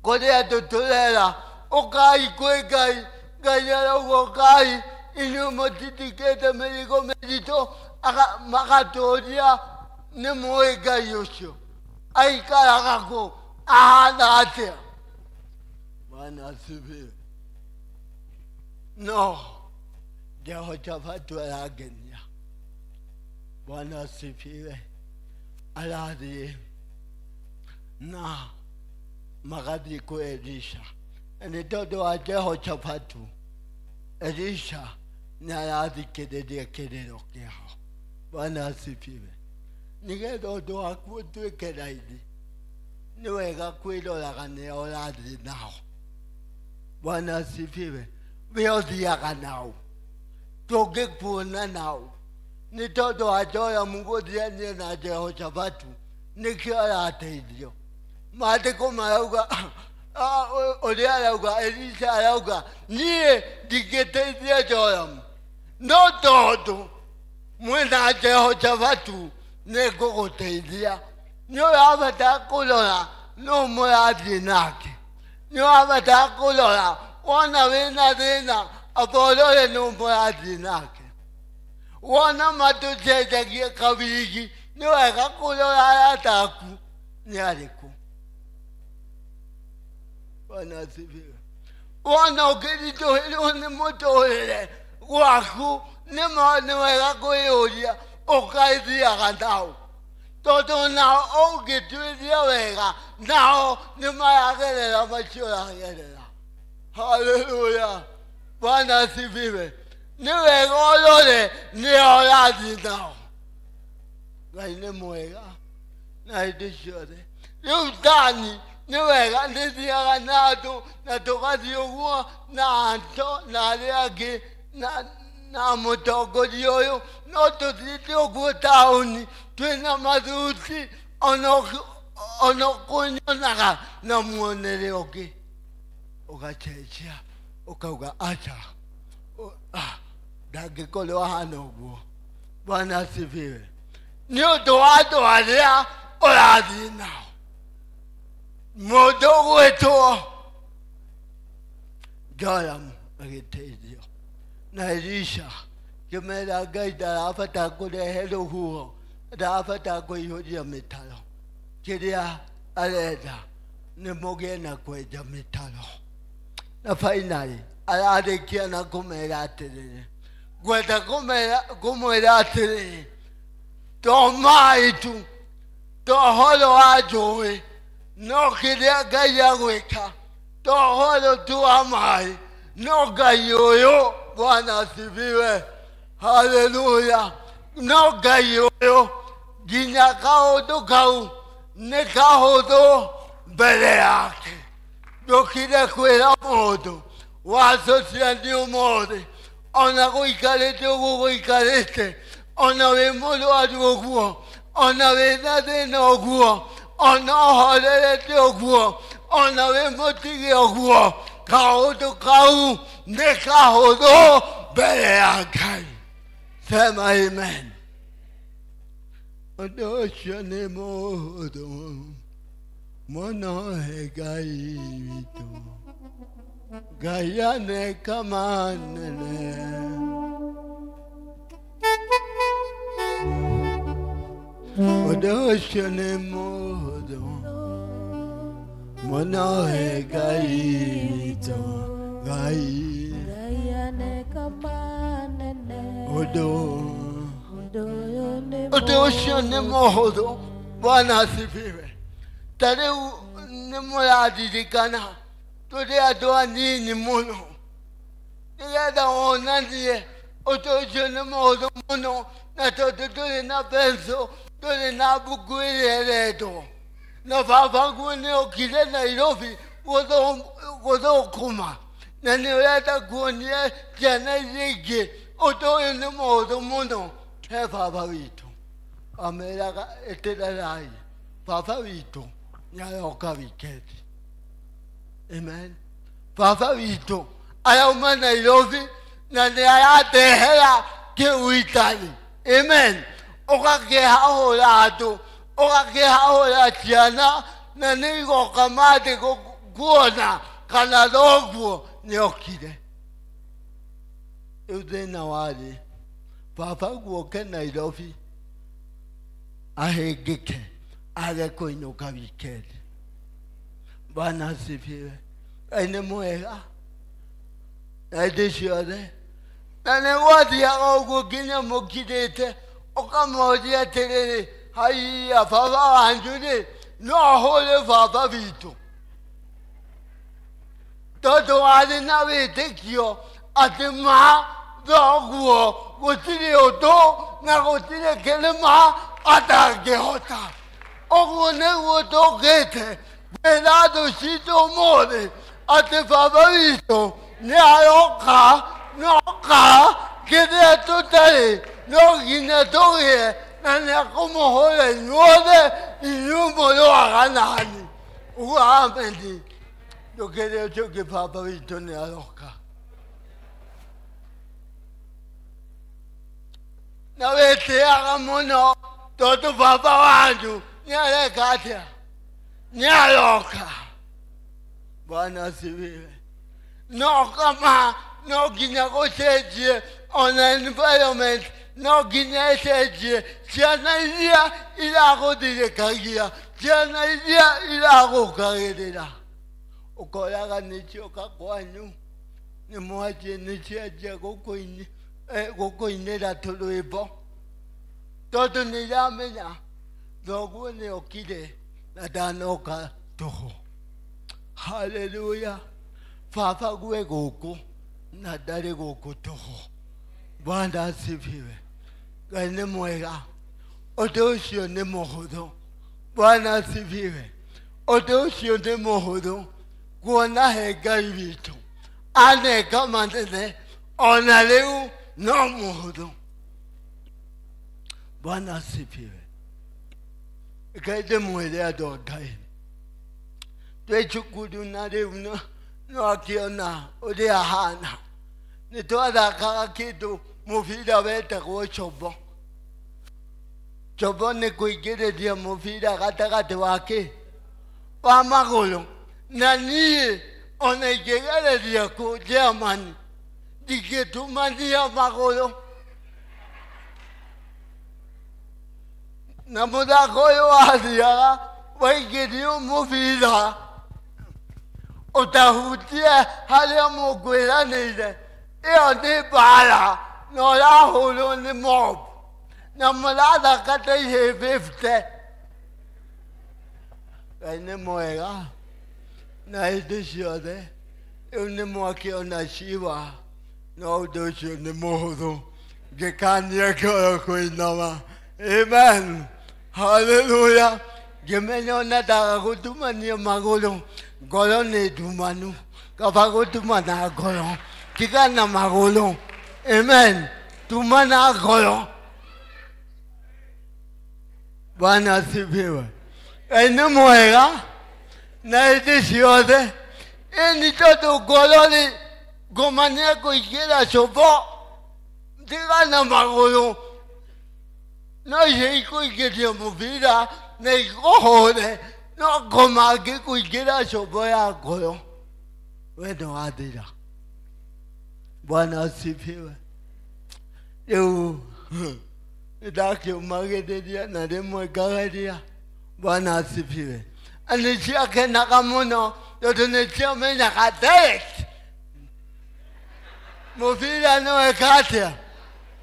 Kũrĩ andũ tũrera ũkai kwĩ Ngai, Ngai arauga ũkai inyuĩ mũtitikĩte mĩrigo mĩritũ, magatũria nĩ mũĩ Ngai ũcio aikaraga kũ, ahana atĩa? Bwana asifiwe. No Jehoshafatu arangenia. Bwana asifiwe. Arathiĩ na magathiĩ kwĩ Elisha. Nĩ tondũ wa Jehoshafatu, Elisha nĩ arathikĩrĩria kĩrĩro kĩao. Bwana asifiwe. Nĩgetha ũndũ waku ũtuĩke raithi, nĩ wega kwĩroraga nĩa ũrathiĩ nao. Bwana asifiwe. We ũthiaga nao, tũngĩkuona nao. Nĩ tondũ wa Joramu gũthiania na Jehoshafatu, nĩkĩo arateithio. Maandĩko marauga ũrĩa arauga, Elisha arauga, niĩ ndingĩteithia Joramu, no tondũ mwĩna Jehoshafatu nĩngũgũteithia. Nĩ ũrabatara kũrora nũ mũrathiĩ nake, nĩ ũrabatara kũrora wona wĩna thĩna amba ũrore nũ mũrathiĩ nake. Wona matũcenjagie kawigi, nĩ wega kũrora arata aku nĩ arĩkũ. Bwana asifiwe. Wona ũkĩritũhĩrwo nĩ mũtũrĩre gwaku, nĩ wega kwĩyũria ũkaithiaga nao, tondũ nao ũngĩtuĩria wega nao nĩ maragerera macio ũragerera. Haleluya. Bwana asifiwe. Nĩ wega ũrore nĩa ũrathiĩ nao. Ngai nĩ mwega na hĩndĩ ciothe. Rĩu Dani nĩ wega nĩ thiaga na andũ na tũgathiĩ ũguo na Anto na arĩa angĩ na mũtongoria ũyũ, no tũthiĩte ũguo taũni twĩna mathuti ona kũnyonaga na muonere ũngĩ, ũgacenjia ũkauga aca, ndangĩkorwo ahana ũguo. Bwana asifiwe. Nĩ ũndũ wa andũ arĩa ũrathiĩ nao. Mũndũ ũgwĩtwo Joramu agĩteithio na Elisha kĩmera Ngai ndarabatara kũrehe rũhuho, ndarabatara kũihũria mĩtaro, kĩrĩa arenda nĩ mũgĩe na kwenja mĩtaro. Na finally ararĩkia na kũmera atĩrĩrĩ, ngwenda kũmwĩra atĩrĩrĩ, to maĩ tu To ũhoro wa njũĩ no kĩrĩa Ngai agwĩka, to ũhoro tu wa maĩ no Ngai ũyũ. Bwana asifiwe, haleluya. No Ngai ũyũ nginya kaũndũ kau nĩ kahũthũ mbere yake. Ndũkire kwĩra mũndũ wacociani ũmũthĩ, ona gũikarĩte ũguo gũikarĩte, ona wĩ mũrwaru ũguo, ona wĩna thĩna ũguo, ona ũhorerete ũguo, ona wĩ mũtige ũguo, kaũndũ kau nĩ kahũthũ mbere ya Ngai. Sema amen. Ũndũ ũcio nĩ mũhũthũ mũno he Ngai witũ. Ngai aneka manene. Ũndũ ũcio nĩ mũhũthũ mũno he Ngai witũ. Ngai ũndũ ũcio nĩ mũhũthũ. Bwana asifiwe. Ta rĩu nĩ mũraririkana tũrĩ andũ anini mũno, nĩgetha wonanie ũndũ ũcio nĩ mũhũthũ mũno, na tondũ ndũrĩ na pencil, ndũrĩ na mbuku ĩrĩa ĩrendwo, na baba guo nĩ okire Nairobi gũthũkũma, na nĩ ũrenda kuonia ciana iria ingĩ ũndũ ũyũ nĩ mũhũthũ mũno he baba witũ. Ameraga ĩtĩrerai, baba witũ nĩ aroka wikendi. Amen. Baba witũ arauma Nairobi na nĩ aratehera kĩu Italy. Amen. Ũgakĩhahũra andũ, ũgakĩhahũra ciana, na nĩ igoka mandĩko kuona kana thoguo nĩ okire. Rĩu thĩna warĩ baba guoke Nairobi ahĩngĩke age kũinũka wikendi. Bwana asifiwe. Ngai nĩ mwega na hĩndĩ ciothe, na nĩ gwathiaga ũguo nginya mũkirĩte, ũkamoria atĩrĩrĩ, haiya baba wanyu rĩ no ahũre baba witũ, tondũ warĩ na wĩtĩkio atĩ ma thoguo gũtirĩ ũndũ na gũtirĩ kĩrĩma atangĩhota. Ũguo nĩguo tũkĩte kwĩra thũ citũ ũmũthĩ atĩ baba witũ nĩ aroka, noka kĩrĩa tũtarĩ no nginya tũgĩe, na nĩ akũmũhũra inyuothe inyuĩ mũrũaga nani. Ũguo ameni. Ndũkĩre ũcio ũngĩ, baba witũ nĩ aroka. Na wĩtĩaga mũno tondũ baba wanyu nĩ areka atĩa? Nĩ aroka. Bwana asifiwe. No kama no nginya gũcenjie ona environment, no nginya ĩcenjie. Ciana iria iragũthirĩkagia, ciana iria iragũkagĩrĩra, ũkoraga nĩ cioka kwanyu nĩ mwanjie nĩ cianjia gũkũinĩra tũrwĩmbo, tondũ nĩ iramenya thoguo nĩ okire na ndanoka tũhũ. Haleluya. Baba gwe gũkũ na ndarĩ gũkũ tũhũ. Bwana asifiwe. Ngai nĩ mwega. Ũndũ ũcio nĩ mũhũthũ. Bwana asifiwe. Ũndũ ũcio nĩ mũhũthũ kuona he Ngai witũ aneka manene ona rĩu no mũhũthũ. Bwana asifiwe. Ngai ndĩmwĩre andũ a Ngai, twĩ cukuru na rĩu no akĩona ũrĩa ahana, nĩ twathakaga kĩndũ mũbira wetagwo combo. Combo nĩ kũingĩrĩria mũbira gatagatĩ wa kĩ wa magũrũ, na niĩ ona ingĩgereria kũ Germany ndingĩtumania magũrũ. Na mũthako ũyũ wathiaga waingĩrio mũbira ũtahutie harĩa mũkwĩranĩire, ĩyo nĩ mbara na ũrahũrwo nĩ mob, na mũrathaka ta ihĩ 50. Ngai nĩ mwega na hĩndĩ ciothe. Rĩu nĩ mwakĩona ciwa, no ũndũ ũcio nĩ mũhũthũ. Ngĩkania ngoro kũinama. Amen. Hallelujah. Ngĩmenya ona ndaga gũtumania magũrũ, ngoro nĩ ndumanu. Kaba gũtumana ngoro, tigana magũrũ. Amen. Tumana ngoro. Bwana asifiwe. Ngai nĩ mwega na hĩndĩ ciothe. Ĩni tondũ ngoro rĩ, ngoma nĩ ekũingĩra cobo, tigana magũrũ. No icio ikũingĩria mũbira na ikũhũre, no ngoma angĩkũingĩra cobo ya ngoro, we nĩwathira. Bwana asifiwe. Rĩu nĩndakĩũmagĩrĩria na rĩmwe ngageria. Bwana asifiwe. Na nĩciakenaga mũno tondũ nĩciamenyaga direct mũbira nĩweka atĩa,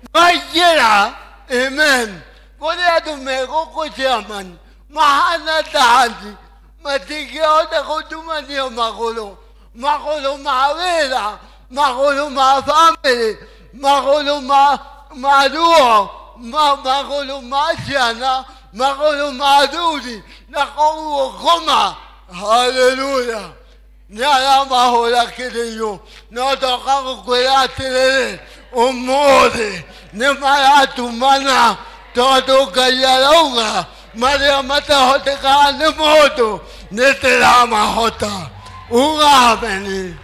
nĩwaingĩra. Amen. Kũrĩ andũ me gũkũ chairman mahana tandi matingĩhota gũtumania magũrũ, magũrũ ma wĩra, magũrũ ma bamĩrĩ, magũrũ ma ruo, magũrũ ma ciana, magũrũ ma athuri, na koguo ngoma. Haleluya. Nĩ aramahũra kĩrĩiũ, no ndoka gũkwĩra atĩrĩrĩ, ũmũthĩ nĩ maratumana tondũ Ngai arauga marĩa matahotekaga nĩ mũndũ nĩ ndĩramahota. Uga ameni.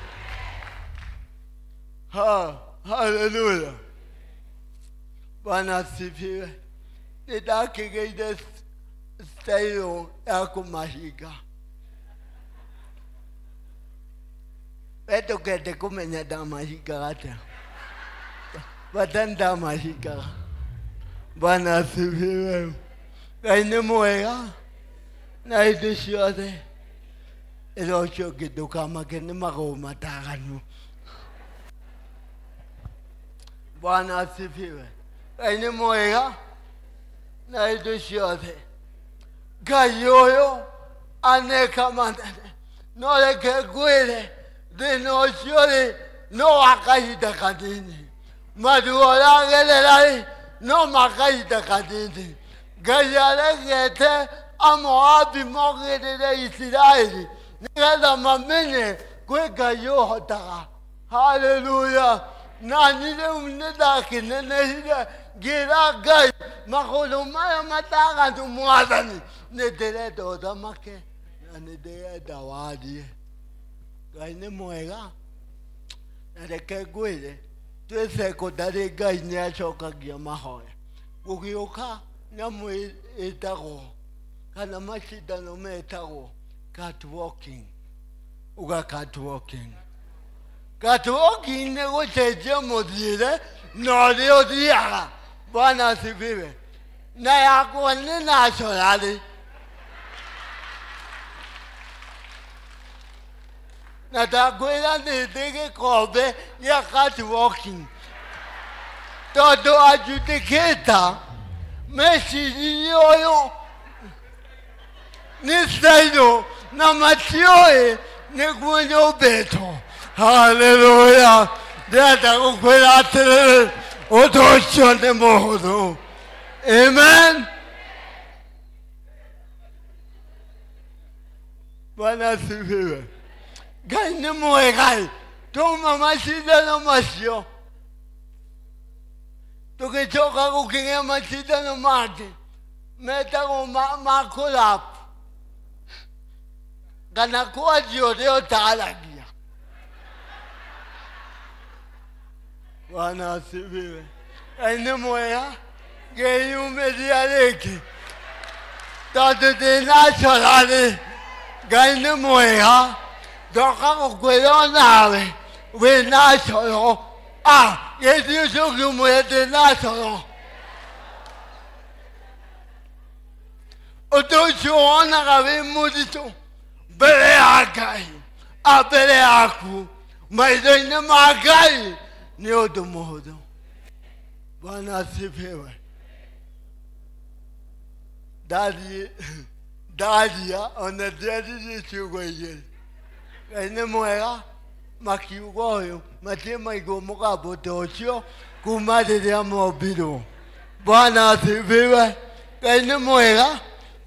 Haleluya. Bwana asifiwe. Nĩ ndakĩgĩire style ya kũmahinga. We ndũkende kũmenya ndamahingaga atĩa, bata ndamahingaga. Bwana asifiwe. Ngai nĩ mwega na hĩndĩ ciothe. Ĩra ũcio ũngĩ ndũkamake nĩ magũrũ mataganu. Bwana asifiwe. Ngai nĩ mwega na hĩndĩ ciothe. Ngai ũyũ aneka manene, no reke ngwĩre thĩna ũcio rĩ no wa kahinda kanini. Maruo ũragerera rĩ no ma kahinda kanini. Ngai aregete Amoabi mogĩrĩre Isiraeli nĩgetha mamenye kwĩ Ngai ũhotaga. Haleluya. Na niĩ rĩu nĩ ndakĩnenehire ngĩra Ngai magũrũ maya mataganu Mwathani nĩ ndĩrenda ũthamake na nĩ ndĩrenda warie. Ngai nĩ mwega na reke ngwĩre twĩ secondary Ngai nĩ acokagia mahoya. Gũgĩũka nyamũ ĩtagwo kana macindano metagwo catwalking. Uga catwalking. Catwalking nĩ gũcenjia mũthiĩre na ũrĩa ũthiaga. Bwana asifiwe. Na yakwa nĩ naturally. Na ndakwĩra nĩ ndĩ gĩkombe gĩa catwalking tondũ adjudicator meciririe ũyũ nĩ style na matiũĩ nĩguo nyũmbĩtwo. Haleluya. Ndĩrenda gũkwĩra atĩrĩrĩ, ũndũ ũcio nĩ mũhũthũ. Amen. Bwana asifiwe. Ngai nĩ mwega. Twauma macindano macio tũgĩcoka gũkĩgĩa macindano mangĩ metagwo ma kũrap kana kwanjia ũrĩa ũtaragia. Bwana asifiwe. Ngai nĩ mwega. Ngĩyumĩria rĩngĩ tondũ ndĩnacora rĩ, Ngai nĩ mwega. Ndoka gũkwĩra onawe wĩna coro. Gĩthiĩ ũcio ũngĩ ũmwĩre ndĩna coro. Ũndũ ũcio wonaga wĩ mũritũ mbere ya Ngai, mbere yaku, maitho-inĩ ma Ngai nĩ ũndũ mũhũthũ. Bwana asifiwe. Ndathiĩ Ndaria ona ndiaririe ciugo igĩrĩ. Ngai nĩ mwega, makiuga ũyũ matirĩ maigua mũgambo ta ũcio kuma rĩrĩa mombirwo. Bwana asifiwe. Ngai nĩ mwega,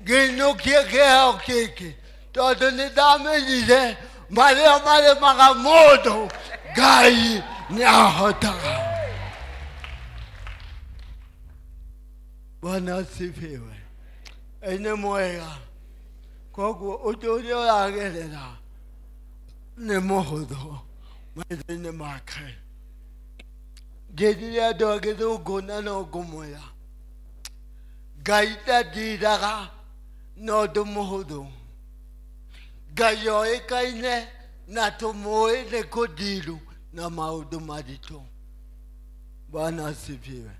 ngĩinũkia kĩheo gĩkĩ tondũ nĩ ndamenyire marĩa maremaga mũndũ Ngai nĩ ahotaga. Bwana asifiwe. Ngai nĩ mwega. Koguo ũndũ ũrĩa ũragerera nĩ mũhũthũ maitho-inĩ make. Njĩrire andũ a Gĩthũngũ na no ngũmwĩra, Ngai ndandiraga na ũndũ mũhũthũ. Ngai oĩkaine na tũmũĩ nĩ kũndiru na maũndũ maritũ. Bwana asifiwe.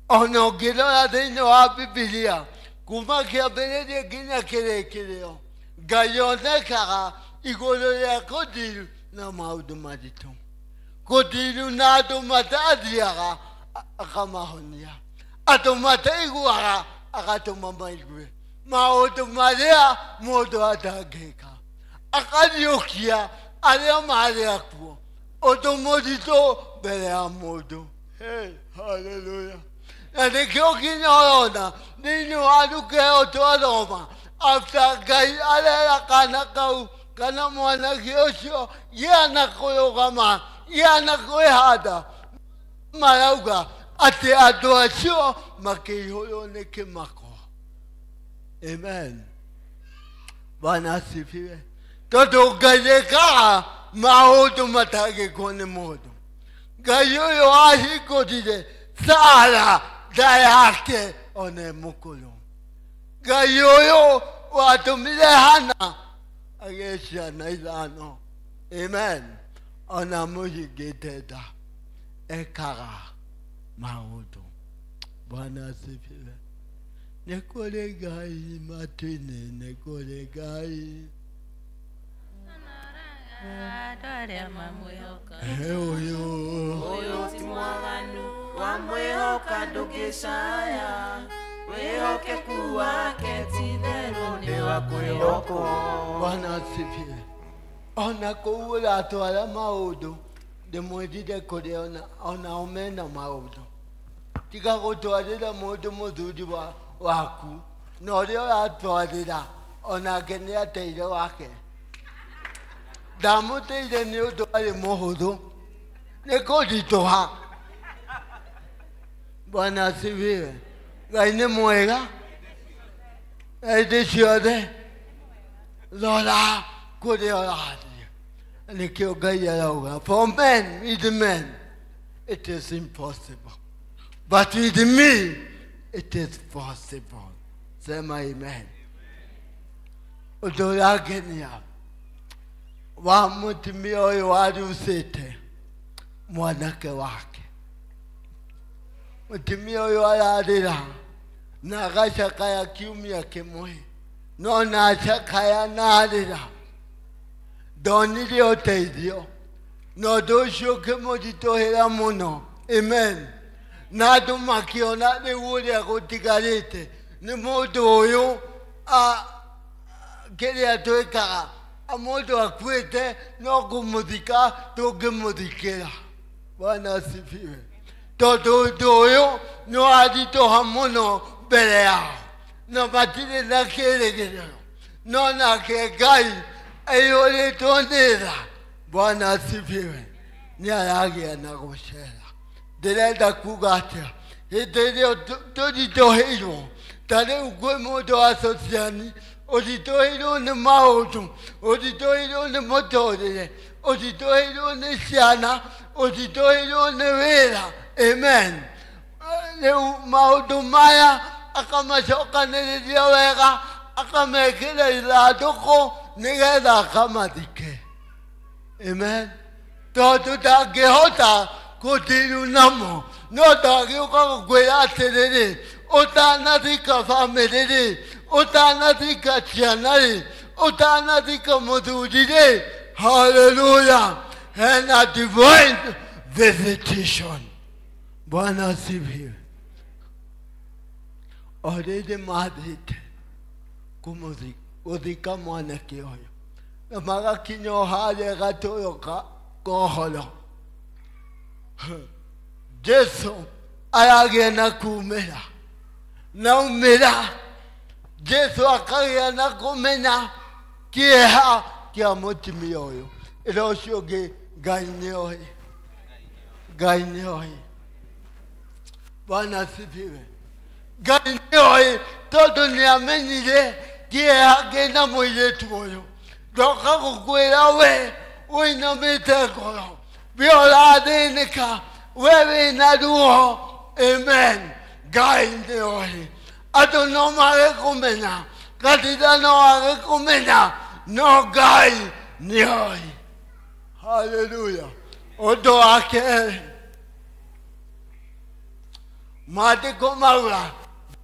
Ona ũngĩrora thĩinĩ wa Bibilia kuma kĩambĩrĩria nginya kĩrĩkĩrĩro, Ngai onekaga igũrũ rĩa kũndiru na maũndũ maritũ. Kũndiru na andũ matathiaga akamahonia, andũ mataiguaga agatũma maigue maũndũ marĩa mũndũ atangĩka, akariũkia arĩa marĩ akuo, ũndũ mũritũ mbere ya mũndũ. Hey, hallelujah. Na nĩkĩo nginya ũrona thĩinĩ wa Luka ĩyo twathoma, after Ngai arera kana kau kana mwanake ũcio gĩa na kũrũgama, gĩa na kwĩhanda, marauga atĩ andũ acio makĩihũrwo nĩ kĩmako. Amen. Bwana asifiwe. Tondũ Ngai ekaga maũndũ matangĩkwo nĩ mũndũ. Ngai ũyũ wahingũrire Sara nda yake ona e mũkũrũ. Ngai ũyũ watũmire Hana agĩe ciana ithano. Amen. Ona mũhingĩte nda ekaga maũndũ. Bwana asifiwe. Nĩ kũrĩ Ngai matu-inĩ, nĩ kũrĩ Ngai. Ũyũ Ũyũ ti mwaganu, wamwĩhoka ndũngĩcaya, wĩhokeku wake ti itherũ nĩ wa kwĩhokwo. Bwana asifiwe. Ona kũu ũratwara maũndũ, ndĩmwĩrire kũrĩa onao mena maũndũ. Tiga gũtwarĩra mũndũ mũthuri waku, na ũrĩa ũratwarĩra onake nĩ ateire wake. Ndamũteire nĩ ũndũ arĩ mũhũthũ, nĩ kũritũha. Bwana asifiwe. Ngai nĩ mwega hĩndĩ ciothe. Rora kũrĩa ũrathiĩ. Nĩkĩo Ngai arauga, for men, with men, it is impossible, but with me it is possible. Sema amen. Ũndũ ũrangenia wa mũtumia ũyũ warucĩte mwanake wake. Mũtumia ũyũ ararĩra na agacakaya kiumia kĩmwe, no na acakaya na arĩra, ndonire ũteithio, na ũndũ ũcio ũkĩmũritũhĩra mũno. Amen. Na andũ makĩona rĩu ũrĩa gũtigarĩte nĩ mũndũ ũyũ kĩrĩa twĩkaga, mũndũ akuĩte no kũmũthika tũngĩmũthikĩra. Bwana asifiwe. Tondũ ũndũ ũyũ nĩ waritũha mũno mbere yao na matirĩ na kĩĩrĩgĩrĩro, no nake Ngai aiyũrĩtwo nĩ tha. Bwana asifiwe. Nĩ aragĩa na gũcera. Ndĩrenda kuga atĩa, hĩndĩ ĩrĩa tũritũhĩirwo, ta rĩu kwĩ mũndũ wa sociani ũritũhĩirwo nĩ maũndũ, ũritũhĩirwo nĩ mũtũrĩre, ũritũhĩirwo nĩ ciana, ũritũhĩirwo nĩ wĩra. Amen. Rĩu maũndũ maya akamacokanĩrĩria wega, akamekĩra ithandũkũ nĩgetha akamathike. Amen. Tondũ ndangĩhota kũndiru namo, no ndagĩũka gũkwĩra atĩrĩrĩ, ũtanathika bamĩrĩ rĩ, ũtanathika ciana rĩ, ũtanathika mũthuri rĩ, haleluya, hena divine visitation. Bwana asifiwe. O rĩrĩ mathiĩte Gũthika mwanake ũyũ na magakinya o harĩa gatũyũ ka kohoro. Jesu aragĩa na kumĩra naumĩra Jesu akagĩa na kũmenya kĩeha kĩa mũtumia ũyũ. Ĩra ũcio ũngĩ Ngai nĩoĩ, Ngai nĩoĩ. Bwana asifiwe. Ngai nĩoĩ tondũ nĩamenyire kĩeha kĩna mũirĩtu ũyũ. Ndoka gũkwĩra we ũinamĩte ngoro, we ũrathĩnĩka, we wĩna ruo. Amen. Ngai nĩoĩ. Andũ no mage kũmenya, kanitha no age kũmenya, no Ngai nĩoĩ. Haleluya. Ũndũ wa kerĩ, maandĩko mauga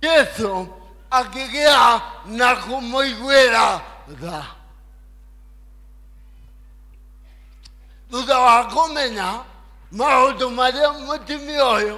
Jesu akĩgĩa na kũmũiguĩra tha. Thutha wa kũmenya maũndũ marĩa mũtumia ũyũ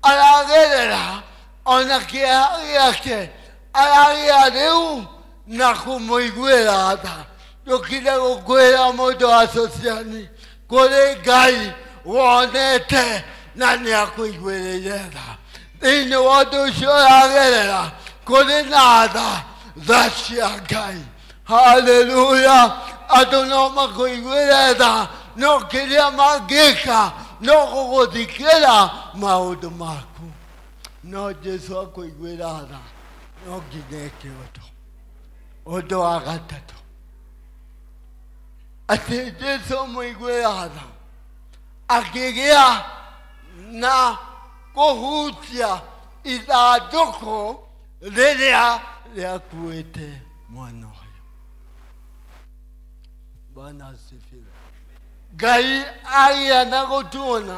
aragerera ona kĩeha gĩake aragĩa rĩu na kũmũiguĩra tha. Ndũkire gũkwĩra mũndũ wa sociani kũrĩ Ngai wonete na nĩakũiguĩrĩire tha. Thĩinĩ wa ũndũ ũcio ũragerera kũrĩ na tha, tha cia Ngai. Haleluya. Andũ no makũiguĩre tha, no kĩrĩa mangĩka no gũgũthikĩra maũndũ maku. No Jesu akũiguĩra tha no nginya eke ũndũ. Ũndũ wa gatatũ, atĩ Jesu amũiguĩra tha akĩgĩa na kũhutia ithandũkũ rĩrĩa rĩakuĩte mwana ũyũ. Bwana asifiwe. Ngai agĩa na gũtuona,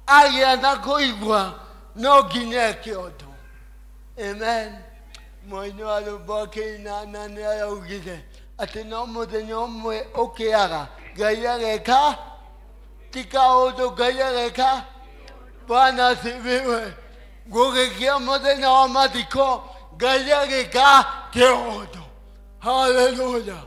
agĩa na kũigua, no nginya eke ũndũ. Amen. Mũini wa rwĩmbo akĩina na nĩaraugire atĩ no mũthenya ũmwe ũkĩaga Ngai ageka ti kaũndũ, Ngai ageka. Bwana asifiwe. Gũgĩkia mũthenya wa mathiko Ngai agĩka kĩũndũ. Haleluya.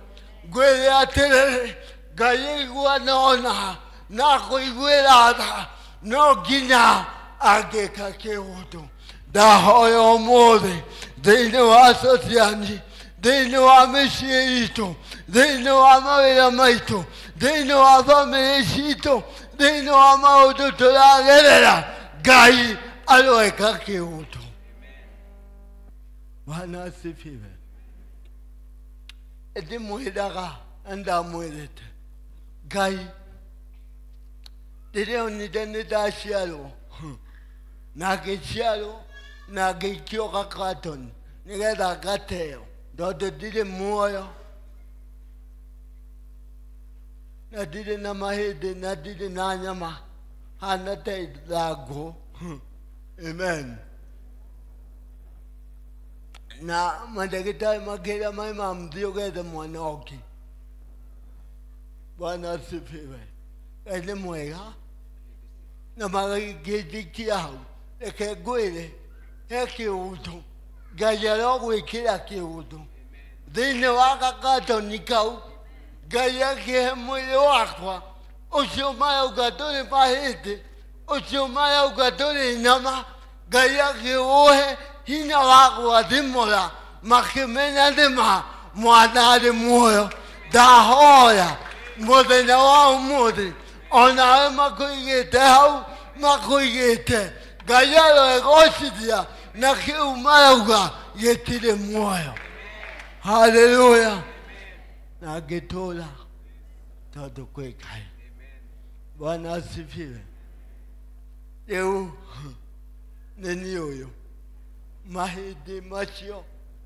Ngwĩre atĩrĩrĩ, Ngai aigua nona na kũiguĩra tha no nginya angĩka kĩũndũ. Ndahoya ũmũthĩ thĩinĩ wa sociani, thĩinĩ wa mĩciĩ itũ, thĩinĩ wa mawĩra maitũ, thĩinĩ wa bamĩrĩ citũ, thĩinĩ wa maũndũ tũragerera, Ngai aroeka kĩũndũ. Bwana asifiwe. Ndĩmwĩraga na ndamwĩrĩte Ngai rĩrĩa onire nĩ ndaciarwo na ngĩciarwo na ngĩikio gakatoni nĩgetha ngateo tondũ ndirĩ muoyo na ndirĩ na mahĩndĩ na ndirĩ na nyama, hana ta ithangũ. Amen. Na mandagĩtarĩ makĩra my mum thiĩ ũgethe mwana ũngĩ. Bwana asifiwe. Ngai nĩ mwega na magĩnjikia hau. Reke ngwĩre he kĩũndũ Ngai arogwĩkĩra kĩũndũ thĩinĩ wa gakatoni kau. Ngai akĩhe mwĩrĩ wakwa ũcio marauga ndũrĩ mahĩndĩ, ũcio marauga ndũrĩ nyama, Ngai akĩũhe hinya wa gwathimũra makĩmenya nĩma mwana arĩ muoyo. Ndahoya mũthenya wa ũmũthĩ onawe makũigĩte hau makũigĩte Ngai aroegocithia na kĩu marauga gĩtirĩ muoyo. Haleluya. Na ngĩtũra tondũ kwĩ Ngai. Bwana asifiwe. Rĩu nĩ niĩ ũyũ mahĩndĩ macio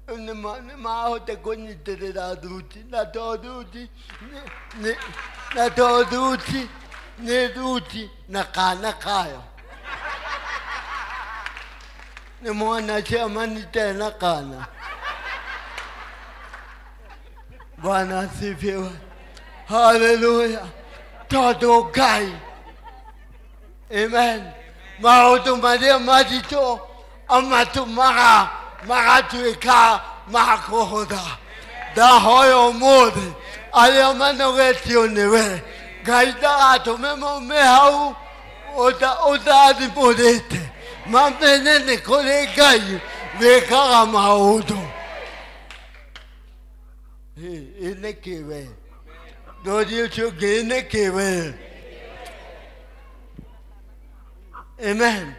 nĩ mahote kũnyitĩrĩra thuti na to thuti na to thuti nĩ thuti na kana kayo nĩ mwana ciamanite na kana. Bwana asifiwe. Haleluya. Tondũ Ngai. Amen. Maũndũ marĩa maritũ amatũmaga magatuĩka ma kũhũtha. Ndahoya ũmũthĩ arĩa manogetio nĩwe Ngai ndagatũme maume hau ũtathimũrĩte mamenye nĩ kũrĩ Ngai wĩkaga maũndũ. Ĩ nĩkĩ we ndũri ũcio ũngĩ ĩ nĩkĩ we. Amen.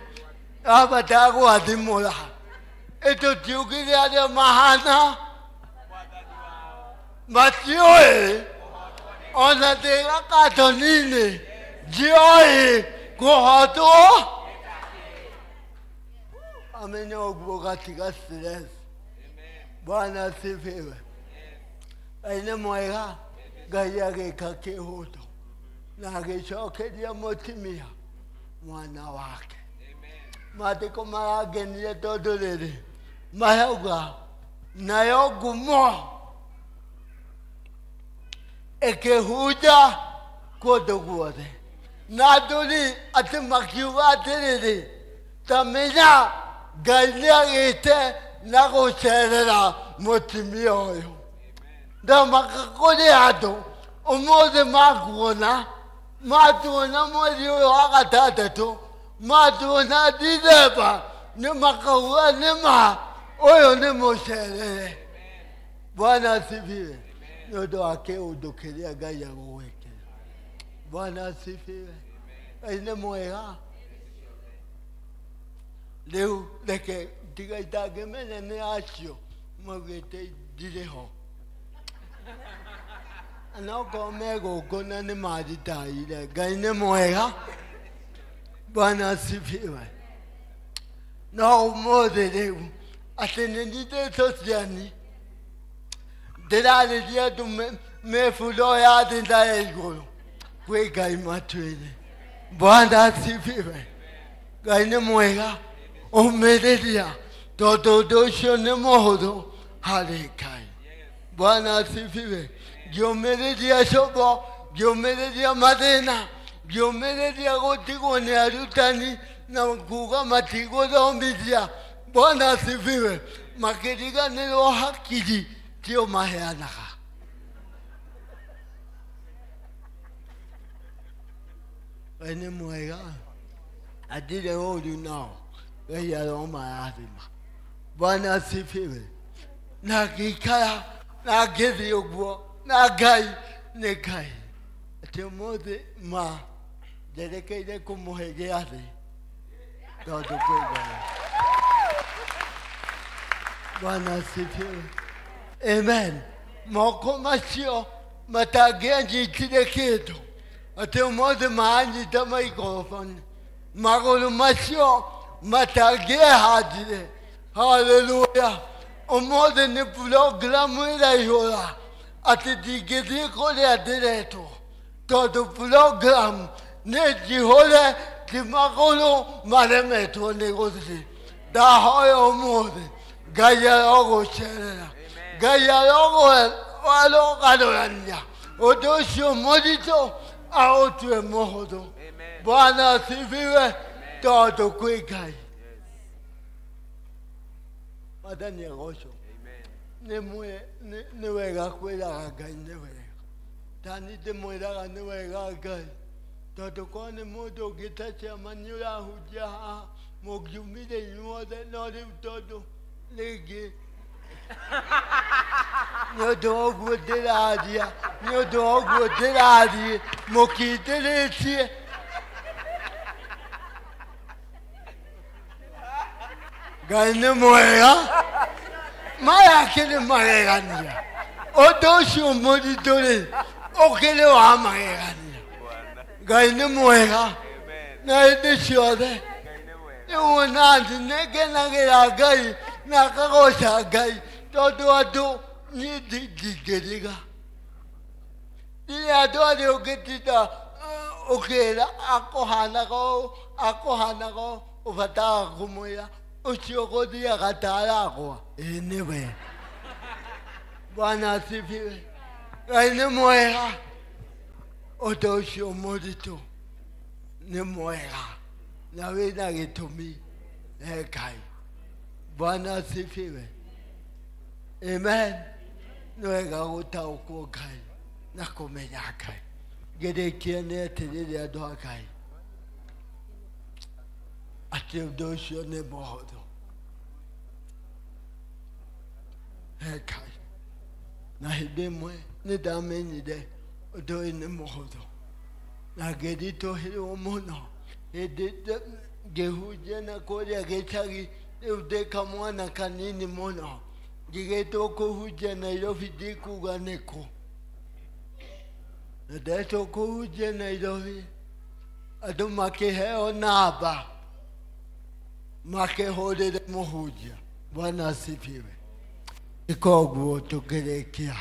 Abatara gwathimũra ĩtũtiugire arĩa mahana matiũĩ ona ndĩ gakatoni-inĩ ndiũĩ kũhotwo amenya ũguo gatiga stress. Bwana asifiwe. Ngai nĩ mwega. Ngai agĩka kĩhũto na agĩcokeria mũtumia mwana wake. Maandĩko marangenire tondũ rĩrĩ marauga nayo ngumo ĩkĩhunja kũndũ guothe na andũ-rĩ atĩ makiuga atĩrĩrĩ ta menya Ngai nĩagĩte na gũcerera mũtumia ũyũ. Ndamaka kũrĩ andũ ũmũthĩ makuona matuona mweri ũyũ wa gatandatũ matuona Dithemba nĩ makauga nĩ ma ũyũ nĩ mũcerere. Bwana asifiwe. Nĩ ũndũ wa kĩũndũ kĩrĩa Ngai agũgwĩkĩra. Bwana asifiwe. Ngai nĩ mwega. Rĩu reke tiga itangĩmenya nĩ acio maugĩte ndirĩ ho. Onokorwo me gũkũ na nĩ manjitaire. Ngai nĩ mwega. Bwana asifiwe. No ũmũthĩ rĩu atĩ nĩ nyitĩtwo ciani ndĩrarĩria andũ mĩburo ya thĩ na ya igũrũ kwĩ Ngai matu-inĩ. Bwana asifiwe. Ngai nĩ mwega. Ũmĩrĩria tondũ ũndũ ũcio nĩ mũhũthũ harĩ Ngai. Bwana asifiwe. Ngĩũmĩrĩria cobo, ngĩũmĩrĩria mathĩna, ngĩũmĩrĩria gũtigwo nĩ arutani na kuga matigũthomithia. Bwana asifiwe. Makĩriganĩrwo hakiri tio maheanaga. Ngai nĩ mwega. Ndirĩ ũru nao. Ngai aromarathima. Bwana asifiwe. Na ngĩikara na ngĩthiĩ ũguo na Ngai nĩ Ngai. Atĩ ũmũthĩ ma njerekeire kũmũhe gĩathĩ tondũ kwĩ Ngai. Bwana asifiwe. Amen. Moko macio matangĩanyitire kĩndũ atĩ ũmũthĩ maranyita microphone. Magũrũ macio matangĩehandire. Haleluya. Ũmũthĩ nĩ programu ĩraihũra atĩ ndingĩthiĩ kũrĩa ndĩretwo tondũ programu nĩ njihũre ti magũrũ maremetwo nĩ gũthiĩ. Ndahoya ũmũthĩ Ngai arogũcerera. Ngai arogarũrania ũndũ ũcio mũritũ aũtue mũhũthũ. Bwana asifiwe tondũ kwĩ Ngai. Mwathani agocwo. Nĩ wega kwĩraga Ngai nĩ wega. Tani ndĩmwĩraga nĩ wega Ngai tondũ korwo nĩ mũndũ ũngĩ ta chairman ũrahunjia haha mũngiumire inyuothe no rĩu tondũ rĩngĩ nĩ ũndũ wa ũguo ndĩraria nĩ ũndũ wa ũguo ndĩrathiĩ mũkindĩrĩtie. Ngai nĩ mwega. Maya akĩrĩ magegania. Ũndũ ũcio mũritũ rĩ ũkĩrĩ wa magegania. Ngai nĩ mwega na hĩndĩ ciothe. Rĩu nandi nĩngenagĩra Ngai na ngagoca Ngai tondũ andũ niĩ ndingĩriga. Rĩrĩa andũ arĩa ũngĩtinda ũkĩra akũhanaga ũũ akũhanaga ũũ ũbataraga kũmwĩra ũcio ũgũthiaga ta aragwa. Ĩĩ nĩwe. Bwana asifiwe. Ngai nĩ mwega. Ũndũ ũcio mũritũ nĩ mwega na wĩna gĩtũmi he Ngai. Bwana asifiwe. Amen. Nĩ wega gũtaũkwo Ngai na kũmenya Ngai. Ngĩrĩkia nĩ atĩrĩrĩ andũ a Ngai, atĩ ũndũ ũcio nĩ mũhũthũ he Ngai. Na hĩndĩ ĩmwe nĩ ndamenyire ũndũ ũyũ nĩ mũhũthũ na ngĩritũhĩrwo mũno hĩndĩ ngĩhunjia na kũrĩa gĩcagi. Rĩu ndĩ kamwana kanini mũno, ngĩgĩtwo kũhunjia Nairobi, ndikuga nĩkũ. Na ndetwo kũhunjia Nairobi, andũ makĩheo namba makĩhũrĩre mũhunjia. Bwana asifiwe. Koguo tũkĩrĩkia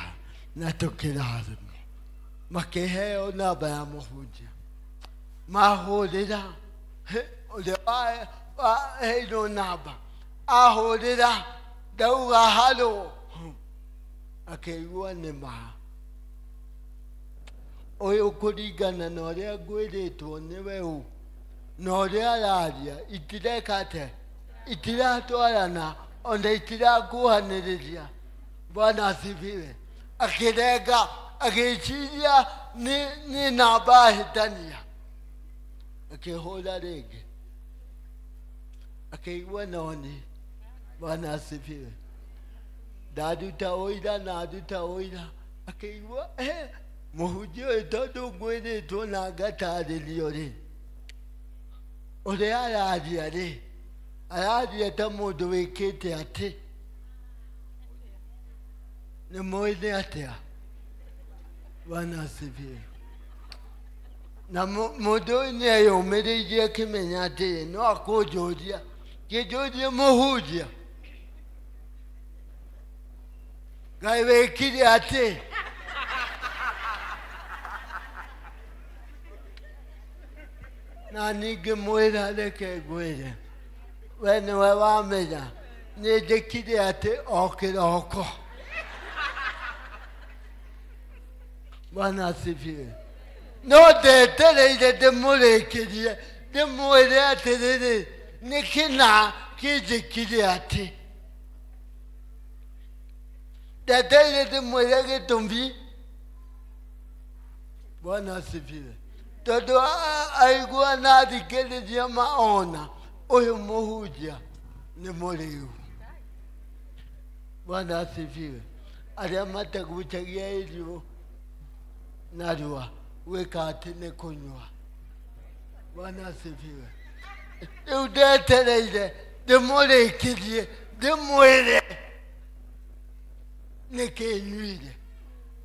na tũkĩrathimwo, makĩheo namba ya mũhunjia, mahũrĩra ũrĩa waheirwo namba ahũrĩra, ndauga halo, akĩigua nĩ ma ũyũ kũringana na ũrĩa ngwĩrĩtwo nĩwe ũ na ũrĩa araria itireka atĩa, itiratwarana ona itirakuhanĩrĩria. Bwana asifiwe. Akĩrenga agĩciria nĩ namba ahĩtania, akĩhũra rĩngĩ akĩigua noni. Bwana asifiwe. Ndaruta ũira na nduta ũira, akĩigua mũhunjia ũyũ tondũ ngwĩrĩtwo na ngatarĩrio rĩ, ũrĩa araria rĩ, araria ta mũndũ wĩkĩte atĩ nĩ mũĩ nĩ atĩa. Bwana asifiwe. Na mũndũ ũyũ nĩ eyũmĩrĩirie akĩmenya atĩrĩ no akũnjũria, kĩnjũrie mũhunjia Ngai wĩkire atĩ. Na ningĩ mwĩra reke ngwĩre, we nĩwe wamenya nĩ njĩkire atĩ o kĩroko. Bwana asifiwe. No ndetereire ndĩmũrĩkĩrie ndĩmwĩre atĩrĩrĩ nĩ kĩna kĩnjĩkire atĩ. Ndetereire ndĩmwĩre gĩtũmi. Bwana asifiwe. Tondũ aigua na athikĩrĩria maona ũyũ mũhunjia nĩ mũrĩu. Bwana asifiwe. Arĩa matagucagia irio narua gwĩka atĩ nĩ kũnyua. Bwana asifiwe. Rĩu ndetereire ndĩmũrĩkĩrie ndĩmwĩre nĩkĩ nyuire,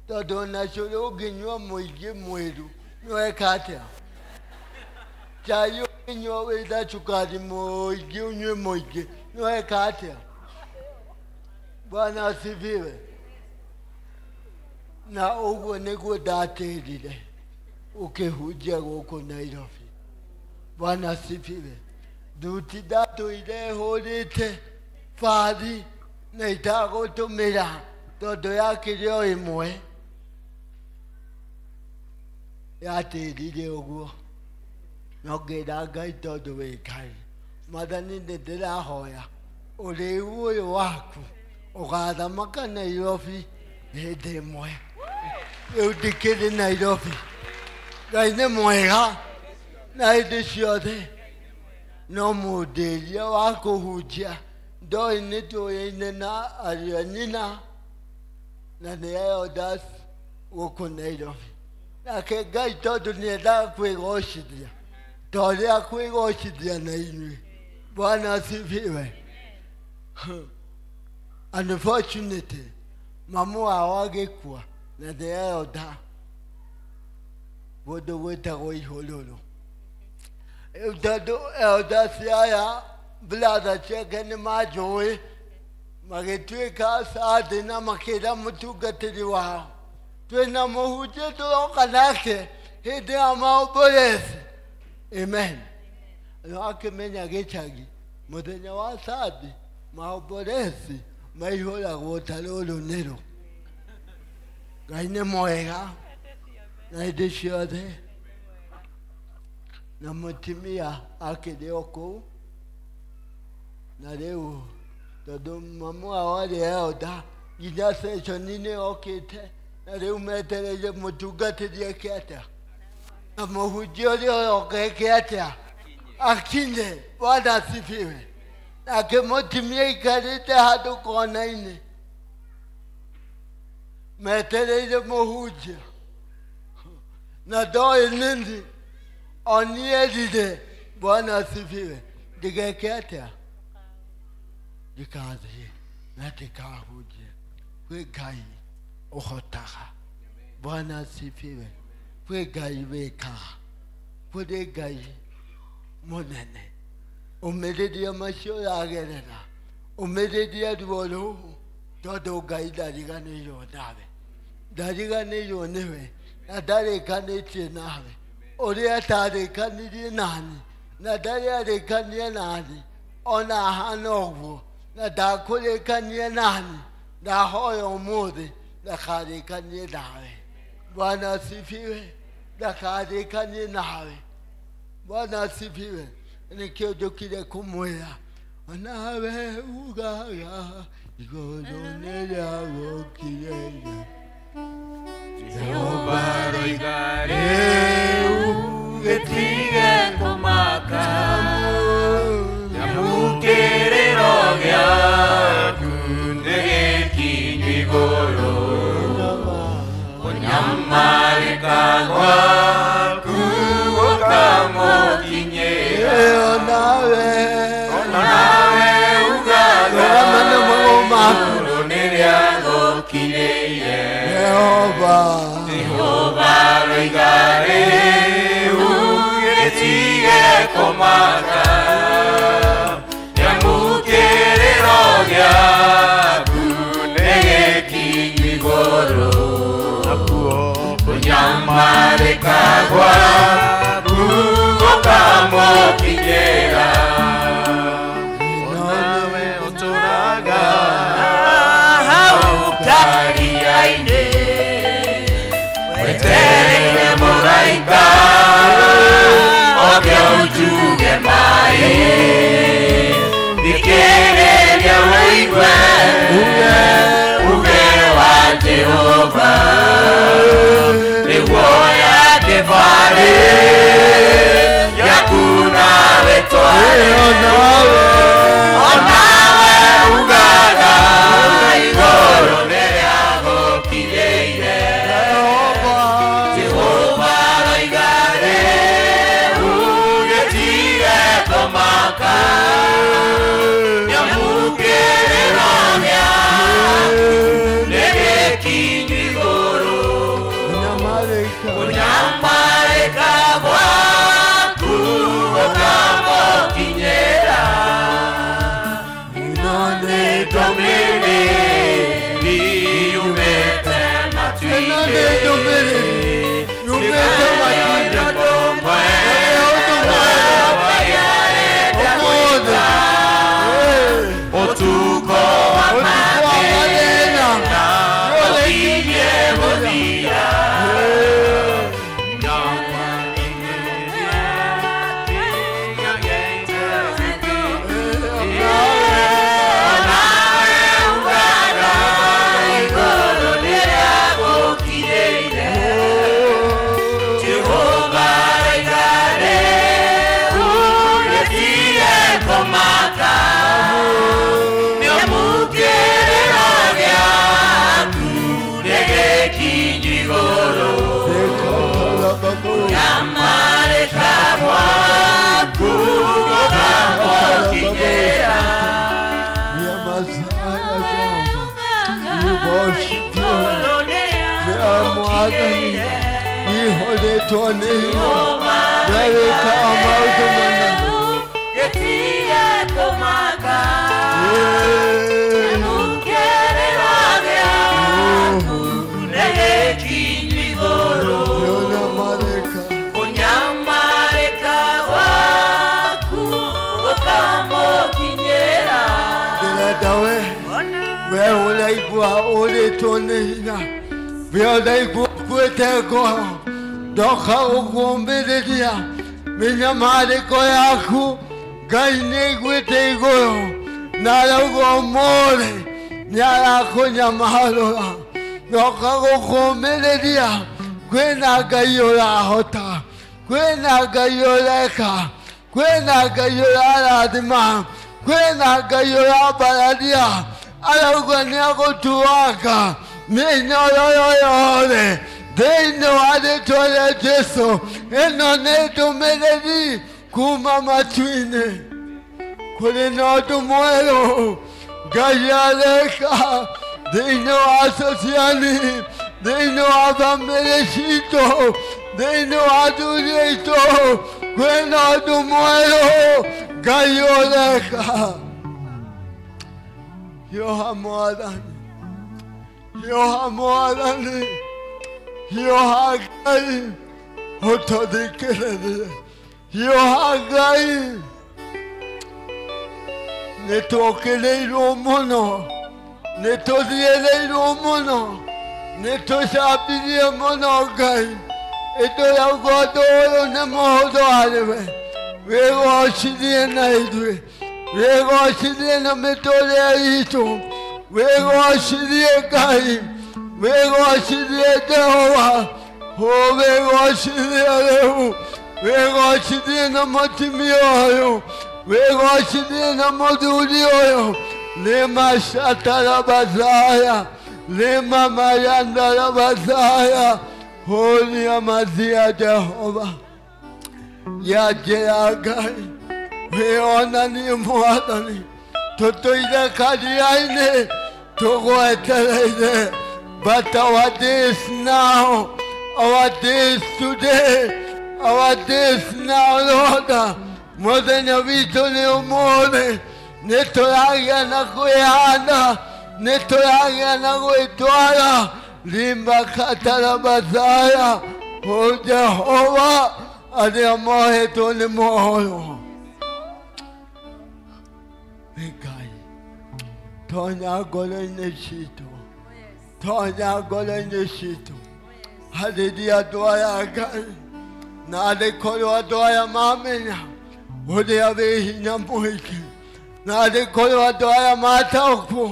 tondũ ona cũrũ ũngĩnyua mũingĩ mwĩru nĩweka atĩa? Chai ũngĩnyua wĩna cukari mũingĩ ũnyue mũingĩ nĩweka atĩa? Bwana asifiwe. Na ũguo nĩguo ndatĩrire ũkĩhunjia gũkũ Nairobi. Bwana asifiwe. Thuti ndatũire hũrĩte bathi na itagũtũmĩra tondũ yakĩrĩ o ĩmwe yatĩrire ũguo. No ngĩra Ngai tondũ wĩ Ngai, Mwathani nĩ ndĩrahoya ũrĩu ũyũ waku ũgathamaka Nairobi hĩndĩ ĩmwe. Rĩu ndikĩrĩ Nairobi. Ngai nĩ mwega na hĩndĩ ciothe. No mũndĩria wa kũhunjia ndoĩ nĩ tũyaine na ariũ a nyina na nĩ elders gũkũ Nairobi. Nake Ngai tondũ nĩendaga kwĩgocithia ta ũrĩa kwĩgocithia na inyuĩ. Bwana asifiwe. Unfortunately, mamu wao agĩkua na nĩ elder mũndũ gwĩtagwo Ihũrũrũ. Rĩu tondũ elders aya brother ciake nĩ manjũĩ, magĩtuĩka Sunday na makĩra mũtungatĩri wao twĩna mũhunjia tũroka nake hĩndĩ ya maombolezi. Amen. No akĩmenya gĩcagi mũthenya wa Sunday maombolezi maihũragwo ta rũrũ nĩrũ. Ngai nĩ mwega na hĩndĩ ciothe. Na mũtumia akĩrĩ o kũu, na rĩu tondũ mamu wao arĩ elder Nginya session-inĩ okĩte na rĩu metereire mũtungatĩri eke atĩa na mũhunjia ũrĩa ũroka eke atĩa akinye. Bwana asifiwe. Nake mũtumia aikarĩte handũ kona-inĩ metereire mũhunjia na ndoĩ nini onierire. Bwana asifiwe. Ndigeke atĩa ndikathiĩ na ndikahunjie kwĩ Ngai ũhotaga. Bwana asifiwe. Kwĩ Ngai wĩkaga, kũrĩ Ngai mũnene. Ũmĩrĩria macio ũragerera, ũmĩrĩrie ruo rũu, tondũ Ngai ndariganĩirwo nawe, ndariganĩirwo nĩwe na ndarĩkanĩtie nawe. Ũrĩa atarĩkanirie nani na ndarĩ arĩkanie nani ona ahana ũguo, na ndakũrĩkanie nani, ndahoya ũmũthĩ ndakarĩkanie nawe. Bwana asifiwe. Ndakarĩkanie nawe. Bwana asifiwe. Nĩkĩo njũkire kũmwĩra onawe ugaga igũrũ nĩrĩagũkirĩire. Jehova aroiga rĩu gĩtige kũmaka, nyamũkĩrĩro gĩaku nĩgĩkinyu igũrũ, kũnyamarĩka gwaku gũkamũkinyĩra. Onawe ugaga igũrũ nĩrĩagũkirĩire. Jehova aroiga rĩu gĩtige kũmaka, nyamũkĩrĩro gĩaku nĩgĩkinyu igũrũ, kũnyamarĩka gwaku gũkamũkinyĩra. Onawe ũtũũraga hau karia-inĩ, wetereire mũraika oke ũnjuge maĩ, thikĩrĩria ũigue uge wa Jehova, nĩguo kĩbarĩ gĩaku nawe tware. Onawe ugaga igũrũ nĩrĩagũkirĩire. Jehova aroiga rĩu gĩtige kũmaka, nyamũkĩrĩro gĩaku nĩgĩkinyu igũrũ, kũnyamarĩka gwaku gũkamũkinyĩra. Ĩno nĩ ndũmĩrĩri yumĩte matu-inĩ, ũtukũ wa mathĩna ũkinyie mũthia. Onawe ugaga igũrũ nĩrĩagũkirĩire. Jehova aroiga rĩu gĩtige kũmaka, nĩamũkĩrĩro gĩaku nĩgĩkinyu igũrũ, kũnyamarĩka gwaku gũkamũkinyĩra. Gĩtige kũmaka, nyamũkĩrĩro gĩaku nĩgĩkinyu igũrũ, kũnyamarĩka gwaku gũkamũkinyĩra. Ndĩrenda we we ũraigua ũrĩtwo nĩ hinya, we ũraigua ũkuĩte ngoro, ndoka gũkũũmĩrĩria mĩnyamarĩko yaku. Ngai nĩ aiguĩte igũrũ na arauga ũmũthĩ Nĩarakũnyamarũra na ũkagũkũmĩrĩria. Kwĩna Ngai ũrahota, kwĩna Ngai ũreka, kwĩna Ngai ũrarathima, kwĩna Ngai ũrambararia. Arauga nĩagũtuanga mĩnyororo yothe thĩinĩ wa rĩtwa rĩa Jesũ. Ĩno nĩ ndũmĩrĩri kuma matu-inĩ. Kũrĩ na ũndũ mwerũ Ngai areka thĩinĩ wa sociani, thĩinĩ wa bamĩrĩ citũ, thĩinĩ wa athuri aitũ. Kwĩna ũndũ mwerũ Ngai ũreka. Hiũha Mwathani, hiũha Mwathani, hiũha Ngai ũtũthikĩrĩrie. Hiũha Ngai, nĩtũkĩrĩirwo mũno, nĩtũthiĩrĩirwo mũno, nĩtũcambirie mũno Ngai. Ĩtũrauga ũndũ ũyũ nĩ mũhũthũ harĩwe. Wĩgocithie na ithuĩ, wĩgocithie na mĩtũrĩre itũ, wĩgocithie Ngai, wĩgocithie Jehova, wĩgocithie rĩu, wĩgocithie na mũtumia ũyũ, wĩgocithie na mũthuri ũyũ. Lema shatarabazaya, lema mayandarabazaya. Holy amazia Jehova, ya Ngai, wĩonanie Mwathani. Tũtũire karia-inĩ tũgwetereire. But our days now, our days today, our days now, Lord, mũthenya witũ nĩ ũmũthĩ. Nĩtũragĩa na kwĩhanda, nĩtũragĩa na gwĩtwara. Limba katarabazaya. O Jehova, arĩa mohetwo nĩ mohoro. Ngai, tonya ngoro-inĩ citũ, tonya ngoro-inĩ citũ. Harĩria andũ aya Ngai, na arĩ korwo andũ aya mamenya ũrĩa wĩ hinya mũingĩ, na arĩ korwo andũ aya mataũkwo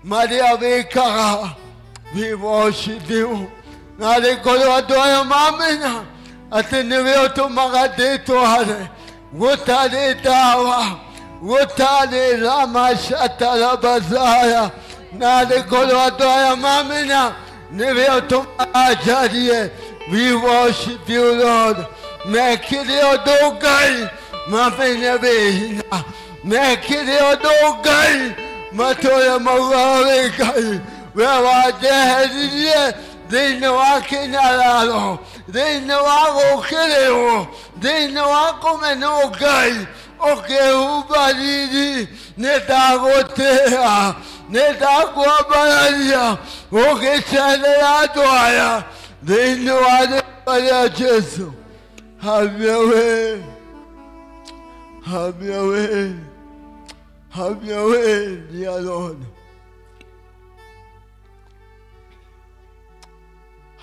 marĩa wĩkaga, we worship you. Na arĩ korwo andũ aya mamenya atĩ nĩwe ũtũmaga ndĩtware gũtarĩ ndawa, gũtarĩ ramashatarabazaya. Na arĩ korwo andũ aya mamenya nĩwe ũtũmaga njarie, we worship you, Lord. Mekire ũndũ Ngai mamenye wĩ hinya, mekire ũndũ Ngai matũre maugaga wĩ Ngai. We wanjeheririe thĩinĩ wa kĩnyararo, thĩinĩ wa gũkĩrĩrwo, thĩinĩ wa kũmenwo Ngai, ũkĩhumba riri. Nĩndagũtĩĩa, nĩndakwambararia, ũgĩcerera andũ aya thĩinĩ wa rĩtwa rĩa Jesũ. Have your way, have your way, have your way, dear Lord.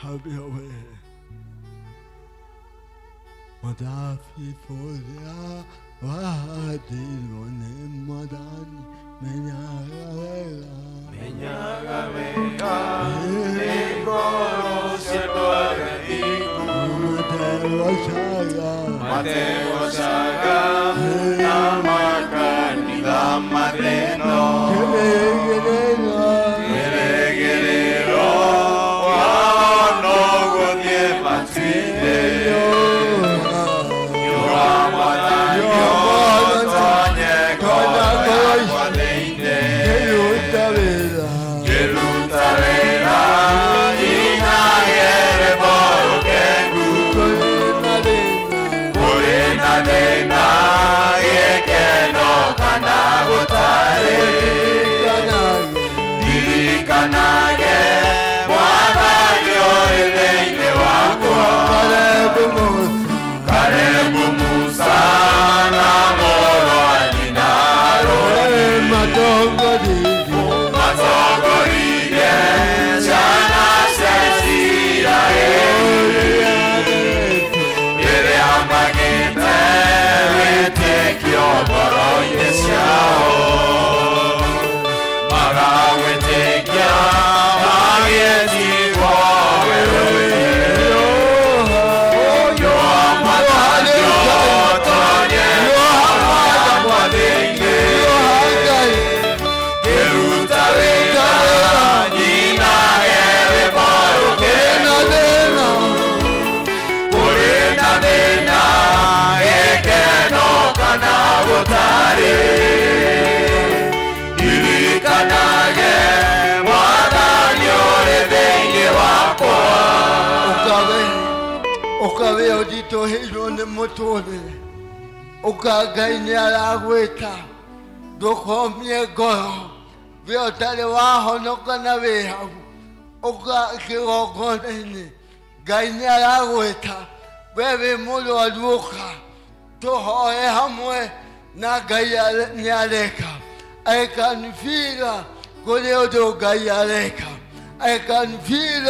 Have your way. Madafiforia wahadirwo nĩ Mwathani, menyaga wega, menyaga wega, nĩ ngoro cia andũ arĩa athingu mategocaga, mategocaga na makanitha matheno. Kĩrĩgĩrĩro wao no gũthiĩ matu-inĩ. Hiũha Mwathani ũtonye ngoro yakwa thĩinĩ. Ngĩruta wĩra inagere rũkengu. Kũrĩ na thĩna, gĩkeno kana gũtarĩ. Ũka wĩ ũritũhĩirwo nĩ mũtũrĩre. Ũka Ngai nĩ aragwĩta. Ndũkomie ngoro. We ũtarĩ wahonoka na wĩ hau. Ũka kĩgongona-inĩ. Ngai nĩ aragwĩta. We wĩ mũrwaru ũka. Tũhoe hamwe na Ngai nĩ areka. I can feel kũrĩ ũndũ Ngai areka. I can feel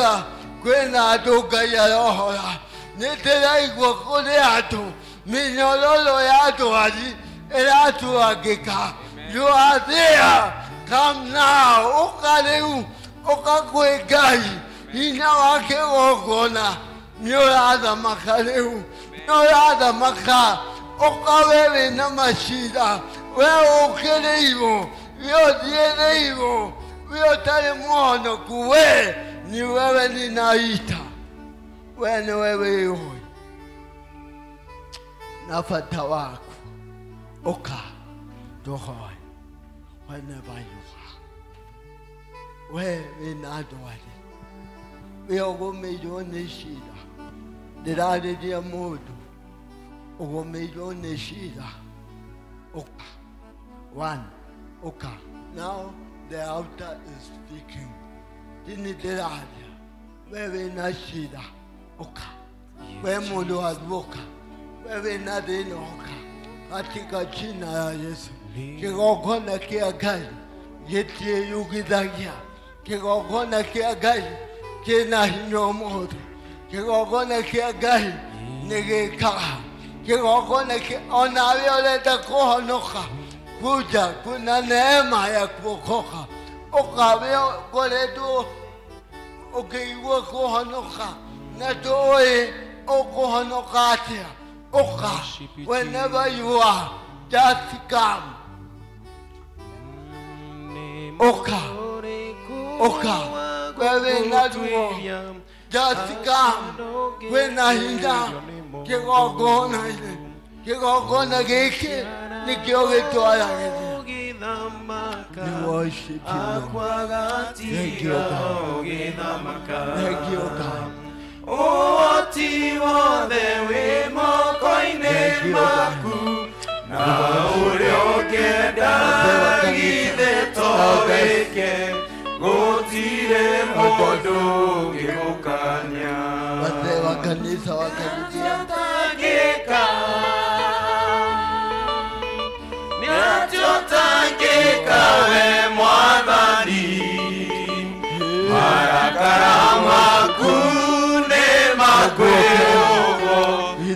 kwĩna andũ Ngai arohora. Nĩ ndĩraigua kũrĩ andũ mĩnyororo ya ndwari ĩratuangĩka. You are there. Come now. Ũka rĩu. Ũka kwĩ Ngai. Hinya wa kĩgongona nĩ ũrathamaka rĩu. Nĩ ũrathamaka. Ũka we wĩna macira. We ũkĩrĩirwo. We ũthiĩrĩirwo. We ũtarĩ mũhonoku. We ni wewe ninaita. We nĩ we wĩyũĩ. Na bata waku. Ũka tũhoe. Whenever you are. We wĩna ndwari. We ũgũmĩirwo nĩ cira. Ndĩrarĩria mũndũ ũgũmĩirwo nĩ cira. Ũka. One. Ũka. Now the altar is speaking. Tini ndĩraria. We wĩna cira. Ũka. We mũrwaru ũka. We wĩna thĩna ũka. Katika jina la Yesu. Kĩgongona kĩa Ngai gĩtiĩyugithagia. Kĩgongona kĩa Ngai kĩna hinya ũmũthĩ. Kĩgongona kĩa Ngai nĩ gĩkaga. Kĩgongona kĩa onawe ũrenda kũhonoka kuja kuna neema ya kuokoka. Ũka we ũkoretwo ũkĩigua kũhonoka na ndũĩ ũkũhonoka atĩa. Ũka whenever you are, just come. Ũka. Ũka. We wĩna ruo. Just come. Kwĩna hinya kĩgongona-inĩ. Kĩgongona gĩkĩ nĩkĩo gĩtwaragĩria. We worship you, Lord. Thank you, God. Thank you, God. Ũhoti wothe wĩ moko-inĩ maku na ũrĩa ũngĩenda githĩ to wĩke gũtirĩ mũndũ ũngĩgũkania. Wazee wa kanisa wakaribia. Nĩ atĩa ũtangĩka we Mwathani? Marakara maku nĩ makwĩhokwo,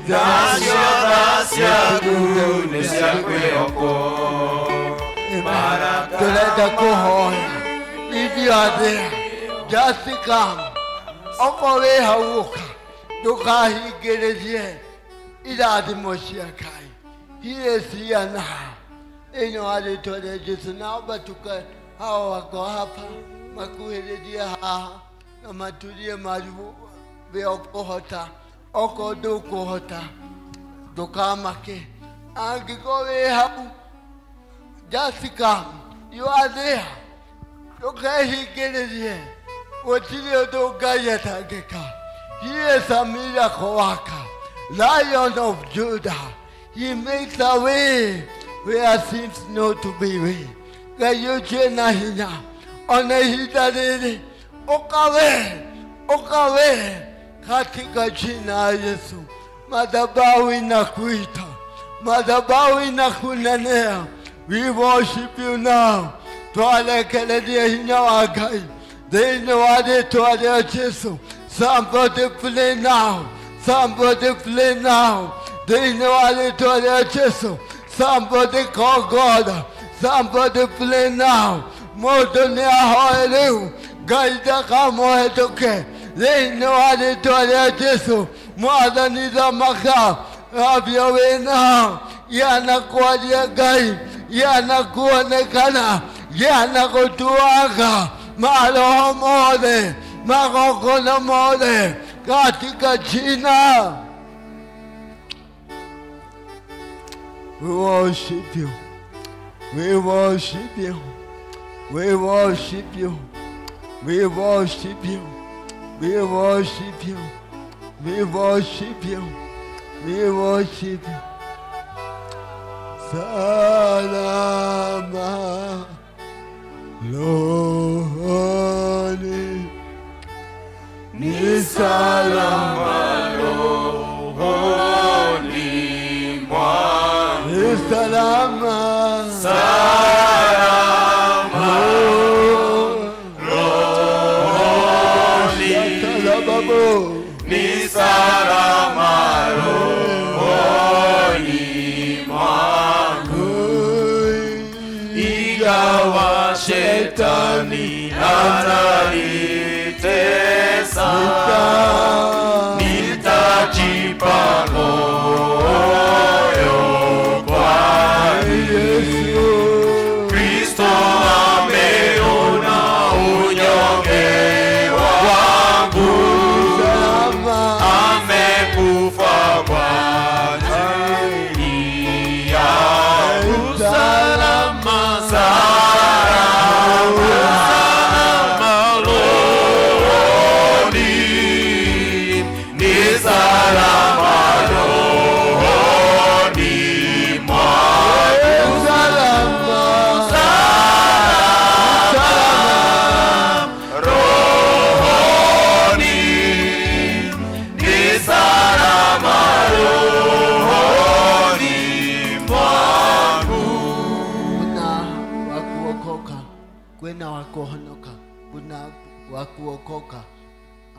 nacio tha ciaku nĩ cia kwĩhokwo. Tũrenda kũhoya ithuothe. Just come. Okorwo wĩ hau ũka. Ndũkahingĩrĩrie irathimo cia Ngai. He is here now. Thĩinĩ wa rĩtwa rĩa Jesu, naomba tukae hao wako hapa makuhĩrĩrie haha na maturie maru we ũkũhota. Okorwo ndũkũhota ndũkamake. Angĩkorwo wĩ hau, just come. You are there. Ndũkehingĩrĩrie. Gũtirĩ ũndũ Ngai atangĩka. He is a miracle worker. Lion of Judah. He makes a way where seems not to be way. Ngai ũcio ena hinya. Ona ihinda rĩrĩ, ũka we, ũka we katika jina la Yesu. Madhabahu inakuita. Madhabahu inakunenea. We worship you now. Twarekereria hinya wa Ngai thĩinĩ wa rĩtwa rĩa Jesu. Somebody play now. Somebody play now. Thĩinĩ wa rĩtwa rĩa Jesu. Somebody call God. Somebody play now. Mũndũ nĩ ahoe rĩu. Ngai ndakamũhetũke. Thĩinĩ wa rĩtwa rĩa Jesu. Mwathani thamaka. Have your way now. Yanakuaria Ngai. Yanakuonekana. Yanakutuaga. Maroho mothe. Magongona mothe. Katika jina. We worship you. We worship you. We worship you. We worship you. We worship you. We worship you. We worship you. Salama Lohoni. Ni salama rohoni mwangu. Ni salama. Salama rohoni. Ni salama rohoni mwangu. Ingawa shetani ananitesa, nitajipa moyo kwani Kristo ameona unyonge wangu, amekufa kwa ajili yangu. Salama, salama, salama rohoni, ni salama rohoni mwangu. Salama, salama rohoni, ni salama rohoni mwangu. Kuna wa kuokoka, kuna wa kuhonoka, kuna wa kuokoka.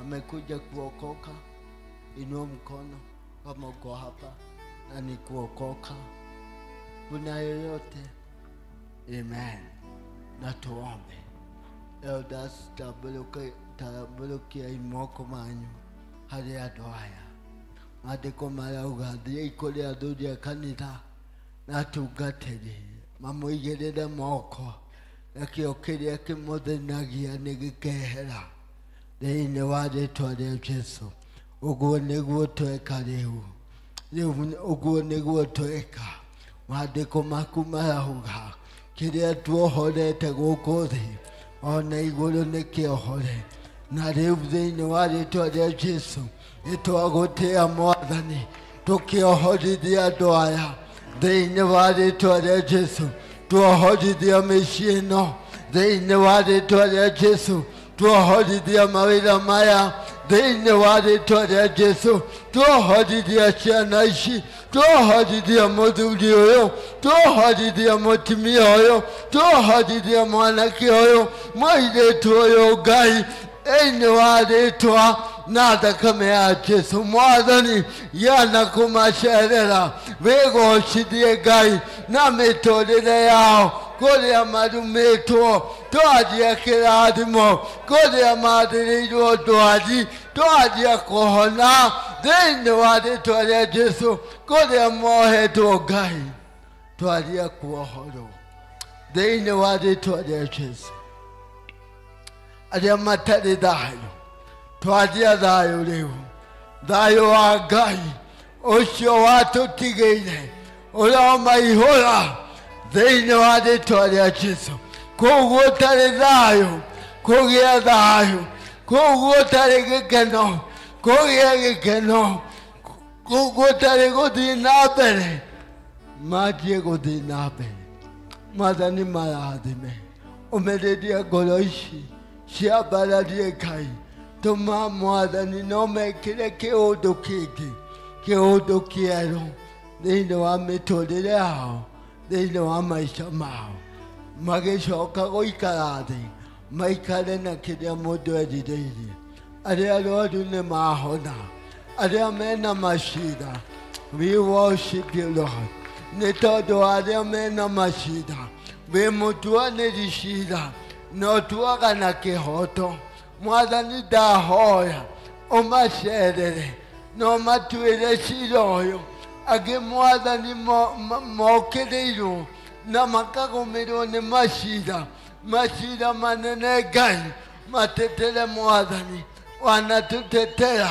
Amekuja kuokoka. Inua mkono kama uko hapa na ni kuokoka. Kuna yoyote? Amen. Na tuombe. Elders, tambũrũkia moko manyu harĩ andũ aya. Maandĩko marauga thiĩi kũrĩ athuri a kanitha na atungatĩri mamũigĩrĩre moko, nakĩo kĩrĩa kĩmũthĩnagia nĩ gĩkehera thĩinĩ wa rĩtwa rĩa Jesũ. Ũguo nĩguo tweka rĩu. Rĩu ũguo nĩguo tweka. Maandĩko maku marauga kĩrĩa tuohorete gũkũ thĩ ona igũrũ nĩ kĩohore. Na rĩu thĩinĩ wa rĩtwa rĩa Jesũ nĩtwagũtĩa Mwathani, tũkĩohorithia andũ aya thĩinĩ wa rĩtwa rĩa Jesũ. Tuohorithia mĩciĩ ĩno thĩinĩ wa rĩtwa rĩa Jesũ. Tuohorithia mawĩra maya thĩinĩ wa rĩtwa rĩa Jesũ. Tuohorithia ciana ici, tuohorithia mũthuri ũyũ, tuohorithia mũtumia ũyũ, tuohorithia mwanake ũyũ, mũirĩtu ũyũ Ngai, thĩinĩ wa rĩtwa na thakame ya Jesũ. Mwathani yana kũmacerera, wĩgocithie Ngai na mĩtũrĩre yao kũrĩa marumĩtwo, twaria kĩrathimo, kũrĩa mathĩrĩirwo ndwari, twaria kũhona thĩinĩ wa rĩtwa rĩa Jesũ. Kũrĩa mohetwo Ngai, twaria kuohorwo thĩinĩ wa rĩtwa rĩa Jesũ. Arĩa matarĩ thayũ, twaria thayũ rĩu, thayũ wa Ngai ũcio watũtigĩire ũromaihũra thĩinĩ wa rĩtwa rĩa Jesũ. Kũu gũtarĩ thayũ, kũgĩe thayũ. Kũu gũtarĩ gĩkeno, kũgĩe gĩkeno. Kũu gũtarĩ gũthiĩ na mbere, manjie gũthiĩ na mbere. Mwathani marathime, ũmĩrĩrie ngoro ici ciambararie Ngai. Tũma Mwathani no mekĩre kĩũndũ kĩngĩ, kĩũndũ kĩerũ thĩinĩ wa mĩtũrĩre yao, thĩinĩ wa maica mao. Magĩcoka gũikara thĩ, maikare na kĩrĩa mũndũ erirĩirie. Arĩa arwaru nĩ mahona, arĩa mena macira, we worship you Lord. Nĩ tondũ arĩa mena macira, wĩ mũtuanĩri cira na ũtuaga na kĩhoto. Mwathani ndahoya ũmacerere na ũmatuĩre cira ũyũ. Angĩ Mwathani mokĩrĩirwo na makagũmĩrwo nĩ macira, macira manene Ngai, matetere Mwathani, wanatũtetera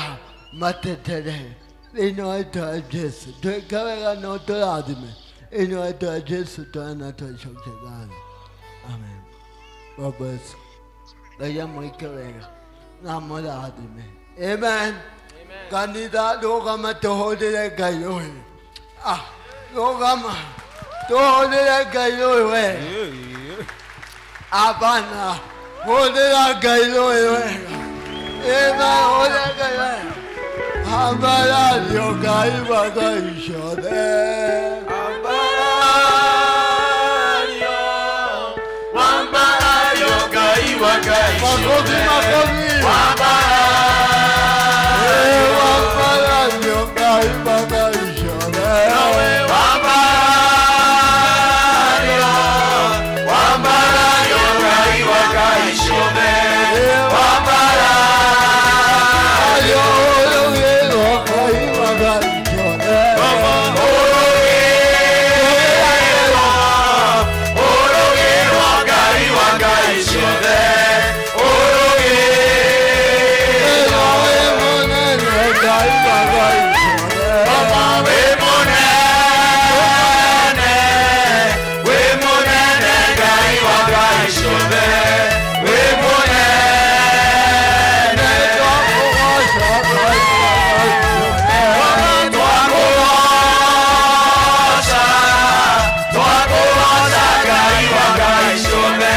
matetere thĩinĩ wa rĩtwa rĩa Jesũ. Twĩke wega na ũtũrathime thĩinĩ wa rĩtwa rĩa Jesũ, twana twacokia thayũ. Amen. God bless. Ngai amwĩke wega na amũrathime. Amen. Kanitha rũgama tũhũrĩre Ngai ũyũ. Ah, rũgama tũhũrĩre Ngai ũyũ we. Abana, hũrĩra Ngai ũyũ wega. Ĩma hũrĩra Ngai wega. Ambarario Ngai wa Ngai ciothe. Ambarario, ambarario Ngai wa Ngai Makofi, ciothe. makofi. Ambarario, Ambarario Ngai wa Ngai ciothe. Ambarario, ambarario Ngai wa Ngai ciothe. Ambarario, Ũrũgĩrwo Ngai wa Ngai ciothe. Ũrũgĩrwo, ũrũgĩrwo Ngai wa Ngai ciothe. Ũrũgĩrwo, Wĩ mũnene Ngai wa Ngai ciothe. Wĩ mũnene, wĩ mũnene Ngai wa Ngai ciothe. Wĩ mũnene. Twakũgoca, twakũgoca Ngai wa Ngai ciothe.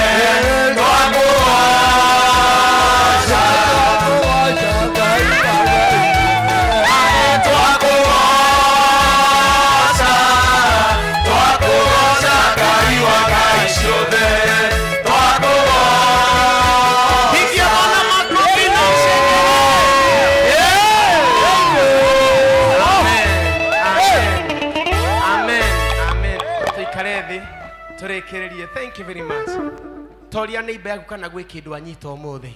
Twakũgoca, twakũgoca, twakũgoca Ngai wa Ngai ciothe. Twakũgoca. Pigia Bwana makofi na usherehe. Amen. Amen. Amen. Tuikare thĩ tũrĩkĩrĩrie. Thank you very much. Toria neighbor yaku kana gwĩ kĩndũ anyita ũmũthĩ.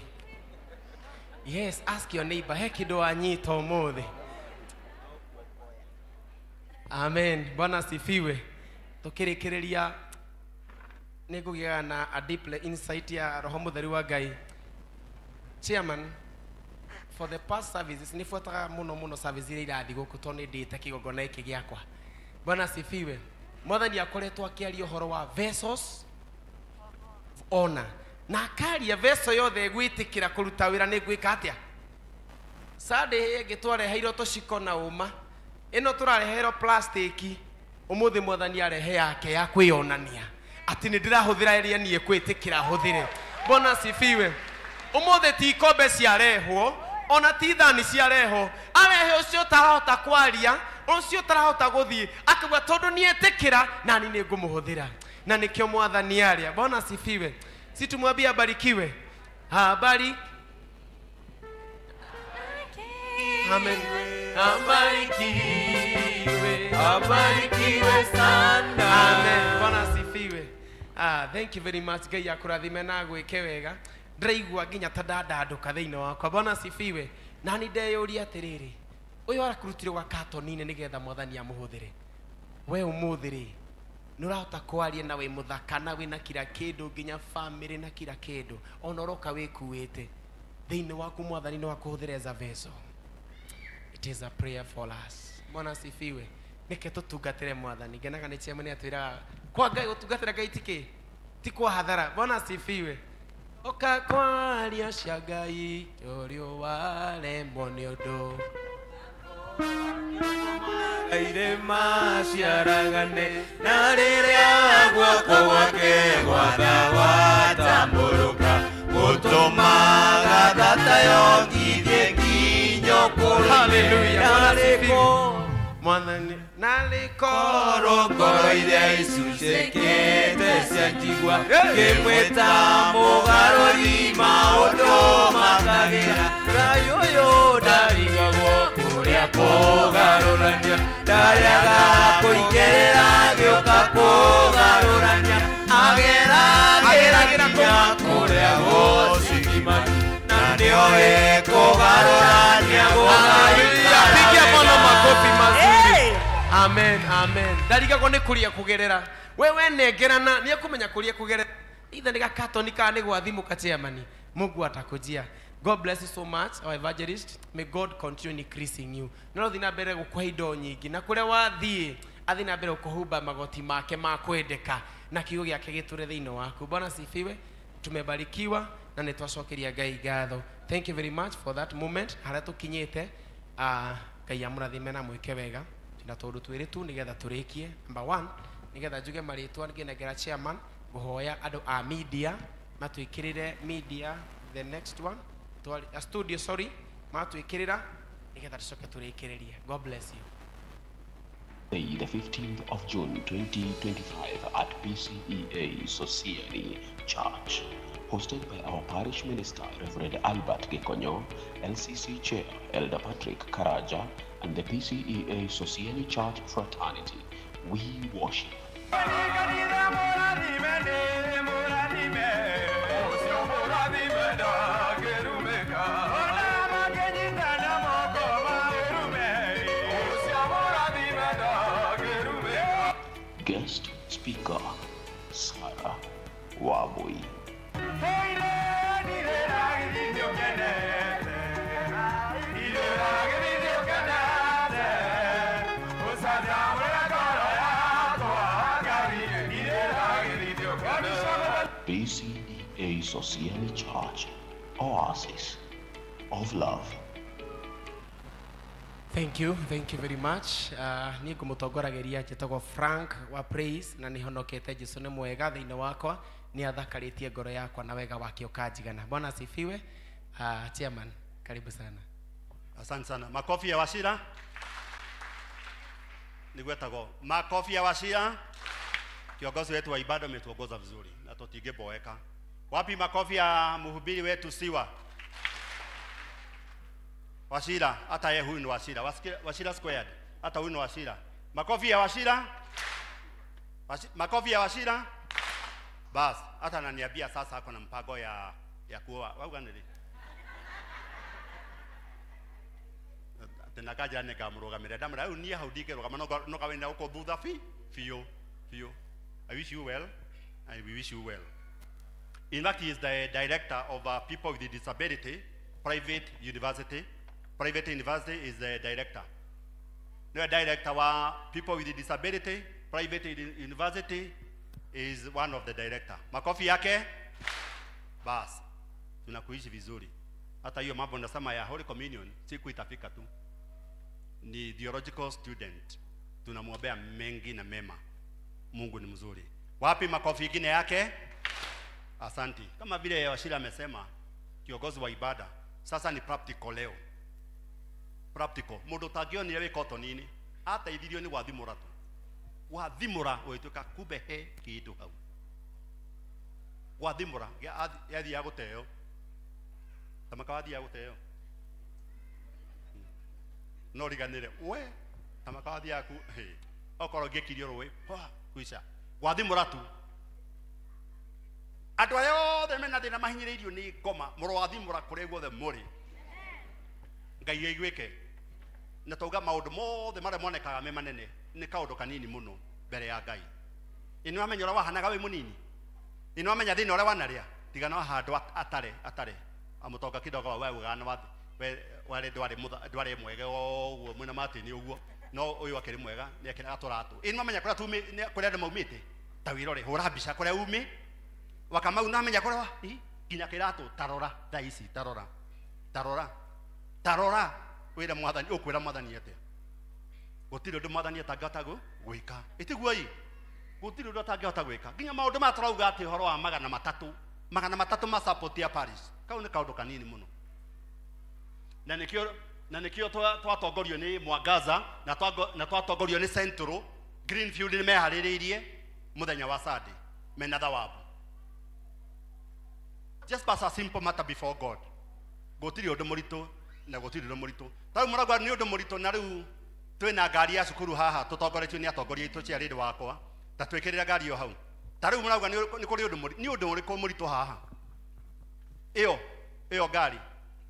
Yes, ask your neighbor, he kĩndũ anyita ũmũthĩ. Amen. Bwana asifiwe. Tũkĩrĩkĩrĩria nĩ ngũgĩaga na a deep insight ya Roho Mũtheru wa Ngai. Chairman, for the past services nĩ buataga mũno mũno service iria irathiĩ gũkũ tondũ nĩ ndĩte kĩgongona gĩkĩ gĩakwa. Bwana asifiwe. Mwathani akoretwo akĩaria ũhoro wa vessels ona na akaria vessel yothe ĩgwĩtĩkĩra kũruta wĩra nĩ ngwĩka atĩa. Sunday ĩngĩ twareheirwo tũciko na ũma, ĩno tũrareherwo plastiki. Ũmũthĩ mwathani arehe yake ya kwĩyonania atĩ nĩ ndĩrahũthĩra ĩrĩa niĩ kwĩtĩkĩra hũthĩre. Bwana asifiwe. Ũmũthĩ ti ikombe ciarehwo ona ti thani ciarehwo, arehe ũcio ũtarahota kwaria, ũcio ũtarahota gũthiĩ, akauga tondũ nietĩkĩra nani nĩ ngũmũhũthĩra. Na nĩkĩo mwathani aria. Bwana asifiwe. Si tumwambie abarikiwe. Habari. Amen. Abarikiwe, abarikiwe sana. Amen. Bwana asifiwe. Ah, thank you very much. Ngai akũrathime na agwĩke wega. Ndĩraigua nginya ta ndandandũka thĩinĩ wakwa. Bwana asifiwe. Na nĩ ndeyũria atĩrĩrĩ, ũyũ arakũrutire gwa katoni-inĩ nĩgetha mwathani amũhũthĩre. We ũmũthĩ rĩ, nĩ ũrahota kwaria na wĩ mũthaka na wĩna kila kĩndũ nginya family na kila kĩndũ, ona ũroka wĩkuĩte. Thĩinĩ waku mwathani no akũhũthĩre as a vessel. It is a prayer for us. Bwana asifiwe. Nĩke tũtungatĩre mwathani. Ngenaga nĩ chairman atwĩraga kwa Ngai gũtungatĩra Ngai ti kĩ? Ti kwa hathara. Bwana asifiwe. Oka kwaria cia Ngai ũrĩa waremwo nĩ ũndũ. Irĩma ciaragane na rĩrĩa guoko gwake gwatha watambũrũka gũtũmaga thata yongithie nginyo kũrĩ. Hallelujah. Bwana asifiwe. Narĩko Mwathani korwo ngoro iria icucĩkĩte cia njigua ngĩmwĩta mũgarũri maũndũ makagĩra. Ngai ũyũ ndarigagwo kũrĩa kũgarũrania, ndarĩaga kũingĩrĩra gĩũka kũgarũrania, ageragĩra nginya kũrĩa gũcigima, na nĩoĩ kũgarũrania gũgaikara. Pigia Bwana makofi mazuri. Amen, amen. Ndarigagwo nĩ kũrĩa kũgerera. We wenengerana nĩ ekũmenya kũrĩa kũgerera. Either nĩ gakatoni kana nĩ gwa thimũ ka chairman. Mungu atakujia. God bless you so much, our evangelist. May God continue increasing you. No thiĩ na mbere gũkũhe indo nyingĩ na kũrĩa wathiĩ athiĩ na mbere gũkũhumba magoti make ma kwendeka na kiugo gĩake gĩtũre thĩinĩ waku. Bwana asifiwe. Tumebarikiwa na nĩ twacokeria Ngai ngatho. Thank you very much for that moment. Harĩa tũkinyĩte Ngai amũrathime na mwĩke wega. Twĩna tũũndũ twĩrĩ tu nĩgetha tũrĩkie. Number 1, nĩgetha njuge marĩtwa ngĩnengera chairman, ngũhoya andũ a media matwĩkĩrĩre media the next one a studio, sorry, matwĩkĩrĩra nĩgetha tũcoke tũrĩkĩrĩrie. God bless you. The 15th of June 2025 at PCEA Society Church, hosted by our parish minister, Reverend Albert Gikonyo, LCC Chair, Elder Patrick Karaja, and the PCEA Society Church Fraternity. We worship. Guest speaker, Sarah Wabui. PCEA Society Church, Oasis of Love. Thank you very much. Niĩ ngũmũtongorageria njĩtagwo Frank wa Praise na nĩhonokete. Jesũ nĩ mwega thĩinĩ wakwa, nĩ athakarĩtie ngoro yakwa na wega wake ũkanjigana. Bwana asifiwe. Chairman, karibu sana. Asante sana. Makofi ya Wachira. Nĩgwetagwo makofi ya Wachira. Kiongozi wetu wa ibada ametuongoza vizuri na tutingeboeka. Wapi makofi ya mhubiri wetu Siwa? Wachira, hata yeye huyu ni Wachira. Wachira squared. Hata huyu ni Wachira. Makofi ya Wachira. Makofi ya Wachira. Bas, hata ananiambia sasa ako na mpango ya kuoa. Wauga nili. Tena kaja nĩngamũrũgamĩrĩra. Ndamwĩra rĩu niĩ hau ndingĩrũgama no kawĩna gũkũ thutha biũ biũ. I wish you well. I wish you well. In fact, he is the director of people with disability, private university. Private university is the director. The director of people with disability, private university is one of the director. Makofi yake. Bas, tunakuishi vizuri. Hata hiyo mambo nasema ya Holy Communion siku itafika tu. Ni theological student. Tunamwombea mengi na mema. Mungu ni mzuri. Wapi makofi ingine yake? Asanti. Kama vile Wachira amesema, kiongozi wa ibada, sasa ni practical leo. Practical. Mundu tangionire wĩ kotonini, ateithirio nĩ gwathimũra tu. Gwathimũra ũgĩtuĩka kumbe he kĩndũ hau. Gwathimũra yathiaga gũteo. Tamaka wathiaga gũteo. No riganĩre we tamaka wathiaga ku okorwo ngĩkirio rũĩ kuica. Gwathimũra tu. Andũ arĩa othe mena thĩna mahinyĩrĩirio nĩ ngoma mũroathimũra kũrĩa guothe mũrĩ. Ngai aiguĩke. Na tauga maũndũ mothe marĩa monekaga me manene nĩ kaũndũ kanini mũno mbere ya Ngai. Ĩ nĩwamenya ũrĩa wahanaga wĩ mũnini? Ĩ nĩwamenya thĩna ũrĩa wanarĩa? Tiga no handũ atare amũtonga kidogo we ugaga nĩ warĩ ndwarĩ mwega ũguo mwĩna Martin ũguo, no ũyũ akĩrĩ mwega nĩekĩraga tũratũ. Ĩ nĩwamenya kũrĩa andũ maumĩte? Ta wĩrore hũra mbica kũrĩa umĩ Wakamau nĩwamenya kũrĩa nginya kĩratũ. Tarora thaa ici, tarora tarora tarora, wĩra mwathani, ũkwĩra mwathani atĩa? Gũtirĩ ũndũ mwathani atangĩhota gwĩka. Ĩtiguo ĩ? Gũtirĩ ũndũ atangĩhota gwĩka. Nginya maũndũ maya tũrauga atĩ ũhoro wa 300 ma support ya Paris, kau nĩ kaũndũ kanini mũno. Na nĩkĩo twatongorio nĩ Mwangaza na twatongorio nĩ Central Greenfield nĩ meharĩrĩirie mũthenya wa Sunday mena thawabu. Just pass a simple matter before God. Gũtirĩ ũndũ mũritũ na gũtirĩ ũndũ mũritũ. Ta rĩu mũrauga nĩ ũndũ mũritũ, na rĩu twĩna ngari ya cukuru haha tũtongoretio nĩ atongoria aitũ ciarĩndĩ wakwa, ta twĩkĩrĩra ngari ĩyo hau. Ta rĩu mũrauga nĩ kũrĩ ũndũ mũritũ, nĩ ũndũ ũrĩkũ mũritũ haha? Ĩyo ngari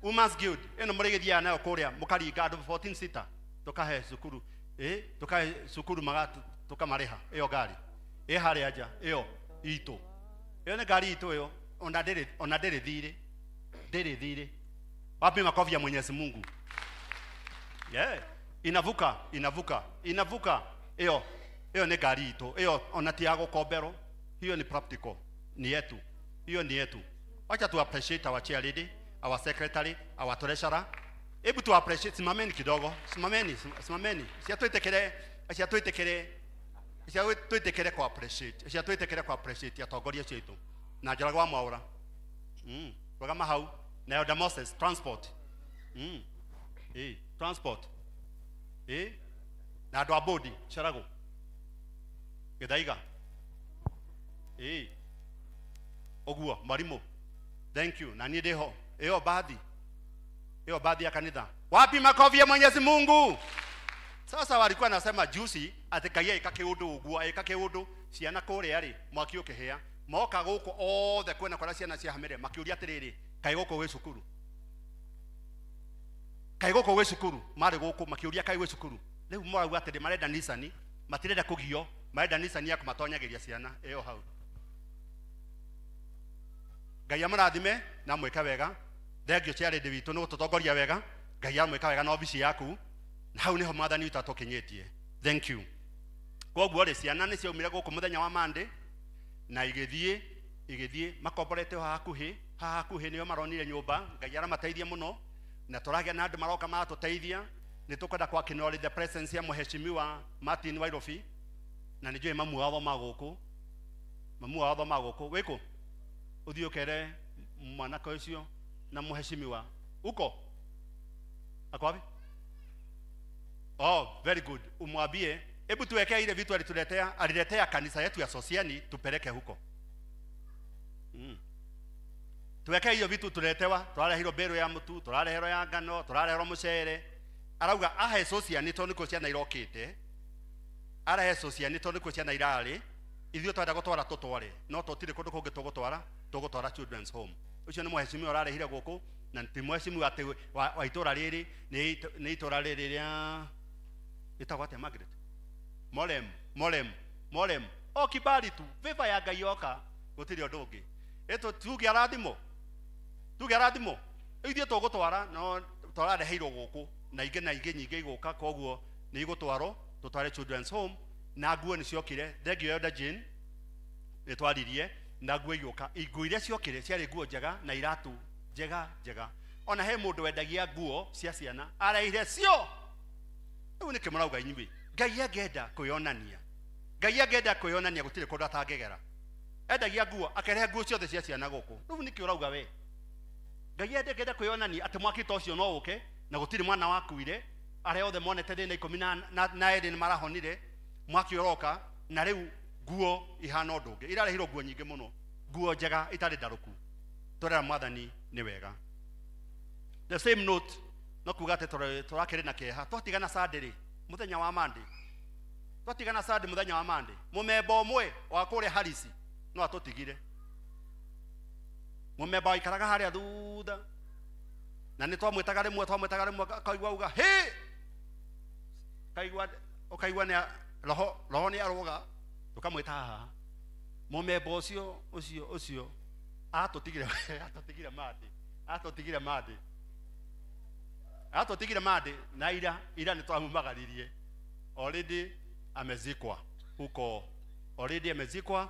Women's Guild ĩno mũrĩgĩthiaga nayo kũrĩa mũkaringa andũ 14 seater tũkahe cukuru, tũkahe cukuru tũkamarĩha. Ĩyo ngari ĩ harĩa nja, ĩyo itũ, ĩyo nĩ ngari itũ ĩyo, ona ndĩrĩ thirĩ, ndĩrĩ thirĩ. Wapi makofi ya Mwenyezi Mungu? Yeah. Inavuka, inavuka, inavuka. Ĩyo nĩ ngari itũ, ĩyo ona ti ya gũkomberwo. Hiyo ni practical, ni yetu. Hiyo ni yetu. Wacha tu appreciate our chair lady, our secretary, our treasurer. Hebu tu appreciate, simameni kidogo, simameni, simameni. Cia twitikire kwa appreciate, cia twitikire kwa appreciate atongoria acio aitũ. Na Njoroge wa Mwaũra. Rũgama hau na Elder Moses transport. Transport. Na andũ a bodi Carago. Gĩthaiga. Ũguo mwarimu. Thank you. Na niĩ ndĩho. Ĩyo bathi. Ĩyo bathi ya kanitha. Wapi makofi ya Mwenyezi Mungu? Sasa walikuwa nasema juicy ati Ngai eka kiundu uguo eka kiundu ciana kuria ri mwaki ukihia moka guku othe kwena kora ciana ciahamire makiuria atiriri kai guku gwi cukuru kai guku gwi cukuru mari guku makiuria kai gwi cukuru riu morauga atiri marenda Nissan matirenda kugio marenda Nissan ya kumatonyagiria ciana iyo hau. Ngai amurathime na mwike wega. Thengio charity witu ni gututongoria wega. Ngai amwika wega na obici yaku na hau niho mwathani witu atukinyitie. Thank you. Koguo ri ciana ni ciaumire guku muthenya wa Monday na igithie makomborete hakuhi hakuhi nio maronire nyumba. Ngai aramateithia muno na turagia na andu maroka maratuteithia. Ni tukwenda kwa acknowledge the presence ya mheshimiwa Martin Wairobi na nijue mamu wao maguku mamu wao maguku wiku uthii ukere mwanake ucio na mheshimiwa uko ako wapi? Oh, very good. Umwambie hebu tuwekee ile vitu alituletea, aliletea kanisa yetu ya Sosiani tupeleke huko. Tuwekee hiyo vitu tuletewa, turarehirwo mbero ya mutu, turarehirwo ya ngano, turarehirwo mucere. Arauga ahe Sosiani tondu nikuo ciana irokite. Arehe Sosiani tondu nikuo ciana irari. Ithuĩ twenda gũtwara tũtware, no tũtirĩ kũndũ kũngĩ tũgũtwara, tũgũtwara children's home. Ũcio nĩ mheshimiwa ũrarehire gũkũ na ti mheshimiwa atĩ wa itũra rĩrĩ, nĩ itũra rĩrĩ rĩa ĩtagwo atĩa Margaret? Morem, Morem, Morem. O kibali tu, favor ya Ngai yoka, gũtirĩ ũndũ ũngĩ. Ĩtũ tuge arathimo. Tuge arathimo. Ithuĩ tũgũtwara no tũrareheirwo gũkũ na ingĩ nyingĩ igũka, koguo nĩ igũtwarwo tũtware children's home na nguo nĩ ciokire. Thengio Elder Jane nĩ twaririe na nguo igũka. Nguo iria ciokire ciarĩ nguo njega na iratu njega njega. Ona he mũndũ wendagia nguo cia ciana araire cio. Rĩu nĩkĩ mũrauga inyuĩ? Ngai angĩenda kwĩyonania, Ngai angĩenda kwĩyonania gũtirĩ kũndũ atangĩgera. Endagia nguo akerehe nguo ciothe cia ciana gũkũ. Rĩu nĩkĩ ũrauga we? Ngai angĩenda kwĩyonania atĩ mwaki ta ũcio no ũke na gũtirĩ mwana wakuire, arĩa othe monete thĩna 12 nĩ marahonire, mwaki ũroka na rĩu nguo ihana ũndũ ũngĩ. Irarehirwo nguo nyingĩ mũno, nguo njega itarĩ ndarũku. Tũrera mwathani nĩ wega. The same note no kuga atĩ tũrakĩrĩ na kĩeha twatigana Sunday rĩ mũthenya wa Monday, twatigana Sunday mũthenya wa Monday, mũmemba ũmwe wa kũrĩa Harisi no atũtigire. Mũmemba waikaraga harĩa thutha na nĩ twamwĩtaga rĩmwe akaigua auga hĩ, kaigua ũkaigua nĩ roho nĩ arũga, tũkamwĩta haha. Mũmemba ũcio ũcio ũcio atũtigire atũtigire Monday, atũtigire Monday, atũtigire Monday na ira nĩ twamumagaririe. Already amezikwa huko, already amezikwa.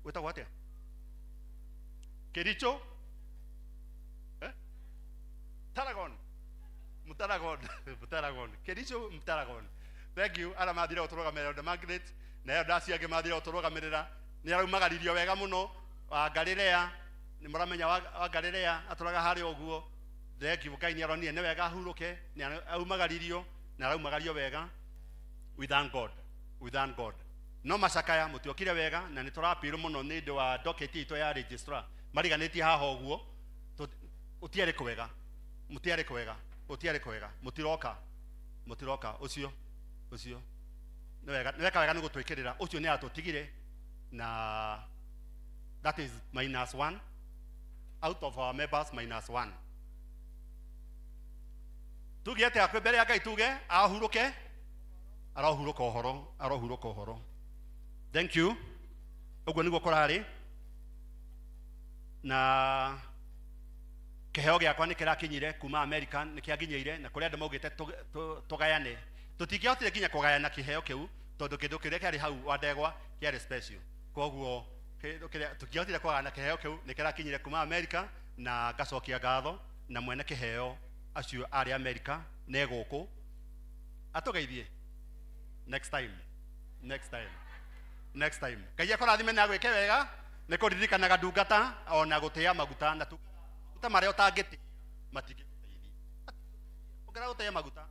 Wĩtagwo atĩa? Kericho? Taragon. Mutaragon. Mutaragon. Kericho Mutaragon. Thank you. Ara mathire gũtũrũgamĩrĩra Elder Margaret na Elder acio angĩ mathire gũtũrũgamĩrĩra. Nĩ araumagaririo wega mũno. Wa Galilea nĩ mũramenya wa Galilea atũraga harĩa ũguo. Thank you. Ngai nĩ aronire nĩ wega ahurũke, nĩ aumagaririo na araumagario wega. We thank God. We thank God. No macakaya mũtiokire wega na nĩ tũrapirwo mũno nĩ ũndũ wa docket itũ ya registrar. Mariganĩtie haha ũguo ũtiarĩ kwega, mũtiarĩ kwega, ũtiarĩ kwega, mũtiroka, mũtiroka. Ũcio ũcio nĩ wega, nĩ weka wega nĩ gũtwĩkĩrĩra. Ũcio nĩ atũtigire na that is -1 out of our members, -1. Tuge atĩa kwĩ mbere ya Ngai? Tuge ahurũke, arohurũka ũhoro, arohurũka ũhoro. Thank you. Ũguo nĩguo kũrarĩ na kĩheo gĩakwa nĩ kĩrakinyire kuma America, nĩ kĩanginyĩire na kũrĩ andũ maugĩte tũgayane. Tũtingĩahotire nginya kũgayana kĩheo kĩu tondũ kĩndũ kĩrĩa kĩarĩ hau wa ndegwa kĩarĩ special. Koguo tũtingĩahotire kũgayana kĩheo kĩu, nĩ kĩrakinyire kuma America na ngacokia ngatho na mwene kĩheo acio arĩ America ne gũkũ atũgeithie next time next time next time. Ngai akũrathime na agwĩke wega nĩ kũririkanaga ndungata ona gũtĩa maguta na maguta marĩa ũtangĩtĩa matingĩgũteithia. Ũngĩra gũtĩa maguta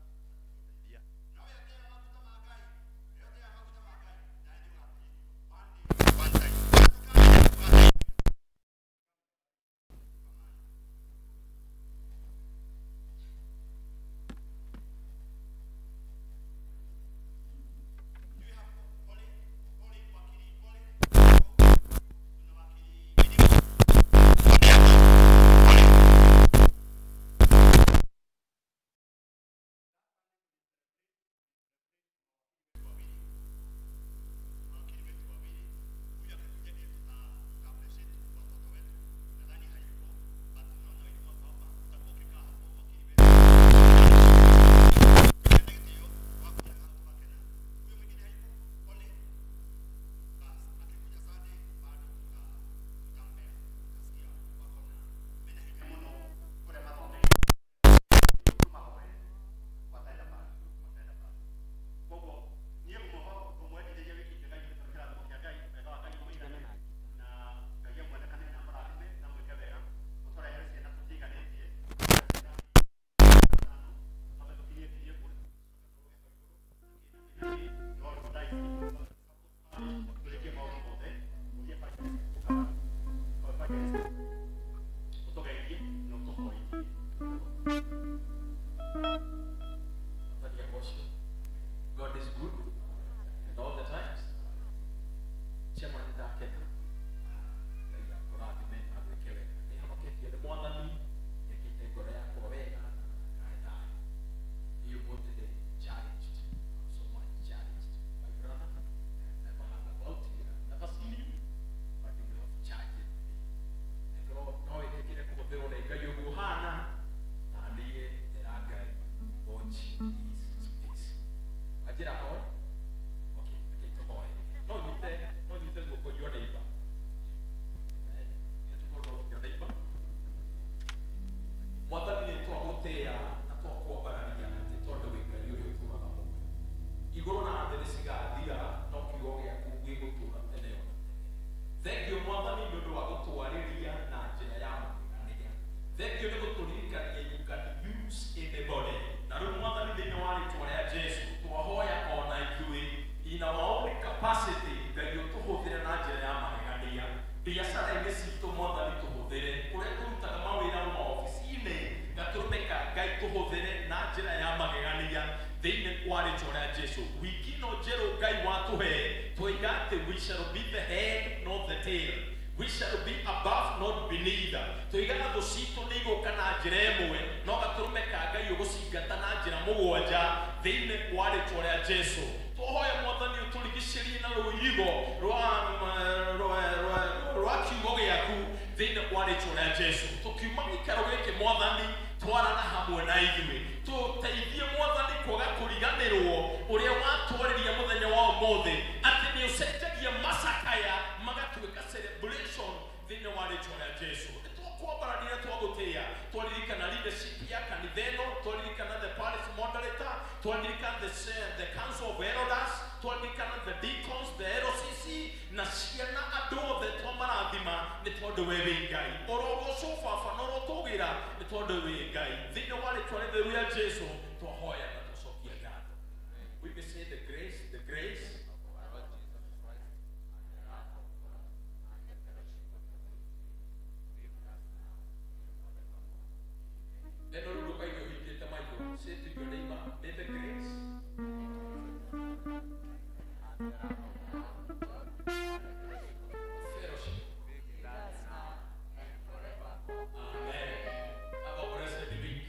God is good and all the times. Chairman ndakena. Ngai akũrathime agwĩke wega. Nĩhonoketie nĩ Mwathani, nĩekĩte ngoro yakwa wega na kae thayũ. You go today challenged, so much challenged. My brother, I've never heard about you, I've never seen you, but you have charged me. Angĩkorwo no ĩrĩkĩre kũhũthĩrwo nĩ Ngai ũguo ũhana, na niĩ ndĩra Ngai, watch this space. Ajira hoe? Okay, okay, tuhoe. No nyite guoko your neighbor. Your neighbor. Mwathani nĩ twagũtĩĩa na twakwambararia atĩ tondũ wĩ Ngai ũrĩa ũtũũraga muoyo. Igũrũ na thĩ nĩcigathira, no kiugo gĩaku gĩgũtũũra tene ona tene. Thengiũ Mwathani nĩ ũndũ wa gũtwarĩria na njĩra ya magegania. Thengiũ nĩ gũtũririkania you can use anybody. Na rĩu Mwathani thĩinĩ wa rĩtwa rĩa Jesũ twahoya ona ithuĩ in our own capacity Ngai ũtũhũthĩre na njĩra ya magegania. Biacara-inĩ citũ Mwathani tũhũthĩre, kũrĩa tũrutaga mawĩra maobici-inĩ gatũrũme ka Ngai tũhũthĩre na njĩra ya magegania thĩinĩ wa rĩtwa rĩa Jesũ. Wiki ĩno njerũ Ngai watũhe twoiga atĩ we shall be the head not the tail. We shall be above, not beneath. Tũigaga thũ citũ nĩ igũka na njĩra ĩmwe, no gatũrũme ka Ngai ũgũcingata na njĩra mũgwanja thĩinĩ wa rĩtwa rĩa Jesũ. Twahoya Mwathani ũtũrigicĩrie na rũirigo rwa kiugo gĩaku thĩinĩ wa rĩtwa rĩa Jesũ. Tũkiuma gĩikaro gĩkĩ Mwathani twarana hamwe na ithuĩ. Tũteithie Mwathani kwaga kũriganĩrwo ũrĩa watwarĩria mũthenya wa ũmũthĩ atĩ nĩ ũcenjagia macakaya magatuĩka celebration thĩinĩ wa rĩtwa rĩa Jesũ. Nĩtwakwambarania twagũtĩĩa, twaririkana leadership ya kanitha ĩno, twaririkana the parish moderator, twaririkana the council of elders, twaririkana the deacons, the LCC na ciana andũ othe twamarathima nĩ tondũ we wĩ Ngai. Ũrogocwo Baba na ũrotũgĩra nĩ tondũ wĩ Ngai. Thĩinĩ wa rĩtwa rĩtheru rĩa Jesũ twahoya na twacokia ngatho. We may say the grace, the grace. Eno rĩu ndũkaigue ũhingĩte maitho. Say to your neighbor, may the grace. Fellowship. Amen. Have a blessed week.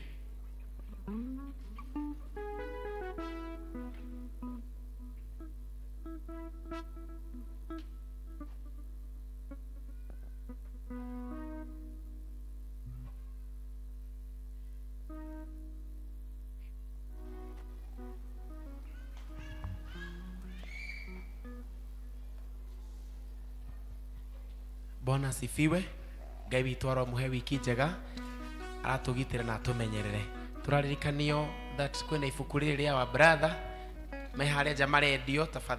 Bwana asifiwe. Ngai witũ aromuhe wiki njega, aratũgitĩra na atũmenyerere. Tũraririkanio that kwĩna ibuku rĩrĩ rĩa wa brother me harĩa nja marendio. Tafadhali.